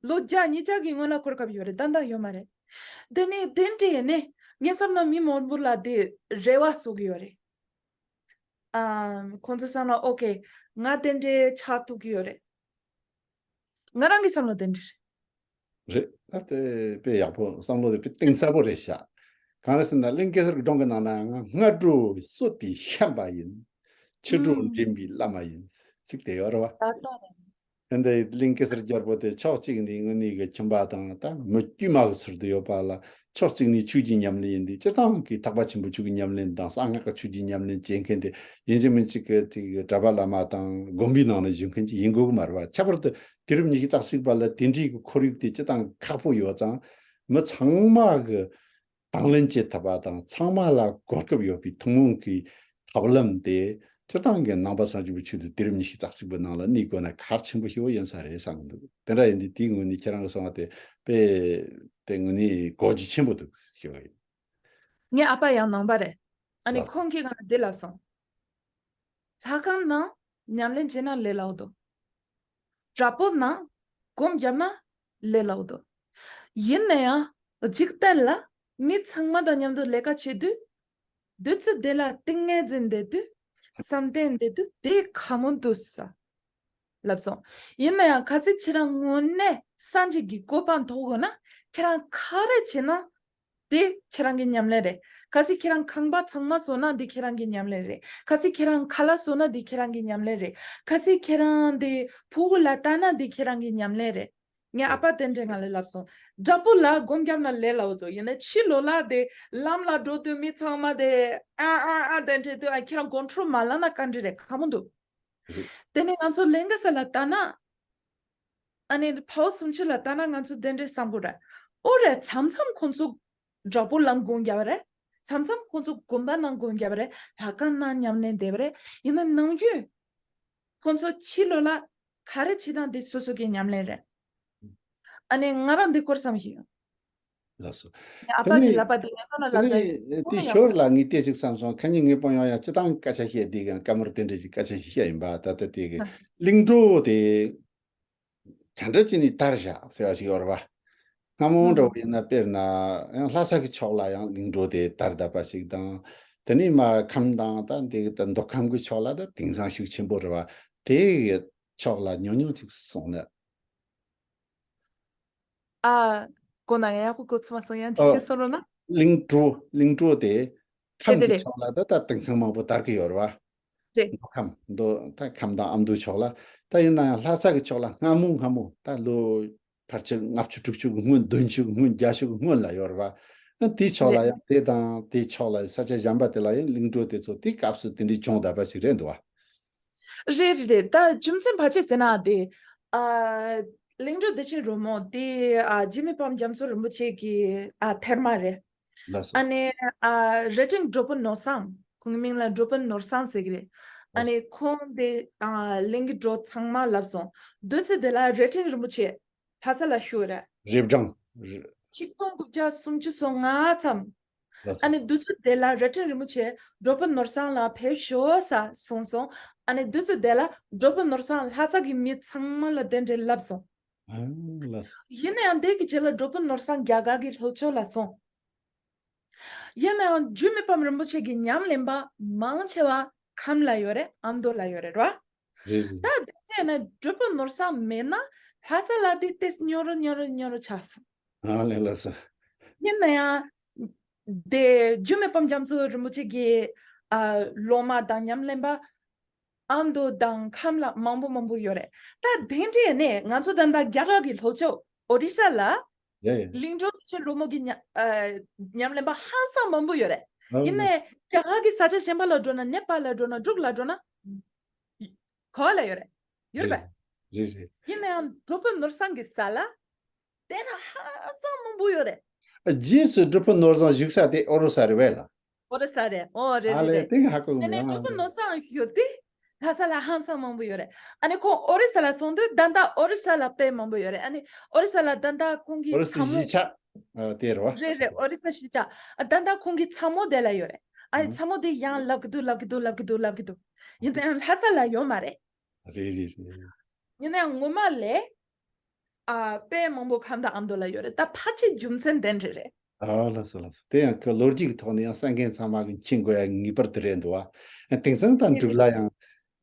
ལོ་བརྒྱ་ཉིས་བརྒྱ་གི་སྔོན་ལ་གོ་སྐབས་ཡོད་རེད། ད་ལྟ་ཡོད་མ་རེད། དེ་ནས་དེ་འདྲས་ནས་ངས་བསམ་ན་མི་མང་པོ་ལ་དེ་རེ་བ་བཟོ་གི་ཡོད་རེད། ཨ་ཁོང་ཚོ་བསམ་ན་ཨོ་ཁེ་ང་དེ་འདྲས་ཆགས་ཐུབ་ཀྱི་ཡོད་རེད། ང་རང་གི་བསམ་ན་དེ་འདྲས་རེད། རེད། ད་དེ་དཔེ་ཡག་པོ་བསམ་བློ་དེ་དཔེ་གཏིང་ཟབ་པོ་རེད་ཤག་གང་རེད་ཟེར་ན་གླིང་གེ་སར་གྱི་སྒྲུང་གི་ནང་ན་ང་སྔ་དྲོ་གསོད་པའི་བཤན་པ་ཡིན། ཕྱི་དྲོ་ཨུམ་འདྲེན་པའི་བླ་མ་ཡིན། ཚིག་དེ་ཡོད་རེད་བ། ད་ལྟ་རེད། དེ་འདྲའི་གླིང་གེ་སར་རྒྱལ་པོ་དེ་ཕྱོགས་གཅིག་ནས་དངོས་གནས་ཀྱི་ཁྱིམ་པ་དང་ད་མི་དཀྱུས་མ་གི་ཚུལ་དུ་ཡོད་པ་ལ་ ཕྱོགས་གཅིག་ནས་ཆོས་ཀྱི་ཉམས་ལེན་ཡིན་དུས་སྤྱིར་བཏང་གི་ཐེག་པ་ཆེན་པོ་ཆོས་ཀྱི་ཉམས་ལེན་དང་གསང་སྔགས་ཀྱི་ཆོས་ཀྱི་ཉམས་ལེན་བྱེད་མཁན་དེ་ཡིན་གཅིག་མིན་གཅིག་གི་ཅིག་གྲྭ་པ་བླ་མ་དང་དགོན་པའི་ནང་ནས་བཞུགས་མཁན་ཅིག་ཡིན་དགོས་ཀྱི་མ་རེད་བ། ཁྱད་པར་དུ་དུས་རབས་ཉི་ཤུ་རྩ་གཅིག་པ་ལ་དེ་འདྲའི་གི་ཁོར་ཡུག་དེ་སྤྱིར་བཏང་ཁག་པོ་ཡོད་ཙང་མི་ཚང་མ་གི་དང་ལེན་བྱེད་ཐུབ་པ་དང་ཚང་མ་ལ་གོ་སྐབས་ཡོད་པའི་ཐུན་མོང་གི་ཐབས་ལམ་དེ་སྤྱིར་བཏང་གི་ནང་པ་སངས་རྒྱས་པའི་ཆོས་དེ་དུས་རབས་ཉི་ཤུ་རྩ་གཅིག་པའི་ནང་ལ་གནས་དགོས་ན་གལ་ཆེན་པོ་ཞིག་ཡིན་ས་རེད་བསམ་གི་འདུག་དེ་འདྲ་ཡིན་དུས་དེའི་ངོས་ནས་ཁྱེད་རང་གི་གསུང་བ་དེ་དཔེ་དེ་དངོས་གནས་གོ་རྒྱུ་ཆེན་པོ་འདུག་ཞུ་བ་ཡིན། ངའི་ཨ་ཕ་ཡང་ནང་པ་རེད། ཨ་ནི་ལགས། ཁོང་གིས་ང་ལ་འདི་ལབ་སོང་། ལྷ་ཁང་ནང་ཉམས་ལེན་བྱས་ན་ལས་སླ་བོ་འདུག་གྲྭ་པོ་ནང་སྒོམ་བརྒྱབ་ན་ལས་སླ་བོ་འདུག་ཡིན་ན་ཡང་འཇིག་རྟེན་ལ་མི་ཚང་མ་དང་མཉམ་དུ་ལས་ཀ་བྱེད་དུས། དུས་ཚོད་དེ་ལ་ཏིང་ངེ་འཛིན་བསྡད་དུས། བསམ་གཏན་བསྡད་དུས་དེ་ཁ་མོ་འདུག་ས། ལབ་སོང་། ཡིན་ན་ཡང་གལ་སྲིད་ཁྱེད་རང་དངོས་གནས་སངས་རྒྱས་ཀྱི་གོ་འཕང་ཐོབ་དགོས་ན་ཁྱེད་རང་ག་རེ་བྱས་ན། དེ་ཁྱེད་རང་གི་ཉམས་ལེན་རེད། གལ་སྲིད་ཁྱེད་རང་ཁང་པ་ཚང་མ་བཟོ་ན་འདི་ཁྱེད་རང་གི་ཉམས་ལེན་རེད། གལ་སྲིད་ཁྱེད་རང་ཁ་ལག་བཟོ་ན་འདི་ཁྱེད་རང་གི་ཉམས་ལེན་རེད། གལ་སྲིད་ཁྱེད་རང་འདི་ཕྲུ་གུ་ལ་ལྟ་ན་འདི་ཁྱེད་རང་གི་ཉམས་ལེན་རེད། ངའི་ཨ་ཕ་དེ་འདྲས་ང་ལ་ལབ་སོང་། དྲག་པོ་ལ་སྒོམ་བརྒྱབ་ན་ལས་སླ་བོ་འདུག་ཡིན་ན་ཕྱི་ལོགས་ལ་དེ་ལམ་ལ་འགྲོ་དུས་མི་ཚང་མ་དེ་ཨ་ཨ་ཨ་དེ་འདྲས་དུས་ཨ་ཁྱེད་རང་ཀོན་ཊོལ་མ་བླངས་ན་ག་འདྲས་རེད། ཁ་མོ་འདུག་དེ་ནས་ང་ཚོ་ལྷན་རྒྱས་ས་ལ་ལྟ་ན། ཨ་ནི་ཕོ་བ་སུམ་ཅུ་ལ་ལྟ་ན་ང་ཚོ་དེ་འདྲས་བསམ་གི་རེད། ཨོ་རེད། མཚམས་མཚམས་ཁོང་ཚོ་དྲག་པོ་ལམ་སྒོམ་བརྒྱབ་པ་རེད། མཚམས་མཚམས་ཁོང་ཚོ་དགོན་པ་ནང་སྒོམ་བརྒྱབ་པ་རེད། ལྷ་ཁང་ནང་ཉམས་ལེན་བསྡད་པ་རེད། ཡིན་ན་ནམ་རྒྱུན་ཁོང་ཚོ་ཕྱི་ལོགས་ལ་ག་རེ་བྱེད་སྟངས་དེ་སོ་སོ་གི་ཉམས་ལེན་རེད། ཨ་ནི་ང་རང་འདི་སྐོར་བསམ་བཞིན་ཡོད། ལགས་སོ། ཨ་དེ་ཕ་གི་ནི་ལབ་པ་དེ་ངས་སོང་ན་དེ་ལབ་ས་ནི་དེ་ཡོད། ཤོར་ལ་ངས་བལྟས་ཅིག་བསམ་སོང་། ཁ་ཉིན་ངས་པོ་ཡང་ཡང་སྤྱི་བཏང་སྐད་ཆ་བཤད་དེ་གང་བཀའ་མོལ་དེ་འདྲ་ཅིག་སྐད་ཆ་ཞིག་བཤད་ཡིན་པ། ད་ལྟ་དེ་གི་གླིང་བྲོ་དེ་ག་འདྲ་ཅིག་ནས་དར་བཞག་ཟེར་བ་ཞིག་ཡོད་རེད་པ། སྔ་མོ་འདྲ་བོ་ཡིན་ན་དཔེར་ན་ཡང་ལྷ་ས་གི་ཕྱོགས་ལ་ཡང་གླིང་བྲོ་དེ་དར་བསྡད་པ་ཞིག་དང་། དེ་ནས་མར་ཁམས་དང་ད་འདི་གི་ད་མདོ་ཁམས་གི་ཕྱོགས་ལ་ད་དེང་སང་ཤུགས་ཆེན་པོ་རེད་པ། དེ་གི་ཕྱོགས་ལ་ཉུང་ཉུང་ཅིག་སོང་ན། ཨ། གོ་ན་ཡག་པོ་གོ་ཚོད་མ་སོང་། ཡང་ཅིག་ཨོ། བཤད་སོང་རོགས་གནང་། གླིང་བྲོ་གླིང་བྲོ་དེ་ཁམས་ཀྱི་རེད་རེད། ཕྱོགས་ལ་ད་ད་དེང་སང་མང་པོ་དར་གི་ཡོད་རེད་པ། རེད། མདོ་ཁམས་མདོ་ད་ཁམས་དང་ཨ་མདོ་ཕྱོགས་ལ། ད་ཡིན་ན་ཡང་ལྷ་ས་གི་ཕྱོགས་ལ་སྔ་མོ་སྔ་མོ་ད་ལོ་ཕལ་ཆེར་ལྔ་བཅུ་དྲུག་ཅུ་གི་སྔོན། བདུན་ཅུ་གི་སྔོན། བརྒྱད་ཅུ་གི་སྔོན་ལ་ཡོད་རེད་པ། ཨ་དེའི་ཕྱོགས་ལ་རེད། ཡང་དེ་དང་དེའི་ཕྱོགས་ལ་ས་ཆ་གཞན་པ་དེ་ལ་ཡང་གླིང་བྲོ་དེ་ཚོ་དེའི་སྐབས་སུ་དེ་འདྲའི་བྱུང་བསྡད་པ་ཞིག་རེད་འདུག་པ། རེད་རེད་རེད། ད་རྒྱུ་མཚན་ཕལ་ཆེར་ཟེར་ན་དེ། ཨ། གླིང་བྲོ་བདེ་ཆེན་རོལ་མོ་དེ། ཨ། འཇིགས་མེད་དཔལ་རྒྱ་མཚོ་རིན་པོ་ཆེ་གི། ཨ། ཐེར་མ་རེད། ལགས་སོ། ཨ་ནི། ཨ། རྭ་སྒྲེང་འབྲོག་པ་ནོར་བཟང་། ཁོང་གི་མིང་ལ་འབྲོག་པ་ནོར་བཟང་ཟེར་གི་རེད། ཨ་ལགས་ནི་ཁོང་དེ། ཨ། གླིང་གི་བྲོ་ཚང་མ་ལབ་སོང་། དུས་ཚོད་དེ་ལ་རྭ་སྒྲེང་རིན་པོ་ཆེ་ལྷ་ས་ལ་བཞུགས་རེད། རབ་འབྲིང་། ཆིག་སྟོང་དགུ་བརྒྱ་སུམ་ཅུ་སོ་ལྔ་ཙམ། ལགས་སོ། ཨ་ནི་དུས་ཚོད་དེ་ལ་རྭ་སྒྲེང་རིན་པོ་ཆེ་འབྲོག་པ་ནོར་བཟང་ལ་ཕེབས་ཤོག་ཟེར་གསུངས་སོང་། ཨ་ནི་དུས་ཚོད་དེ་ལ་འབྲོག་པ་ནོར་བཟང་ལྷ་ས་གི་མི་ཚང་མ་ལ་དེ་འདྲས་ལབ་སོང་། ཨ། ལགས་སོ། ཡིན་ན་ཡང་དེ་གི་རྗེས་ལ་འབྲོག་པ་ནོར་བཟང་རྒྱ་གར་གྱི་ལྷོ་ཕྱོགས་ལ་སོང་། ཡིན་ན་ཡང་འཇིགས་མེད་དཔལ་རིན་པོ་ཆེ་གི་ཉམས་ལེན་པ་མང་ཆེ་བ་ཁམས་ལ་ཡོད་རེད། ཨ་མདོ་ལ་ཡོད་རེད་ར། རེད་རེད། ད་དེ་བྱས་ན་འབྲོག་པ་ནོར་བཟང་མེད་ན་ལྷ་ས་ལ་དེ་ཏོག་ཙམ་སྙོམས་རུ་སྙོམས་རུ་སྙོམས་རུ་ཆགས་སོང་། ཨ་ལས། ལགས་སོ། ཡིན་ན་ཡང་དེ་འཇིགས་མེད་དཔལ་རྒྱ་མཚོ་རིན་པོ་ཆེ་གི། ཨ། སློབ་མ་དང་ཉམས་ལེན་པ་ཨ་མདོ་དང་ཁམས་ལ་མང་པོ་མང་པོ་ཡོད་རེད། ད་དེ་འདྲས་ནས་ང་ཚོ་ད་ལྟ་རྒྱ་གར་གྱི་ལྷོ་ཕྱོགས་ཨོ་རི་ས་ལ་ཡ་ཡ། གླིང་བྲོ་བདེ་ཆེན་རོལ་མོ་གི་ཉ་ཨ་ཉམས་ལེན་པ་ཧང་སང་མང་པོ་ཡོད་རེད། ཨ་ཡིན་ནའི་རྒྱ་གར་གྱི་ས་ཆ་གཞན་པ་ལ་འགྲོ་ན། ནེ་པཱལ་ལ་འགྲོ་ན། འབྲུག་ལ་འགྲོ་ན། ག་བ་ལ་ཡོད་རེད། ཡོད་རེད་པས། རེད་རེད། ཡིན་ནའང་འབྲོག་པ་ནོར་བཟང་གི་ས་ལ་དེ་འདྲ་ཧང་སང་མང་པོ་ཡོད་རེད། ཨ། རྗེས་སུ་འབྲོག་པ་ནོར་བཟང་བཞུགས་ས་དེ་ཨོ་རི་ས་རེད་པས་ལགས། ཨོ་རི་ས་རེད། ཨོ་རེད། ཨ་རེད་ལས། རེད། དེ་ཧ་གོ་གི་དེ་ནས་མེད། འབྲོག་པ་ཨ་ནོར་བཟང་ཡོད་དུས་ལྷ་ས་ལ་ཧང་སང་མང་པོ་ཡོད་རེད། ཨ་ནི་ཁོང་ཨོ་རི་ས་ལ་སོང་དུས་ད་ལྟ་ཨོ་རི་ས་ལ་དཔེ་མང་པོ་ཡོད་རེད། ཨ་ནི་ཨོ་རི་ས་ལ་ད་ལྟ་ཁོང་གི་ཨོ་རི་སི་ཚ་མོ། གཞིས་ཆགས། ཨ། དེ་རེད་པ། རེད་རེད། ཨོ་རི་ས་གཞིས་ཆགས། ཨ། ད་ལྟ་ཁོང་གི་ཚ་མོ་དེ་ལ་ཡོད་རེད། ཨ་ནི་ཨ་ཚ་མོ་དེ་ཡང་ལབ་གི་འདུག་ལབ་གི་འདུག་ལབ་གི་འདུག་ལབ་གི་འདུག་ཡིན་ནའང་ལྷ་ས་ལ་ཡོད་མ་རེད། རེད་རེད་རེད། ཡིན་ནའང་ངོ་མ་ལས། ཨ། དཔེ་མང་པོ་ཁམས་དང་ཨ་མདོ་ལ་ཡོད་རེད། ད་ཕལ་ཆེར་རྒྱུ་མཚན་དེ་འདྲ་རེད། ཨ། ལགས་སོ་ལགས་སོ། དེ་ཡང་ཁོ་ལོ་རྒྱུས་ཀྱི་ཐོག་ནས་ཡང་གསན་མཁན་ཚང་མ་གིས་མཁྱེན་དགོས་ཡ་ངེས་པར་དུ་རེད་འདུག་པ། དེང་སང་ད་འབྲུག་ལ་ཡང་།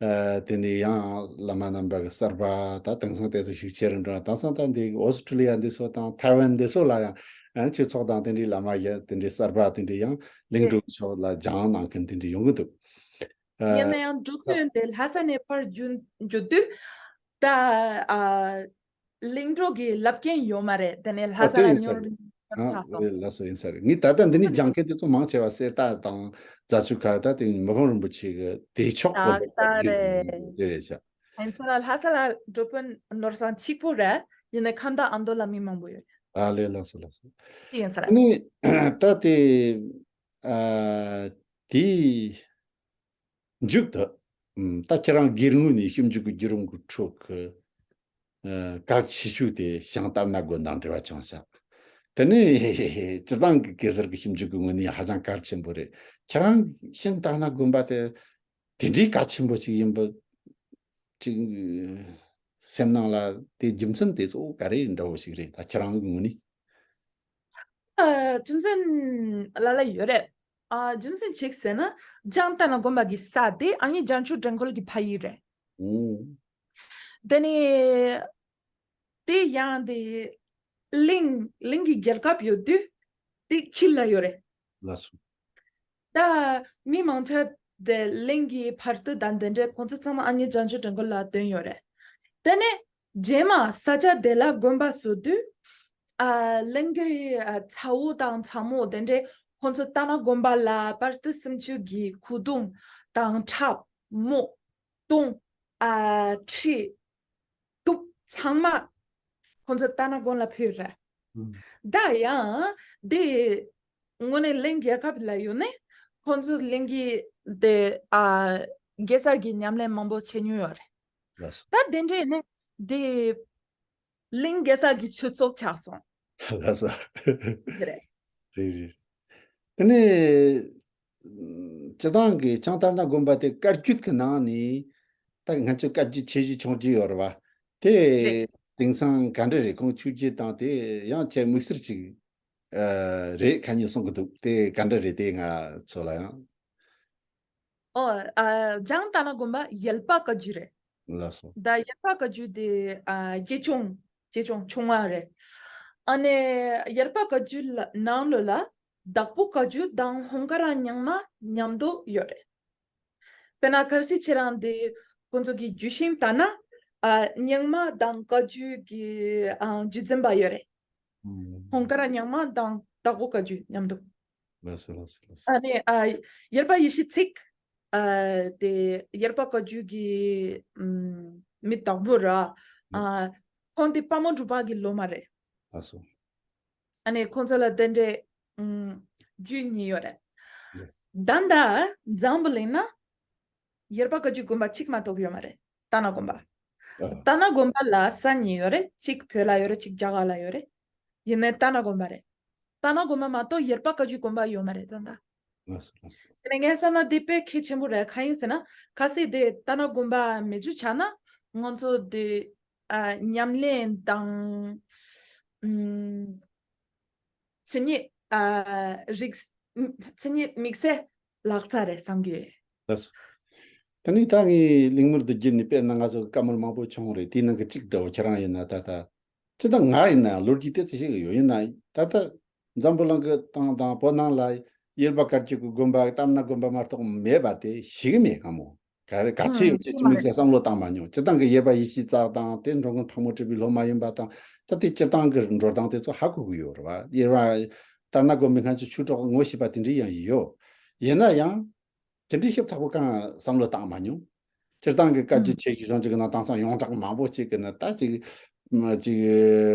ཨ། དེ་ནས་ཡང་བླ་མ་རྣམ་པ་གི་གསར་པ། ད་དེང་སང་དེ་ཚོ་ཤུགས་ཆེ་རུ་འགྲོ། དེང་སང་ད་འདི་ཨོ་སི་ཀྲི་ལི་ཡ་འདི་ཚོ་དང་ཐའེ་ཝན་འདི་ཚོ་ལ་ཡང་། ཨ། ཆོས་ཚོགས་དང་དེ་འདྲའི་བླ་མ་ཡ་དེ་འདྲའི་གསར་པ་དེ་འདྲའི་ཡང་གླིང་བྲོ་གི་ཕྱོགས་ལ་སྦྱང་གནང་མཁན་དེ་འདྲའི་ཡོང་གི་འདུག་ཨ། ཡིན་ན་ཡང་འབྲོག་ཁྱོན་དེ་ལྷ་ས་ནས་ཕར་འགྱུར་འགྱུར་དུས་ད། ཨ། གླིང་བྲོ་གི་ལབ་མཁན་ཡོད་མ་རེད། དེ་ནས་ལྷ་ཨ། ས་དེ་ལ་ཡིན་ས་སྙོར། རེད། ཨ་ཆགས་སོང་། ལགས་སོ། ཡིན་ས་རེད། ངས་ད་ལྟ་འདི་ནས་སྦྱང་མཁན་དེ་ཚོ་མང་ཆེ་བ་གསེར་རྟ་དང་རྫ་ཆུ་ཁ། ད་དེ་མི་ཕམ་རིན་པོ་ཆེ་གི་བདེ་མཆོག་གི་ད་ལྟ་རེད། དེ་རེད་ཤག་ཡིན་ས་རེད། ལྷ་ས་ལ་འགྲོ་དཔོན་ནོར་བཟང་གཅིག་པུ་རེད། ཡིན་ནའི་ཁམས་དང་ཨ་མདོ་ལ་མི་མང་པོ་ཡོད་རེད། ཨ་ལས། ལགས་སོ། ལགས་སོ། དེ་ཡིན་ས་རེད། ཨ་ནི་ད་དེ་ཨ་དེའི་མཇུག་ཏུ་ཨམ་ད་ཁྱེད་རང་སྒེར་ངོས་ནས་ཞིབ་འཇུག་གི་བརྒྱུད་རིམ་གྱི་ཁྲོད་ཀྱི་ཨ་གལ་ཆེ་ཤོས་དེ་ཞང་དར་ནག་དགོན་དང་འབྲེལ་བ་བྱུང་ཤག་དེ་ནས་སྤྱིར་བཏང་གི་གེ་སར་གྱི་ཞིབ་འཇུག་གི་ངོས་ནས་ཧ་ཅང་གལ་ཆེན་པོ་རེད། ཁྱེད་རང་ཞང་དར་ནག་དགོན་པ་དེ་དེ་འདྲའི་གལ་ཆེན་པོ་ཞིག་ཡིན་པ་ཅིག་སེམས་ནང་ལ་དེ་རྒྱུ་མཚན་དེ་ཚོ་ག་རེ་འདྲ་བོ་ཞིག་རེད། ད་ཁྱེད་རང་གི་ངོས་ནས། ཨ། རྒྱུ་མཚན་ལ་ལ་ཡོད་རེད། ཨ། རྒྱུ་མཚན་གཅིག་ཟེར་ན་ཞང་དར་ནག་དགོན་པ་གི་ས་དེ་ཨ་མྱེས་བྱང་ཆུབ་སྒྲོན་འཁོལ་གྱི་ཕ་ཡུལ་རེད། ཨོ། དེ་ནས་དེ་ཡང་དེ་གླིང་གླིང་གི་རྒྱལ་ཁབ་ཡོད་དུས་དེ་དཀྱིལ་ལ་ཡོད་རེད། ལགས་སོ། ད་མི་མང་ཆེ་དེ་གླིང་གི་བར་དུ་དང་དེ་འདྲའི་ཁོང་ཚོ་ཚང་མ་ཨ་མྱེས་བྱང་ཆུབ་སྒྲོན་འཁོལ་ལ་བསྟེན་ཡོད་རེད། དེ་ནས་རྗེས་མ་ས་ཆ་དེ་ལ་དགོན་པ་བཟོ་དུས་ཨ་གླིང་གི་ཨ་ཚ་བོ་དང་ཚ་མོ་དེ་འདྲའི་ཁོང་ཚོ་དར་ནག་དགོན་པ་ལ་བར་དུ་སུམ་ཅུ་གི་ཁུ་རྡུང་དང་ཁྲབ་མོ་དུང་ཨ་ཁྲི་གདུབ་ཚང་མ་ཁོང་ཚོ་དར་ནག་དགོན་ལ་ཕུལ་རེད། ཨུམ། ད་ཡང་དེ་དངོས་གནས་གླིང་རྒྱལ་ཁབ་ལ་ཡོད་ནས་ཁོང་ཚོ་གླིང་གི་དེ་ཨ་གེ་སར་གྱི་ཉམས་ལེན་མང་པོ་བྱེད་མྱོང་ཡོད་རེད། ལགས་སོ། ད་དེ་འདྲས་ནས་དེ་གླིང་གེ་སར་གྱི་ཆོས་ཚོགས་ཆགས་སོང་། ལགས་སོ། དེ་རེད། རེད་རེད། དེ་ནས་ཨ་སྤྱིར་བཏང་གི་ཞང་དར་ནག་དགོན་པ་དེ་བཀའ་བརྒྱུད་ཀྱི་ནང་ནས་ད་ང་ཚོའི་བཀའ་བརྒྱུད་ཆེ་བཞི་ཆུང་བཞི་ཡོད་རེད་བ། དེ་རེད། དེང་སང་ག་འདྲ་རེད། ཁོང་ཆོས་བརྒྱུད་དང་དེ་ཡང་ཁྱེད་དམིགས་བསལ་ཅིག་ཨ་རེད་ཁ་ཉིན་གསུང་གི་འདུག་དེ་ག་འདྲ་རེད། དེ་ང་ཚོ་ལ་ཡང་། ཨོ། ཨ་ཞང་དར་ནག་དགོན་པ་ཡེལ་པ་བཀའ་བརྒྱུད་རེད། ལགས་སོ། ད་ཡེལ་པ་བཀའ་བརྒྱུད་དེ་ཨ་དགེ་སྦྱོང་དགེ་སྦྱོང་ཆུང་བ་རེད། ཨ་ནི་ཡེལ་པ་བཀའ་བརྒྱུད་ལ་ནང་ལོགས་ལ་དྭགས་པོ་བཀའ་བརྒྱུད་དང་ཧོང་ཀ་ར་རྙིང་མ་མཉམ་དུ་ཡོད་རེད། དཔེར་ན་གལ་སྲིད་ཁྱེད་རང་དེ་ཁོང་ཚོ་གི་རྒྱུད་ཤིང་ལྟ་ན་ཨ་རྙིང་མ་དང་བཀའ་བརྒྱུད་ཀྱི་ཨ་རྒྱུད་འཛིན་པ་ཡོད་རེད། ཧོང་ཀ་ར་རྙིང་མ་དང་དྭགས་པོ་བཀའ་བརྒྱུད་མཉམ་དུ། ལགས་སོ། ལགས་སོ། ལགས་སོ། ཨ་ནི་ཨ་ཡེལ་པ་ཡེ་ཤེས་ཚིག་ཨ་དེ་ཡེལ་པ་བཀའ་བརྒྱུད་ཀྱི་ཨམ་མི་དྭགས་པོ་ར། ཨ་ཁོང་དེ་དཔའ་མོ་གྲུ་པ་གི་སློབ་མ་རེད། ལགས་སོ། ཨ་ནི་ཁོང་ཚོ་ལ་དེ་འདྲའི་ཨམ་རྒྱུད་གཉིས་ཡོད་རེད། ལགས་སོ། ད་ལྟ་འཛམ་བུ་གླིང་ན་ཡེལ་པ་བཀའ་བརྒྱུད་དགོན་པ་གཅིག་མ་གཏོགས་ཡོད་མ་རེད། དར་ནག་དགོན་པ། ཨ། དར་ནག་དགོན་པ་ལ་ས་གཉིས་ཡོད་རེད། གཅིག་བོད་ལ་ཡོད་རེད། གཅིག་རྒྱ་གར་ལ་ཡོད་རེད། ཡིན་ནའི་དར་ནག་དགོན་པ་རེད། དར་ནག་དགོན་པ་མ་གཏོགས་ཡེལ་པ་བཀའ་བརྒྱུད་དགོན་པ་ཡོད་མ་རེད་ད་ལྟ། ལགས་སོ། ལགས་སོ། དེ་ནས་ངས་བསམ་ན་འདི་དཔེ་གལ་ཆེན་པོ་རེད། གང་ཡིན་ཟེར་ན་གལ་སྲིད་དེ་དར་ནག་དགོན་པ་མེད་རྒྱུ་ཆགས་ན་ང་ཚོ་དེ་ཨ་ཉམས་ལེན་དང་ཨམ་མཚན་ཉིད་ཨ་རིག་མཚན་ཉིད་དམིགས་བསལ་ལག་རྩལ་རེད་བསམ་གྱི་ཡོད། ལགས་སོ། ད་ནི་ད་ངས་གླེང་མོལ་འདི་བརྒྱུད་ནས་དཔེར་ན་ང་ཚོ་བཀའ་མོལ་མང་པོ་བྱུང་རེད། དེའི་ནང་གི་གཅིག་འདྲ་བོ་ཁྱེད་རང་ཡིན་ན་ད་ལྟ་སྤྱིར་བཏང་ང་ཡིན་ན་ལོ་རྒྱུས་དེ་ཚོ་ཤེས་ཀྱི་ཡོད། ཡིན་ན་ད་ལྟ་འཛམ་བུ་གླིང་གི་སྟེང་དང་བོད་ནང་ལ་ཡེལ་པ་བཀའ་བརྒྱུད་ཀྱི་དགོན་པ་དར་ནག་དགོན་པ་མ་གཏོགས་མེད་པ་དེ་ཤེས་ཀྱི་མེད་ག་མོ། ག་རེ་ག་ཚོད་ཡོད་ཅེས་ཅི་མིན་ཟེར་བསམ་བློ་བཏང་མ་མྱོང་། སྤྱིར་བཏང་གི་ཡེར་པ་ཡེ་ཤེས་ཙག་དང་དེ་འགྲོ་མགོན་ཕག་མོ་གྲུ་པའི་སློབ་མ་ཡིན་པ་དང་ད་ལྟའི་སྤྱིར་བཏང་གི་འགྲོ་སྟངས་དེ་ཚོ་ཧ་གོ་གི་ཡོད་རེད་བ། ཡེར་པ་དར་ནག་དགོན་པའི་སྔ་ཕྱི་ཆོས་གྲོགས་ངོ་ཤེས་པ་དེ་འདྲའི་ཡང་ཡོད། ཡིན་ན་ཡང་དེ་འདྲའི་ཞིབ་ཚགས་པོ་གང་བསམ་བློ་བཏང་མ་མྱོང་། སྤྱིར་བཏང་གི་བཀའ་བརྒྱུད་ཆེ་ཤོས་གཞུང་གཅིག་གི་ནང་དེང་སང་ཡོངས་གྲགས་མང་པོ་གཅིག་གི་ནི་ད་ཅིག་ཅིག་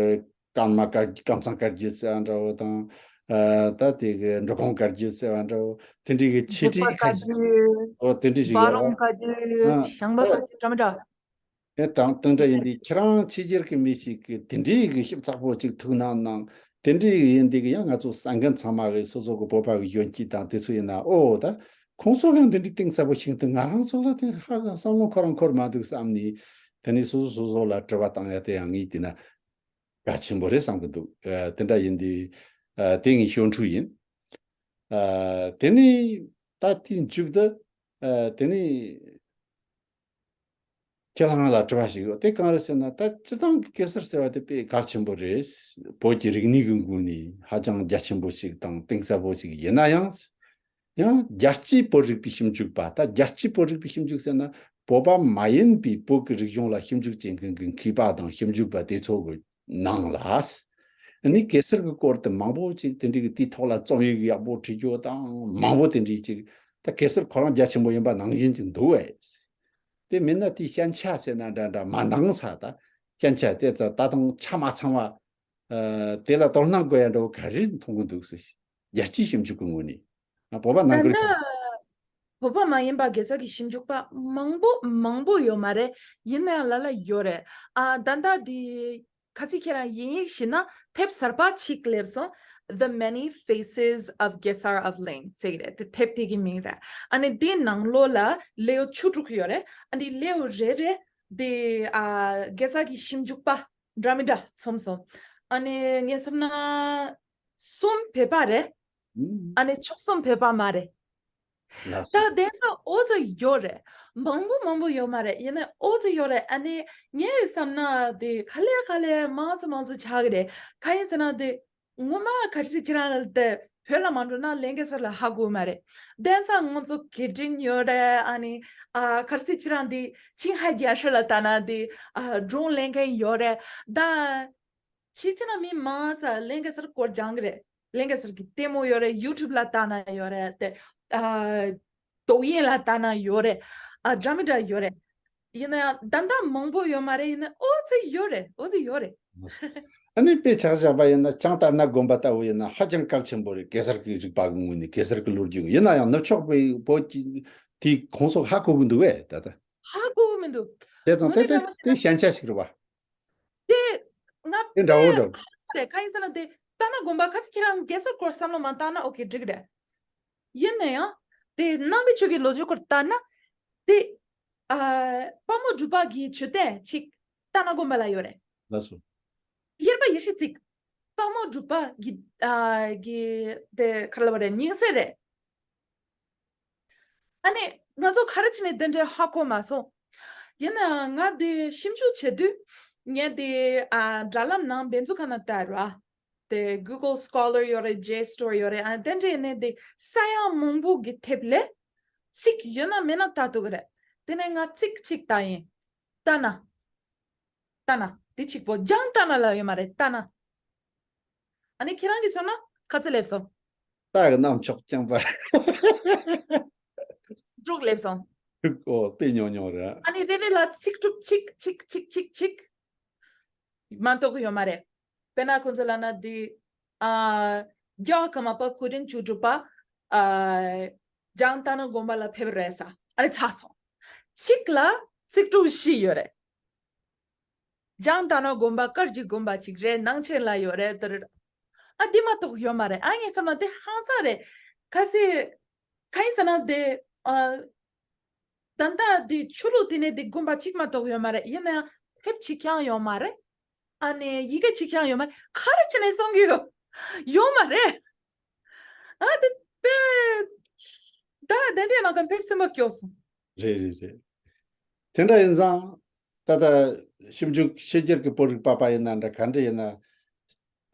ཀརྨ་བཀའ་ཀམ་ཚང་བཀའ་བརྒྱུད་ཟེར་བ་འདྲ་བོ་དང་། ཨ་ད་དེ་གི་འབྲི་གུང་བཀའ་བརྒྱུད་ཟེར་བ་འདྲ་བོ་དེ་འདྲའི་གི་ཆེ་འབྲུག་པ་ཁྲིད་ཁ་བཀའ་ཤས་བརྒྱུད། ཨོ་དེ་འདྲ་ཞིག་འབའ་ཡོད་ར། རོང་བཀའ་བརྒྱུད། ཨ་ཞང་པ་ཨོ་བཀའ་བརྒྱུད་འདྲ་མི་འདྲ། ཨེ་དང་དེ་འདྲ་ཡིན་དུས་ཁྱེད་རང་ཕྱི་རྒྱལ་གི་མི་ཞིག་གི་དེ་འདྲའི་གི་ཞིབ་ཚགས་པོ་ཅིག་ཐུགས་སྣང་གནང་། དེ་འདྲའི་གི་ཡིན་དུས་གི་ཡང་ང་ཚོ་གསན་མཁན་ཚང་མ་གི་སོ་སོ་གི་བོད་པ་གི་གཞོན་སྐྱེས་དང་དེ་ཚོ་ཡིན་ན་ཨོ་ད་ཁོང་ཚོ་ཡང་དེ་འདྲའི་གཏིང་ཟབ་པོ་ཞིག་འདུག་ང་རང་ཚོ་ལ་དེ་ཧ་གི་བསམ་བློ་ཁོ་རང་འཁོར་མ་འདུག་བསམ་ནས་དེ་ནས་སོ་སོ་སོ་སོ་ལ་དྲི་བ་བཏང་ཡ་དེ་ཡང་ངས་བལྟས་ན་གལ་ཆེན་པོ་རེད་བསམ་གི་འདུག་ཨ་དེ་འདྲ་ཡིན་དུས་ཨ་དེ་ངའི་ཞོར་འཕྲོས་ཡིན། ཨ་དེ་ནས་ད་དེའི་མཇུག་ཏུ་ཨ་དེ་ནས། ཁྱེད་རང་ལ་དྲི་བ་ཞིག་ཡོད། དེ་གང་རེད་ཟེར་ན་ད་སྤྱིར་བཏང་གི་གེ་སར་ཟེར་བ་དེ་དཔེ་གལ་ཆེན་པོ་རེད། བོད་ཀྱི་རིག་གནས་ཀྱི་ངོས་ནས་ཧ་ཅང་རྒྱ་ཆེན་པོ་ཞིག་དང་གཏིང་ཟབ་པོ་ཞིག་ཡིན་ན་ཡང་། ཡང་རྒྱལ་སྤྱིའི་བོད་རིག་པའི་ཞིབ་འཇུག་པ་ད་རྒྱལ་སྤྱིའི་བོད་རིག་པའི་ཞིབ་འཇུག་ཟེར་ན་བོད་པ་མ་ཡིན་པའི་བོད་ཀྱི་རིག་གཞུང་ལ་ཞིབ་འཇུག་བྱེད་མཁན་གྱི་མཁས་པ་དང་ཞིབ་འཇུག་པ་དེ་ཚོ་གི་ནང་ལ། ཨ་ནི་གེ་སར་གྱི་སྐོར་དེ་མང་པོ་ཅིག་དེ་འདྲའི་གི་དེའི་ཐོག་ལ་རྩོམ་ཡིག་ཡག་པོ་བྲིས་རྒྱུ་དང་མང་པོ་དེ་འདྲའི་ཅིག་ད་གེ་སར་ཁོ་རང་རྒྱ་ཆེན་པོ་ཡིན་པ་ནང་བཞིན་ཅིག་འདུག་བས། དེ་མིན་ན་དེའི་ཞན་ཆ་ཟེར་ན་འདྲ་འདྲ་མ་འདང་ས། ད་ཞན་ཆ་དེ་ད་ད་དུང་ཆ་མ་ཚང་བ། ཨ། དེ་ལ་དོ་སྣང་དགོས་ཡ་འདྲ་བོ་ག་རེ་མཐོང་གི་འདུག་ཟེར། རྒྱལ་སྤྱིའི་ཞིབ་འཇུག་གི་ངོས་ནས། ང་བོད་པ་ནང་ད་ཁུལ་ལྟ་ན་བོད་པ་མ་ཡིན་པ་གེ་སར་གྱི་ཞིབ་འཇུག་པ་མང་པོ་མང་པོ་ཡོད་མ་རེད། ཡིན་ན་ཡང་ལ་ལ་ཡོད་རེད། ཨ། ད་ལྟ་དེ་ཁ་ཚིག་ཁྱེད་རང་དབྱིན་ཡིག་ཤེས་ན་དེབ་གསར་པ་གཅིག་སླེབས་སོང་། The Many Faces of Gesar of Leng ཟེར་གྱི་རེད། དེ་དེབ་དེ་གི་མིང་རེད། ཨ་ནི་དེའི་ནང་ལོགས་ལ་ལེའུ་བཅུ་དྲུག་ཡོད་རེད། ཨ་ནི་ལེའུ་རེ་རེ་དེ། ཨ། གེ་སར་གྱི་ཞིབ་འཇུག་པ་འདྲ་མི་འདྲ་འཛོམས་སོང་། ཨ་ནི་ངས་བསམ་ན་གསུམ་བོད་པ་རེད། ཨ་ནི་བཅུ་གསུམ་བོད་པ་མ་རེད། ལགས་སོ། ད་དེང་སང་ཨོ་ཙི་ཡོད་རེད། མང་པོ་མང་པོ་ཡོད་མ་རེད། ཡིན་ནའི་ཨོ་ཙི་ཡོད་རེད། ཨ་ནི་ངས་བསམ་ན་དེ་ག་ལེ་ག་ལེ་མང་ཙམ་མང་ཙམ་ཆགས་ཀྱི་རེད། གང་ཡིན་ཟེར་ན་དེ་ངོ་མ་ག་རེ་ཟེར། ཁྱེད་རང་ལ་དེ་བོད་ལ་མ་འགྲོ་ན་ལེན་གེ་སར་ལ་ཧ་གོ་མ་རེད། དེང་སང་ང་ཚོ་སྐད་འཕྲིན་ཡོད་རེད། ཨ་ནི། ཨ། ག་རེ་ཟེར། ཁྱེད་རང་དེ་ཅིང་ཧའེ་རྒྱལ་སྲིད་ལ་ལྟ་ན་དེ། ཨ། སྒྲུང་ལེན་མཁན་ཡོད་རེད། ད་ཕྱི་ཕྱི་ན་མི་མང་ཙམ་ལེན་གེ་སར་སྐོར་སྦྱང་གི་རེད། ལེན་གེ་སར་གྱི་ལྟད་མོ་ཡོད་རེད། ཡུ་ཊུབ་ལ་ལྟ་ན་ཡོད་རེད་དེ། ཨ། དོག་ཡན་ལ་ལྟ་ན་ཡོད་རེད། ཨ། འདྲ་མི་འདྲ་ཡོད་རེད། ཡིན་ན་ཡང་ད་ལྟ་མང་པོ་ཡོད་མ་རེད། ཡིན་ན་ཨོ་ཙི་ཡོད་རེད། ཨོ་ཙི་ཡོད་རེད། ཨ་ནི་དཔེ་ཆ་བཞག་པ་ཡིན་ན་བྱང་ལྟ་ན་དགོན་པ་ལྟ་བུ་ཡིན་ན་ཧ་ཅང་གལ་ཆེན་པོ་རེད། གེ་སར་གྱི་རིག་པ་གི་ངོས་ནས་གེ་སར་གྱི་ལོ་རྒྱུས། ཡིན་ན་ཡང་ནུབ་ཕྱོགས་པའི་བོད་ཀྱི་དེའི་ཁོངས་སུ་ཧ་གོ་གི་འདུག་བས་ད་ལྟ། ཧ་གོ་གི་མི་འདུག་དེ་ཙང་དེ་དེ་དེ་ཞན་ཆ་ཞིག་རེད་བ། དེ་ང་དེ་འདྲ་བོ་འདྲ་བོ། རེད། གང་ཡིན་ཟེར་ན་དེ་ལྟ་ན་དགོན་པ་ཁ་ཅིག་ཁྱེད་རང་གེ་སར་སྐོར་བསམ་བློ་མ་བཏང་ན་ཨོ་ཁེ་འགྲིག་རེད། ཡིན་ན་ཡང་དེ་ནང་པའི་ཆོས་ཀྱི་ལོ་རྒྱུས་སྐོར་ལྟ་ན་དེ། ཨ། དཔལ་མོ་འབྲུག་པ་གི་མཆོད་རྟེན་ཅིག་ལྟ་ན་དགོན་པ་ལ་ཡོད་རེད། ལགས་སོ། ཡེར་པ་ཡེ་ཤེས་ཅིག་དཔལ་མོ་འབྲུག་པ་གི། ཨ། གི་དེ་ག་རེ་ལབ་པ་རེད། ཉིང་སྲིབ་རེད། ཨ་ནི་ང་ཚོ་ག་རེ་བྱས་ནས་དེ་འདྲའི་ཧ་གོ་མ་སོང་། ཡིན་ནའང་ང་དེ་ཞིབ་འཇུག་བྱེད་དུས་ངས་དེ། ཨ། དྲ་ལམ་ནང་འབད་འཛུགས་ཁང་ནང་ལྟ་ར། དེ་Google Scholar ཡོད་རེད། JSTOR ཡོད་རེད། ཨ། དེ་འདྲའི་ནས་དེ་ས་ཡ་མང་པོ་གི་དེབ་ལས་ཚིག་ཡོད་ན་མེད་ན་ལྟ་ཐུབ་ཀྱི་རེད། དེ་ནས་ང་ཚིག་གཅིག་ལྟ་ཡིན། ལྟ་ན། ལྟ་ན། དེ་གཅིག་པོ། སྦྱང་ལྟ་ན་ལ་ཡོད་མ་རེད། ལྟ་ན། ཨ་ནི་ཁྱེད་རང་གིས་བསམ་ན་ག་ཚོད་སླེབས་སོང་། ལྟ་གི་རྣམ་ཅོག་རྐྱང་པ། དྲུག་སླེབས་སོང་། དྲུག་ཨོ་དཔེ་ཉུང་ཉུང་རེད། ཨ་ནི་རེ་རེ་ལ་ཚིག་གྲུབ་གཅིག་གཅིག་གཅིག་གཅིག་གཅིག་མ་གཏོགས་ཡོད་མ་རེད། དཔེར་ན་ཁོང་ཚོ་ལ་ན་འདི། ཨ། རྒྱལ་བ་ཀརྨ་པ་སྐུ་ཕྲེང་བཅུ་དྲུག་པ། ཨ། བྱང་ལྟ་ན་དགོན་པ་ལ་ཕེབས་རེད་ས། ཨ་ནི་ཚར་སོང་། གཅིག་ལ་ཚིག་གྲུབ་བཞི་ཡོད་རེད། བྱང་ལྟ་ན་དགོན་པ་དཀར་གྱི་དགོན་པ་གཅིག་རེད། ནང་ཆེན་ལ་ཡོད་རེད་དེ་རེད། ཨ། འདི་མ་གཏོགས་ཡོད་མ་རེད། ཨ། ངས་བསམ་ན་དེ་ཧང་སང་རེད། གལ་སྲིད། གང་ཡིན་ཟེར་ན་དེ། ཨ། ད་ལྟ་དེ་ཆོས་ལུགས་དེ་ནས་དེ་དགོན་པ་གཅིག་མ་གཏོགས་ཡོད་མ་རེད། ཡིན་ན་ཡང་དེབ་གཅིག་ཀྱང་ཡོད་མ་རེད། ཨ་ནི་ཡི་གེ་གཅིག་ཀྱང་ཡོད་མ་རེད། ག་རེ་བྱས་ནས་གསུང་གི་ཡོད། ཡོད་མ་རེད། ཨ། དེ་དཔེ། ད་དེ་འདྲའི་ནང་གི་དཔེ་སེམས་པ་སྐྱོ་སོང་། རེད་རེད་རེད། དེ་འདྲ་ཡིན་ཙང་། ད་ལྟ་ཞིབ་འཇུག་ཕྱི་རྒྱལ་གྱི་བོད་རིག་པ་པ་ཡིན་ན་འདྲ་ག་འདྲ་ཡིན་ན།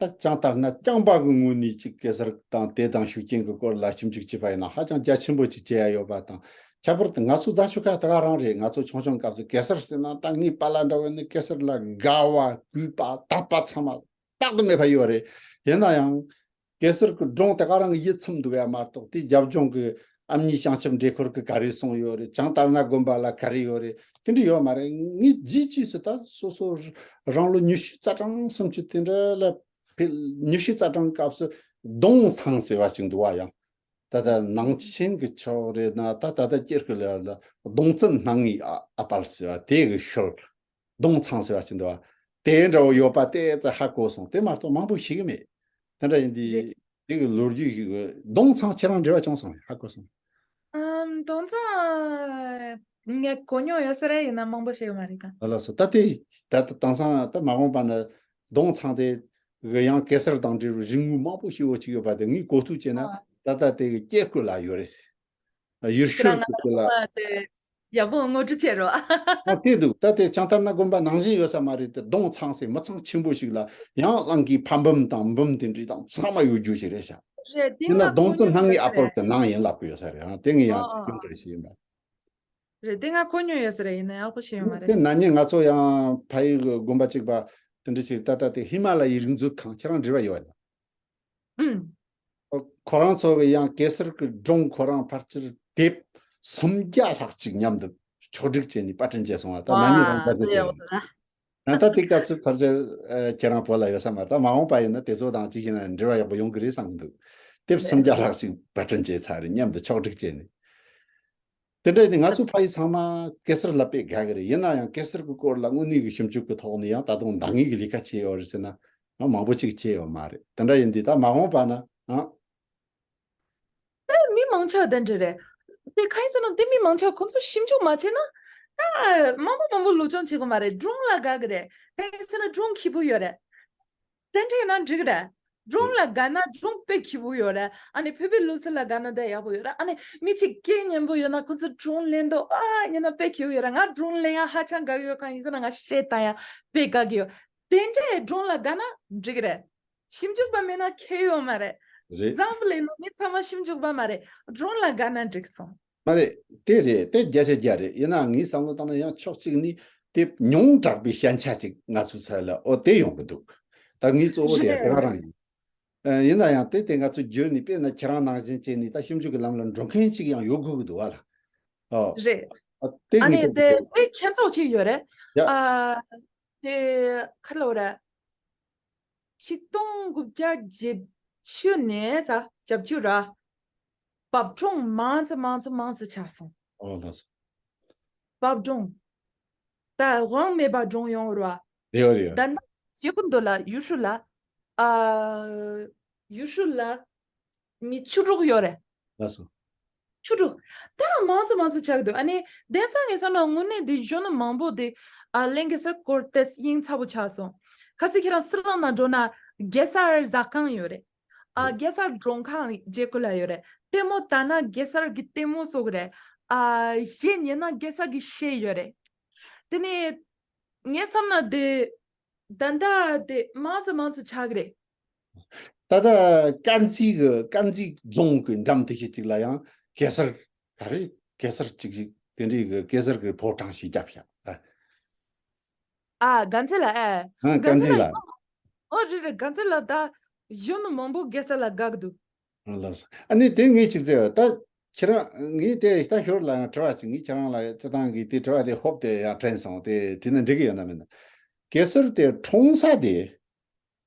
ད་ཅང་ལྟར་ན་རྐྱང་པ་གི་ངོས་ནས་ཅིག་གེ་སར་དང་དེ་དང་ཤུགས་རྐྱེན་གྱི་སྐོར་ལ་ཞིབ་འཇུག་བྱས་པ་ཡིན་ན་ཧ་ཅང་རྒྱ་ཆེན་པོ་ཅིག་བྱེད་ཡ་ཡོད་པ་དང་། ཁྱད་པར་དུ་ང་ཚོ་རྫ་ཆུ་ཁ་ད་ག་རང་རེད། ང་ཚོ་ཆུང་ཆུང་སྐབས་སུ་གེ་སར་ཟེར་ན་ད་ངའི་པཱ་ལགས་འདྲ་བོ་ནི་གེ་སར་ལ་དགའ་བ་གུས་པ་དད་པ་ཚང་མ་དཔག་ཏུ་མེད་པ་ཡོད་རེད། ཡིན་ན་ཡང་། གེ་སར་གྱི་སྒྲུང་དེ་ག་རང་གི་ཡིད་ཚིམ་འདུག་ཡ་མ་གཏོགས་དེ་རྒྱབ་ལྗོངས་ཀྱི་ཨ་མྱེས་བྱང་ཆུབ་འདྲེ་འཁོར་གྱི་ག་རེ་གསུངས་ཡོད་རེད། བྱང་ལྟར་སྣ་དགོན་པ་ལ་ག་རེ་ཡོད་རེད། དེ་འདྲ་ཡོད་མ་རེད། ངས་རྗེས་ཕྱོགས་སུ་ད་སོ་སོ་རང་ལོ་ཉི་ཤུ་རྩ་གྲངས་སུམ་ཅུ་དེ་འདྲ་ལ་ཕེབས། ཉི་ཤུ་རྩ་གྲངས་སྐབས་སུ་གདུང་ཚང་ཟེར་བ་ཞིག་འདུག་བ། ཡང་ད་ལྟ་ནང་ཆེན་གྱི་ཕྱོགས་རེད་ན་ད་ད་ལྟ་སྐྱེ་རྒུ་ལ་ལ་གདུང་བཙན་སྣང་ངེ་ཨ་ཨ་པར་ཟེར་བ་དེ་གི་ཤུལ། གདུང་ཚང་ཟེར་བ་ཅིག་འདུག་བ། དེ་འདྲ་བོ་ཡོད་པ་དེ་ཙམ་ཧ་གོ་སོང་། དེ་མ་གཏོགས་མང་པོ་ཤེས་ཀྱི་མེད། དེ་འདྲ་ཡིན་དུས་རེད། དེ་གི་ལོ་རྒྱུས་ཤིག་གི་གདུང་ཚང་ཁྱེད་རང་འབྲེལ་བ་བྱུང་སོང་། ཧ་གོ་སོང་། ཨམ། གདུང་ཚང་ངས་གོ་མྱོང་ཡོད་ས་རེད། ཡིན་ན་མང་པོ་ཤེས་ཀྱི་མ་རེད་ཀ། ལགས་སོ། ད་དེ་ད་ད་དེང་སང་ད་མ་འོངས་པ་ན་གདུང་ཚང་དེ་གི་ཡང་གེ་སར་དང་འབྲེལ་བའི་རིག་དངོས་མང་པོ་ཤེས་པོ་ཅིག་ཡོད་པ་དེ་ངས་གོ་ཐུབ་བྱས་ན། ཨ། ད་ལྟ་དེ་གི་སྐྱེ་རྒུ་ལ་ཡོད་རེད། ཡུལ་ཤུལ་གྱི་སྐོར་ལ། ཁྱེད་རང་ང་ཚོ་དེ་ཡག་པོ་ངོ་སྤྲོད་བྱེད་རོགས། ཨ། དེ་འདུག་ད་དེ་བྱང་ལྟར་སྣ་དགོན་པ་ནང་བཞིན་ཡོད་ས་མ་རེད་དེ། གདུང་ཚང་ཟེར་མི་ཚང་ཆེན་པོ་ཞིག་ལ་ཡང་གླིང་གི་ཕ་འབུམ་དང་འབུམ་དེ་འདྲ་དང་ཚང་མ་ཡོད་རྒྱུ་ཞིག་རེད་ཤག་རེད། དེ་ཡིན་ན་ང་གདུང་བཙན་སྣང་ངེ་ཨ་པོར་གྱི་ནང་ཡིན་ལབ་གི་ཡོད་ས་རེད། ཨ། དེ་ངས་ཡང་ཨ་ཡོང་གི་རེད་ཞེས་ཡིན་པ། རེད། དེ་ང་གོ་མྱོང་ཡོད་ས་རེད། ཡིན་ན་ཡག་པོ་ཤེས་ཡོད་མ་རེད། དེ་ན་ནིང་ང་ཚོ་ཡང་ཕ་ཡུལ་གྱི་དགོན་པ་གཅིག་པ། དེ་འདྲ་ཞིག་ད་ལྟ་དེ་ཧི་མ་ལ་ཡའི་རིག་མཛོད་ཁང་ཁྱེད་རང་འབྲེལ་བ་ཡོད་ན། ཨུམ། ཁོ་རང་ཚོ་གི་ཡང་གེ་སར་གི་སྒྲུང་ཁོ་རང་ཕལ་ཆེར་དེབ་སུམ་བརྒྱ་ལྷག་ཅིག་མཉམ་དུ་ཕྱོགས་སྒྲིག་བྱས་ནས་པར་སྐྲུན་བྱས་སོང་བ་ད་ན་ནིང་རང་ཚར་དུ་བྱས་ཡོད། ད་ལྟ་དེ་སྐབས་སུ་ཕལ་ཆེར་ཁྱེད་རང་བོད་ལ་ཡོད་ས་མ་རེད། ད་མ་འོངས་པ་ཡིན་ན་དེ་ཚོ་དང་ཅིག་ཡིན་ན་འབྲེལ་བ་ཡག་པོ་ཡོང་གི་རེད་བསམ་གི་འདུག་དེབ་སུམ་བརྒྱ་ལྷག་ཅིག་པར་སྐྲུན་བྱས་ཚར་རེད། མཉམ་དུ་ཕྱོགས་སྒྲིག་བྱས་ནས། དེ་འདྲ་ཡིན་ང་ཚོ་ཕ་ཡུལ་ཚང་མ་གེ་སར་ལ་དཔེ་དགའ་གི་རེད། ཡིན་ན་ཡང་གེ་སར་གི་སྐོར་ལ་དངོས་གནས་ཀྱི་ཞིབ་འཇུག་གི་ཐོག་ནས་ཡང་ད་དུང་འདང་ངེས་ཀྱི་ལས་ཀ་བྱས་ཡོད་རེད་ཟེར་ན་ཡང་མང་པོ་ཅིག་བྱས་ཡོད་མ་རེད། དེ་འདྲ་ཡིན་དུས་ད་མ་འོངས་པ་ན་ཨང་། དེ་མི་མང་ཆེ་བ་དེ་འདྲ་རེད། དེ་གང་ཡིན་ཟེར་ན་དེ་མི་མང་ཆེ་བ་ཁོང་ཚོ་ཞིབ་འཇུག་མ་བྱས་ན་ད་མང་པོ་མང་པོ་སློབ་སྦྱོང་བྱེད་དགོས་མ་རེད། སྒྲུང་ལ་དགའ་གི་རེད། གང་ཡིན་ཟེར་ན་སྒྲུང་སྐྱིད་པོ་ཡོད་རེད། དེ་འདྲ་ཡིན་ན་འགྲིག་གི་རེད། སྒྲུང་ལ་དགའ་ན་སྒྲུང་དཔེ་སྐྱིད་པོ་ཡོད་རེད། ཨ་ནི་བོད་པའི་ལུགས་སྲོལ་ལ་དགའ་ན་དེ་ཡག་པོ་ཡོད་རེད། ཨ་ནི་མི་གཅིག་སྐད་སྙན་པོ་ཡོད་ན་ཁོ་ཚོ་སྒྲུང་ལེན་དུས་ཨ་ཉན་ན་དཔེ་སྐྱིད་པོ་ཡོད་རེད། ང་སྒྲུང་ལེན་ཡ་ཧ་ཅང་དགའ་གི་ཡོད། གང་ཡིན་ཟེར་ན་ང་གཞས་བཏང་ཡ་དཔེ་དགའ་གི་ཡོད། དེ་འདྲའི་སྒྲུང་ལ་དགའ་ན་འགྲིག་གི་རེད། ཞིབ་འཇུག་པ་མེད་ན་ཁྱད་ཡོད་མ་རེད། རེད། འཛམ་བུ་གླིང་ནང་མི་ཚང་མ་ཞིབ་འཇུག་པ་མ་རེད། སྒྲུང་ལ་དགའ་ན་འགྲིག་སོང་། མ་རེད། དེ་རེད། དེ་བརྒྱ་ཆ་བརྒྱ་རེད། ཡིན་ནའང་ངའི་བསམ་བློ་བཏང་ན་ཡང་ཕྱོགས་གཅིག་ནས་དེ་ཉུང་དྲགས་པའི་ཞན་ཆ་ཅིག་ང་ཚོའི་ཚད་ལ་ཨོ་དེ་ཡོང་གི་འདུག་ད་ངའི་གཙོ་བོ་དེ་རེད། དེ་ག་རང་ཡིན། ཨ་ཡིན་ན་ཡང་དེ་དེ་ང་ཚོ་བརྒྱུད་ནས་དཔེར་ན་ཁྱེད་རང་ནང་བཞིན་བྱས་ནས་ད་ཞིབ་འཇུག་གི་ལམ་ལ་འགྲོ་མཁན་ཅིག་ཡང་ཡོད་དགོས་ཀྱི་འདུག་བ་ལ། ཨོ། རེད། ཨ་དེ་ཨ་ངས་ནི་དེ་དེ་ཁྱད་མཚར་ཅིག་ཡོད་རེད། ཡ། ཨ་དེ་ག་རེ་ལབ་དགོས་རེད། ཆིག་སྟོང་དགུ་བརྒྱ་བརྒྱད་ཅུ་ནས་ཙ་བརྒྱད་ཅུ་ར། བབ་སྒྲུང་མང་ཙམ་མང་ཙམ་མང་ཙམ་ཆགས་སོང་། ཨོ་ལགས་སོ། བབ་སྒྲུང་། ད་དབང་མེད་པ་སྒྲུང་ཡོང་བ་ར། རེད་བ་རེད་བ། ད་ནི་བྱེད་ཀུན་འདོད་ལ་ཡུལ་ཤུལ་ལ། ཨ་ཡུལ་ཤུལ་ལ་མི་བཅུ་དྲུག་ཡོད་རེད། ལགས་སོ། བཅུ་དྲུག་ད་མང་ཙམ་མང་ཙམ་ཆགས་འདུག་ཨ་ནི་གདན་ས་ངེས་ས་ན་དངོས་གནས་འདི་གཞོན་ནུ་མང་པོ་འདི་ཨ་ལྷན་རྒྱས་སར་སྐོར་ཏེ་ཡིན་ཚ་པོ་ཆགས་སོང་། ཁ་སང་ཁྱེད་རང་སི་ལང་ན་འགྲོ་ན་གེ་སར་ཟ་ཁང་ཡོད་རེད། ཨ་རེད། གེ་སར་མགྲོན་ཁང་རྗེ་ཁུ་ལ་ཡོད་རེད། ལྟད་མོ་ལྟ་ན་གེ་སར་གྱི་ལྟད་མོ་བཟོ་གི་རེད། ཨ་གཞས་ཉན་ན་གེ་སར་གྱི་གཞས་ཡོད་རེད། དེ་ནས་ངའི་བསམ་ན་དེ་ད་ལྟ་དེ་མང་ཙམ་མང་ཙམ་ཆགས་ཀྱི་རེད། ད་ལྟ་དཀར་མཛེས་ཀྱི་དཀར་མཛེས་རྫོང་གི་འགྲམ་དེ་ཤེད་ཅིག་ལ་ཡང་གེ་སར་ག་རེ་གེ་སར་ཅིག་ཅིག་དེ་འདྲའི་གི་གེ་སར་གྱི་ཕོ་བྲང་ཞིག་བརྒྱབ་ཤག་ཨ། ཨ་དཀར་མཛེས་ལ་ཨེ། ཨ་དཀར་མཛེས་ལ། ཨོ་རེད་རེད། དཀར་མཛེས་ལ་ད་གཞོན་ནུ་མང་པོ་གེ་སར་ལ་དགའ་གི་འདུག་ལགས་སོ། ཨ་ནི་དེ་ངས་ཅིག་བརྗོད་ད་ཁྱེད་རང་ངས་དེ་ད་ཞོར་ལ་ཡང་དྲི་བ་ཅིག་ངས་ཁྱེད་རང་ལ་སྤྱི་བཏང་གི་དེ་དྲི་བ་དེ་ཧོབ་དེ་ཡང་དྲན་སོང་། དེ་དྲིས་ན་འགྲིག་གི་ཡོད་ན་མིན་ན། གེ་སར་དེ་འཁྲུངས་ས་དེ་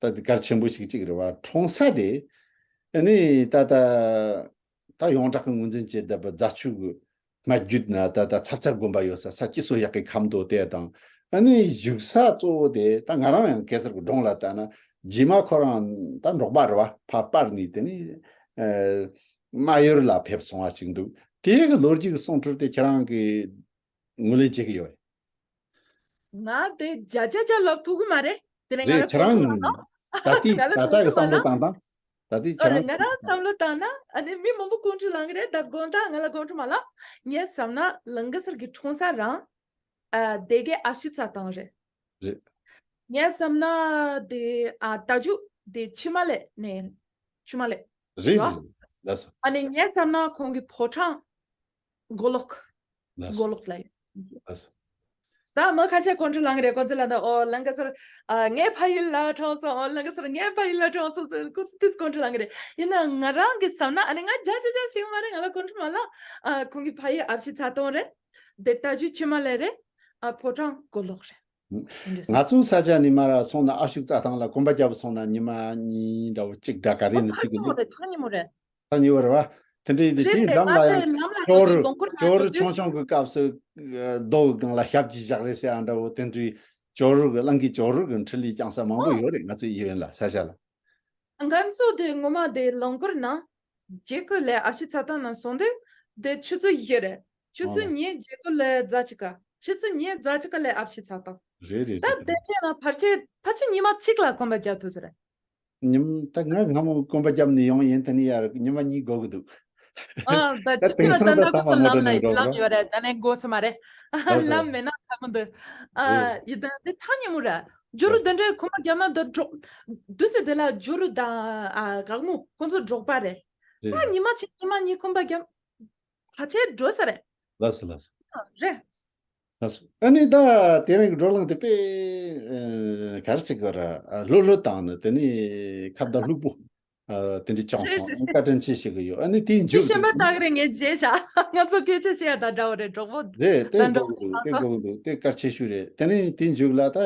ད་དེ་གལ་ཆེན་པོ་ཞིག་ཅིག་རེད་བ། འཁྲུངས་ས་དེ་ཨ་ནི་ད་ད་ད་ཡོངས་གྲགས་ཀྱི་ངོས་འཛིན་བྱེད་བསྡད་པ་རྫ་ཆུ་གི་སྨད་རྒྱུད་ན་ད་ལྟ་ཚྭ་ཚྭ་དགོན་པ་ཡོད་ས་ས་སྐྱིད་གསོ་ཡག་གི་ཁམས་དོ་དེ་དང་། ཨ་ནི་བཞུགས་ས་གཙོ་བོ་དེ་ད་ང་རང་ཡང་གེ་སར་གྱི་སྒྲུང་ལ་ལྟ་ན་རྗེས་མ་ཁོ་རང་ད་འབྲོག་པ་རེད་བ། ཕ་སྤར་ནས་དེ་ནི་ཨ་རྨ་ཡུལ་ལ་ཕེབས་སོང་བ་ཞིག་འདུག་དེ་གི་ལོ་རྒྱུས་ཀྱི་གསུང་སྲོལ་དེ་ཁྱེད་རང་གིས་ངོས་ལེན་བྱེད་ཀྱི་ཡོད། ང་དེ་བརྒྱ་ཆ་བརྒྱ་ལབ་ཐུབ་ཀྱི་མ་རེད། དེ་ནས་ང་རེད། ལ་ཁྱེད་རང་ད་ལྟའི་ང་ལ་ད་ལྟ་གི་བསམ་བློ་བཏང་སྟངས་ད་ལྟའི་ཨོ་ཁྱེད་རང་ང་རང་བསམ་བློ་བཏང་ན་ཨ་ནི་མི་མང་པོ་ཀོན་ཁྲི་ལང་གི་རེད། ད་དགོང་དག་ང་ལ་ཀོན་ཁྲི་མ་ལ་ངས་བསམ་ན་ལང་ཀ་སར་གྱི་འཁྲུངས་ས་རང་ཨ་དེ་གའི་ཨ་ཕྱི་རྩ་ཐང་རེད། རེད། ངས་བསམ་ན་དེ་ཨ་ད་ཇུ་དེ་ཆུ་མ་ལེ་ནས་ཆུ་མ་ལེ་རེད་རེད། ལགས་སོ། ཨ་ནི་ངས་བསམ་ན་ཁོང་གི་ཕོ་བྲང་མགོ་ལོག་ལགས་སོ། མགོ་ལོག་ལ་ཡོད། ལགས་སོ། ད་མི་ཁ་ཤས་ཀོན་ཁྲི་ལང་གི་རེད། ཁོང་ཚོ་ལ་ད་ཨོ་ལང་ཀ་སར་ཨ་ངའི་ཕ་ཡུལ་ལ་འཁྲུངས་སོང་། ཨོ་ལང་ཀ་སར་ངའི་ཕ་ཡུལ་ལ་འཁྲུངས་སོང་ཟེར་ཁོང་ཚོ་དེ་ཀོན་ཁྲི་ལང་གི་རེད། ཡིན་ན་ང་རང་གི་བསམ་ན་ཨ་ནི་ང་རྒྱ་ཆེ་ཆེ་ཞིག་མ་རེད། ང་ལ་ཀོན་ཁྲི་མ་ལ་ཨ་ཁོང་གི་ཕ་ཡུལ་ཨ་ཕྱི་རྩ་ཐང་རེད། དེ་ད་ཇུ་ཆུ་མ་ལེ་རེད། ཨ་ཕོ་བྲང་མགོ་ལོག་རེད། ང་ཚོའི་ས་ཆ་ནས་མར་ར་སོང་ན་ཨ་ཕྱུག་རྩྭ་ཐང་ལ་གོམ་པ་རྒྱབ་སོང་ན་ཉི་མ་གཉིས་འདྲ་བོ་གཅིག་འདྲ་ག་རེ་ནི་ཐག་གཅིག་གི་ཉེ་མོ་འདུག་རེད། ཐག་ཉེ་མོ་རེད། ཐག་ཉེ་བོ་རེད་བ། དེ་འདྲ་ཡིན་དུས་རེད་དེའི་དེ་འགྲམ་མ་ལ་དེ་ལམ་ལ་ཇོ་རུ་ལོང་སྐོར་ཇོ་རུ་ཆུང་ཆུང་གི་སྐབས་སུ་རྡོ་གི་སྒང་ལ་ཞབས་ཀྱིས་བཞག་རེད་ཟེར་ཨ་འདྲ་བོ་དེ་འདྲའི་ཇོ་རུ་གི་གླང་གི་ཇོ་རུ་གི་འཕྲིན་ལས་བསྐྱངས་ས་མང་པོ་ཨོ། ཡོད་རེད། ང་ཚོའི་ཡུལ་ཡོན་ལ་ས་ཆ་ལ། ང་ཚོ་དེ་ངོ་མ་དེ་ལོང་སྐོར་ན་རྗེ་ཁུ་ལས་ཨ་ཕྱི་རྩྭ་ཐང་ན་སོང་དུས་དེ་ཆུ་ཚོད་བཞི་རེད། ཆུ་ཚོད་ཨོ། གཉིས་རྗེ་ཁུ་ལས་རྫ་ཆུ་ཀ་ཆུ་ཚོད་གཉིས་རྫ་ཆུ་ཀ་ལས་ཨ་ཕྱི་རྩྭ་ཐང་། རེད་རེད་ད་རེད་དེ་རེད། འདྲས་ན་ཕལ་ཆེར་ཕལ་ཆེར་ཉི་མ་གཅིག་ལ་གོམ་པ་རྒྱག་ཐུབ་ས་རེད། ཉིན་ད་ང་སྔ་མོ་གོམ་པ་བརྒྱབ་ནས་ཡོང་ཡིན། ད་ནི་ཡར་ཉི་མ་གཉིས་འགོར་གི་འདུག་ཨ་ད་ད་ཆུ་ཚོད་ལ་ད་ད་ད་ཁོ་ཚོ་ལམ་ལ་ལམ་ཡོད་རེད། ད་ནས་འགོར་ས་མ་རེད། ཨ་ལམ་མེད་ན་ད་མི་འདུག་ཨ་ཡི་ད་འདི་ཐག་ཉེ་མོ་རེད། ཇོ་རུ་དེ་འདྲའི་གོམ་པ་བརྒྱབ་ན་ད་འགྲོ་དུས་ཚོད་དེ་ལ་ཇོ་རུ་དང་ཨ་གག་མོ་ཁོ་ཚོ་འབྲོག་པ་རེད། ད་ཉི་མ་གཅིག་ཉི་མ་གཉིས་གོམ་པ་བརྒྱབ་ཕལ་ཆེར་འགྲོ་ས་རེད། ལགས་སོ་ལགས་སོ། རེད། ལགས་སོ། ཨ་ནི་ད་དེ་རིང་གི་བགྲོ་གླེང་དེ་དཔེ་ཨ་ག་རེ་ཟེར་དགོས་རེད། ཨ་ལྷོད་ལྷོད་བཏང་ནས་དེ་ནི་ཁ་བརྡ་ལྷུག་པོ་ཨ་དེ་འདྲ་བྱུང་སོང་། ཨ་བཀའ་དྲིན་ཆེ་ཞུ་གི་ཡོད། ཨ་ནི་དེའི་མཇུག་ཏུ་ཤེས་པ་ལྟ་གི་རེད། ངས་བརྗེད་བཞག་ང་ཚོ་སྐད་ཆ་བཤད་ཡ་དང་འདྲ་བོ་རེད། གྲོགས་པོ་རེད། དེ་དགོས་ཀྱི་འདུག་དེ་དགོས་ཀྱི་འདུག་དེ་གལ་ཆེ་ཤོས་རེད། དེ་ནི་དེའི་མཇུག་ལ་ད་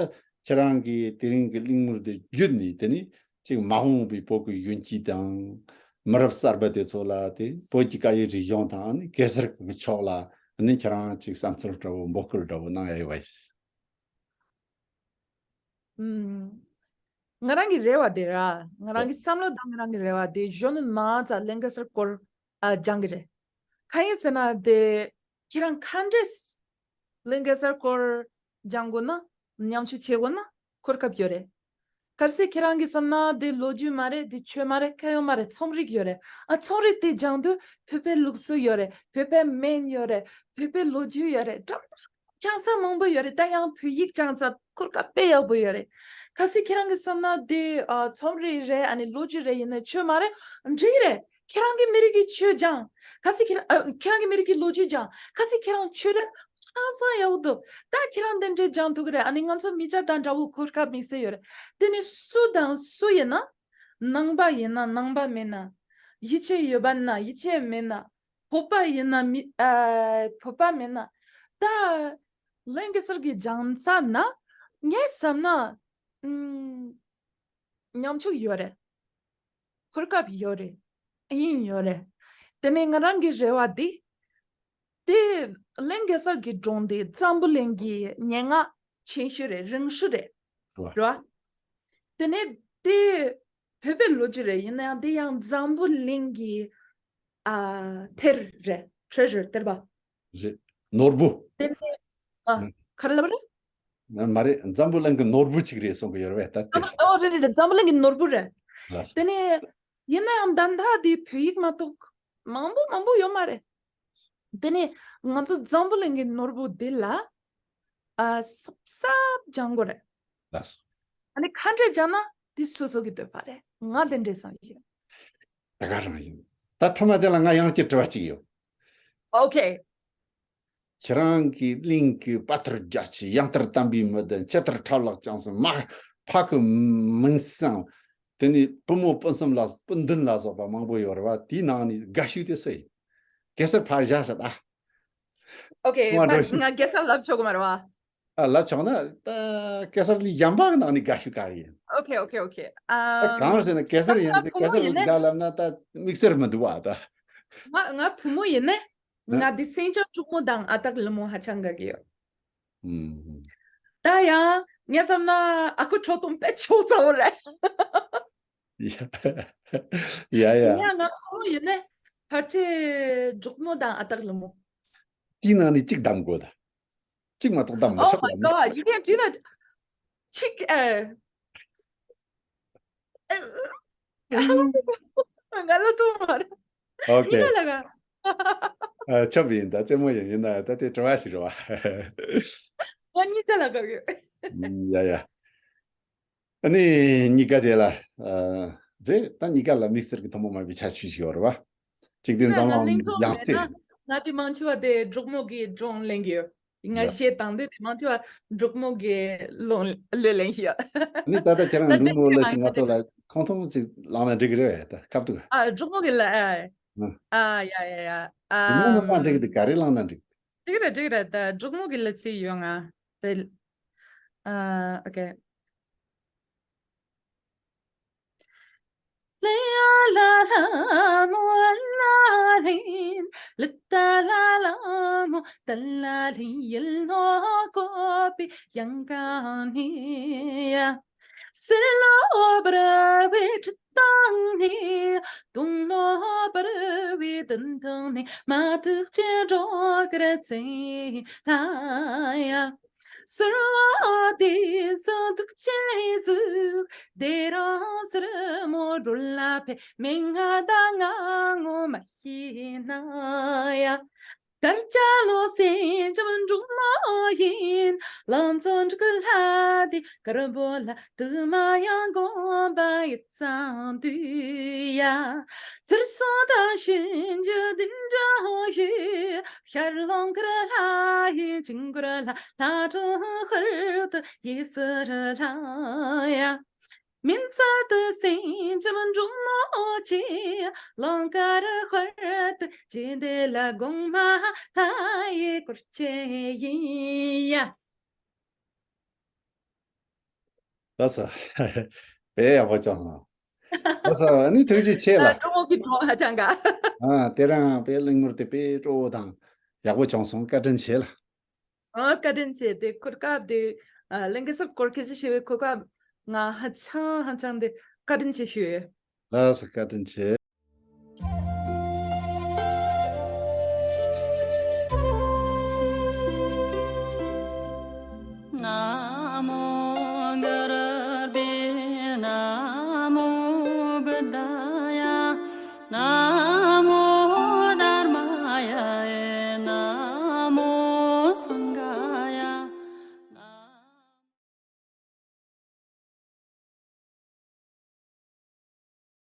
ཁྱེད་རང་གིས་དེ་རིང་གི་གླེང་མོལ་དེ་བརྒྱུད་ནས་དེ་ནི་ཅིག་མ་འོངས་པའི་བོད་ཀྱི་གཞོན་སྐྱེས་དང་མི་རབས་གསར་པ་དེ་ཚོ་ལ་དེ་བོད་ཀྱི་སྐད་ཡིག་རིག་གཞུང་དང་ནི་གེ་སར་གྱི་ཕྱོགས་ལ་ནི་ཁྱེད་རང་ཅིག་བསམ་ཚུལ་འདྲ་བོ་འབོད་སྐུལ་འདྲ་བོ་གནང་ཡ་ཡོད་པ་ཡིན། ཨུམ། ང་རང་གི་རེ་བ་དེ་ར། ང་རང་གི་བསམ་བློ་དང་ང་རང་གི་རེ་བ་དེ་གཞོན་ནུ་མང་ཙམ་ལྷན་རྒྱས་སར་སྐོར་ཨ་སྦྱང་གི་རེད། གང་ཡིན་ཟེར་ན་དེ་ཁྱེད་རང་ག་འདྲས་ལྷན་རྒྱས་སར་སྐོར་སྦྱང་དགོས་ན། ཉམས་ཞིབ་བྱེད་དགོས་ན་གོ་སྐབས་ཡོད་རེད། གལ་སྲིད་ཁྱེད་རང་གིས་བསམ་ན་འདི་ལོ་རྒྱུས་མ་རེད། འདི་ཆོས་མ་རེད། ག་ཡོད་མ་རེད། རྩོམ་རིག་ཡོད་རེད། ཨ་རྩོམ་རིག་དེ་སྦྱང་དུས་བོད་པའི་ལུགས་སྲོལ་ཡོད་རེད། བོད་པའི་སྨན་ཡོད་རེད། བོད་པའི་ལོ་རྒྱུས་ཡོད་རེད། འདྲ་མིན་སྦྱང་ས་མང་པོ་ཡོད་རེད། ད་ཡང་བོད་ཡིག་སྦྱང་ས་གོ་སྐབས་དཔེ་ཡག་པོ་ཡོད་རེད། གལ་སྲིད་ཁྱེད་རང་གིས་བསམ་ན་འདི་ཨ་རྩོམ་རིག་རེད། ཨ་ནི་ལོ་རྒྱུས་རེད། ཡིན་ན་ཆོས་མ་རེད། འགྲིག་རེད། ཁྱེད་རང་གི་མི་རིགས་ཀྱི་ཆོས་སྦྱང་། གལ་སྲིད་ཁྱེད་རང་ཨ་ཁྱེད་རང་གི་མི་རིགས་ཀྱི་ལོ་རྒྱུས་སྦྱང་། གལ་སྲིད་ཁྱེད་རང་ཆོས་ར་ཧང་སང་ཡག་པོ་འདུག་ད་ཁྱེད་རང་དེ་འདྲས་སྦྱང་ཐུབ་ཀྱི་རེད། ཨ་ནི་ང་ཚོ་མི་སྐྱ་དང་འདྲ་བོ་གོ་སྐབས་དམིགས་བསལ་ཡོད་རེད། དེ་ནི་སུ་དང་སུ་ཡིན་ན། ནང་པ་ཡིན་ན་ནང་པ་མིན་ན། ཡིད་ཆེས་ཡོད་པ་ན་ཡིད་ཆེས་མེད་ན། བོད་པ་ཡིན་ན་མི་ཨ་བོད་པ་མིན་ན། ད་ལྷན་རྒྱས་སར་གྱི་སྦྱང་ས་ན་ངས་བསམ་ན་ཨུམ། ཉམས་ཆུང་ཡོད་རེད། གོ་སྐབས་ཡོད་རེད། ཡིན་ཡོད་རེད། དེ་ནས་ང་རང་གི་རེ་བ་འདི། དེ་ལྷན་རྒྱས་སར་གྱི་སྒྲུང་འདི་འཛམ་བུ་གླིང་གི་སྙན་ངག་ཆེ་ཤོས་རེད། རིང་ཤོས་རེད། རེད་བ། རེད་བ། དེ་ནས་དེ་བོད་པའི་ལོ་རྒྱུས་རེད། ཡིན་ན་ཡང་དེ་ཡང་འཛམ་བུ་གླིང་གི་ཨ་གཏེར་རེད། ཊི་རེ་ཇར་གཏེར་པ། རེད། ནོར་བུ། དེ་ནས་ཨ་ཨ་ག་རེ་ལབ་རེད། མ་རེད། འཛམ་བུ་གླིང་གི་ནོར་བུ་ཅིག་རེད་གསུང་གི་ཡོད་རེད་ད། དེ་ཨ་ཨོ་རེད་རེད་རེད། འཛམ་བུ་གླིང་གི་ནོར་བུ་རེད། ལགས་སོ། དེ་ནས་ཡིན་ན་ཡང་ད་ལྟ་དེ་བོད་ཡིག་མ་གཏོགས་མང་པོ་མང་པོ་ཡོད་མ་རེད། དེ་ནས་ང་ཚོ་འཛམ་བུ་གླིང་གི་ནོར་བུ་འདི་ལ་ཨ་གཟབ་གཟབ་སྦྱང་དགོས་རེད། ལགས་སོ། ཨ་ནི་ག་འདྲས་སྦྱང་ན་འདི་སོ་སོ་གི་འདོད་པ་རེད། ང་དེ་འདྲས་བསམ་གྱི་ཡོད། ད་ག་རང་ཡིན། ད་ཐ་མ་དེ་ལ་ང་ཡང་བསྐྱར་དྲི་བ་གཅིག་ཡོད། ཨོ་ཁེ། ཁྱེད་རང་གི་གླིང་གི་དཔའ་ཐུལ་རྒྱ་ཆེ། ཡང་ཐུལ་དམ་པའི་མི་ལྡན། ཆེ་ཐུལ་ཁྲབ་ལག་བརྐྱང་གསུམ། མ་ཕ་གི་མིང་སྲིང་། དེ་ནས་བུ་མོ་སྤུན་གསུམ་ལ་སྤུན་བདུན་ལ་སོགས་པ་མང་པོ་ཡོད་རེད་བ། དེའི་ནང་ནས་དགའ་ཤོས་དེ་སུ་ཡིན། གེ་སར་ཕར་བཞག་ས་ད། ཨོ་ཁེ། ང་ང་གེ་སར་ལབ་ཆོག་གི་མ་རེད་བ། ཨ་ལབ་ཆོག་ན་ད་གེ་སར་ལས་གཞན་པ་གི་ནང་ནས་དགའ་ཤོས་ག་རེ་ཡིན། ཨོ་ཁེ་ཨོ་ཁེ་ཨོ་ཁེ། ཨ་ཨམ། གང་ཟེར་ན་གེ་སར་ཡིན་ཟེར། ང་གེ་སར་ལས་དགའ་ལབ་ན་ད་དམིགས་བསལ་མི་འདུག་བ་ད། ང་ང་བུ་མོ་ཡིན་ནས། ང་འདི་སེང་ལྕམ་འབྲུག་མོ་དང་ཨ་སྟག་ལི་མོ་ཧ་ཅང་དགའ་གི་ཡོད། ཨུམ། ད་ཡང་ངས་བསམ་ན་ཨ་ཁུ་ཁྲོ་ཐུང་དཔེ་ཆོག་ཚ་བོ་རེད། ཡ་ཡ་ཡ། ཡང་ང་བུ་མོ་ཡིན་ནས་ཕལ་ཆེར་འབྲུག་མོ་དང་ཨ་སྟག་ལི་མོ། དེའི་ནང་ནས་གཅིག་བདམས་དགོས་ད། གཅིག་མ་གཏོགས་བདམས་མི་Oh ཆོག my ལབ་ན། God, you can't do that. གཅིག་ཨེ། ང་ལ་ཐུག་མ་རེད། ཨོ་ཁེ། ཉི་མ་ལ་ག་ཨ་ཆོབ་ཡིན་ད། རྩེད་མོ་ཡིན། ཡིན་ན་ད་དེ་དྲི་བ་ཞིག་རེད་བ། ང་གཉིས་ཆ་ལ་ག་ཡོད། ཡ་ཡ། ཨ་ནི་གཉིས་ཀ་དེ་ལ་ཨ་རེད་ད། གཉིས་ཀ་ལ་དམིགས་བསལ་གྱི་ཐུན་མོང་མ་ཡིན་པའི་ཁྱད་ཆོས་ཤིག་ཡོད་རེད་བ། གཅིག་དེ་འཛམ་གླིང་ཡང་རྩེ། ང་དེ་མང་ཆེ་བ་དེ་འབྲུག་མོ་གི་སྒྲུང་ལེན་གི་ཡོད། ང་ཡ། གཞས་དང་དེ་དེ་མང་ཆེ་བ་འབྲུག་མོ་གི་ལུང་ལོས་ལེན་གི་ཡོད། ཨ་ནི་ད་ལྟ་ཁྱེད་རང་ད་འབྲུག་དེ་མོ་ལ་ཞིག་ང་ཚོ་ལ་ཐུང་ཐུང་ཅིག་བླངས་ན་འགྲིག་གི་རེད་བས། ད་སྐབས་དུ་ག་ཨ་འབྲུག་མོ་གི་ལ་ཨ། ཨ་ཡ་ཡ་ཡ། ཨ་འབྲུག་མོ་མ་བླངས་འགྲིག་གི་འདུག་ག་རེ་བླངས་ན་འགྲིག་འགྲིག་རེད་འགྲིག་རེད། ད་འབྲུག་མོ་གི་ལ་ཚིག་ཡོད་ང་དེ། ཨ་ཨོ་ཁེ། ཁྱེར་ལོང་ཀར་ལྷ་ཡི་ཅིང་ཀར་ལྷ། ལྷ་དྲུག་ཧུར་དུ་ཡི་ཟུར་ལྷ་ཡ། མིན་ཚར་དུ་སེང་ཆེན་འབྲུག་མོ་ཆེ། ལོང་ཀར་ཧུར་དུ་ཅི་འདི་ལ་གོང་མ་ལྷ་ཡི་སྐོར་ཆེ་ཡིན་ཡ། ལགས་སོ། དཔེ་ཡག་པོ་བྱུང་སོང་། ལགས་སོ། ཨ་ནི་ཐུགས་རྗེ་ཆེ་ལ། སྤྲོ་བོ་གི་སྤྲོ་ཧ་ཅང་ག་ཨ་དེ་རང་དཔེ་གླེང་མོལ་དེ་དཔེ་སྤྲོ་བོ་དང་ཡག་པོ་བྱུང་སོང་། བཀའ་དྲིན་ཆེ་ལ། ཨ་བཀའ་དྲིན་ཆེ། དེ་གོ་སྐབས་དེ་ཨ་ལྷན་རྒྱས་ཚོར་སྐོར་སྐད་ཆ་ཞུ་བའི་གོ་སྐབས་ང་ཧ་ཅང་ཧ་ཅང་དེ་བཀའ་དྲིན་ཆེ་ཞུ། ལགས་སོ། བཀའ་དྲིན་ཆེ།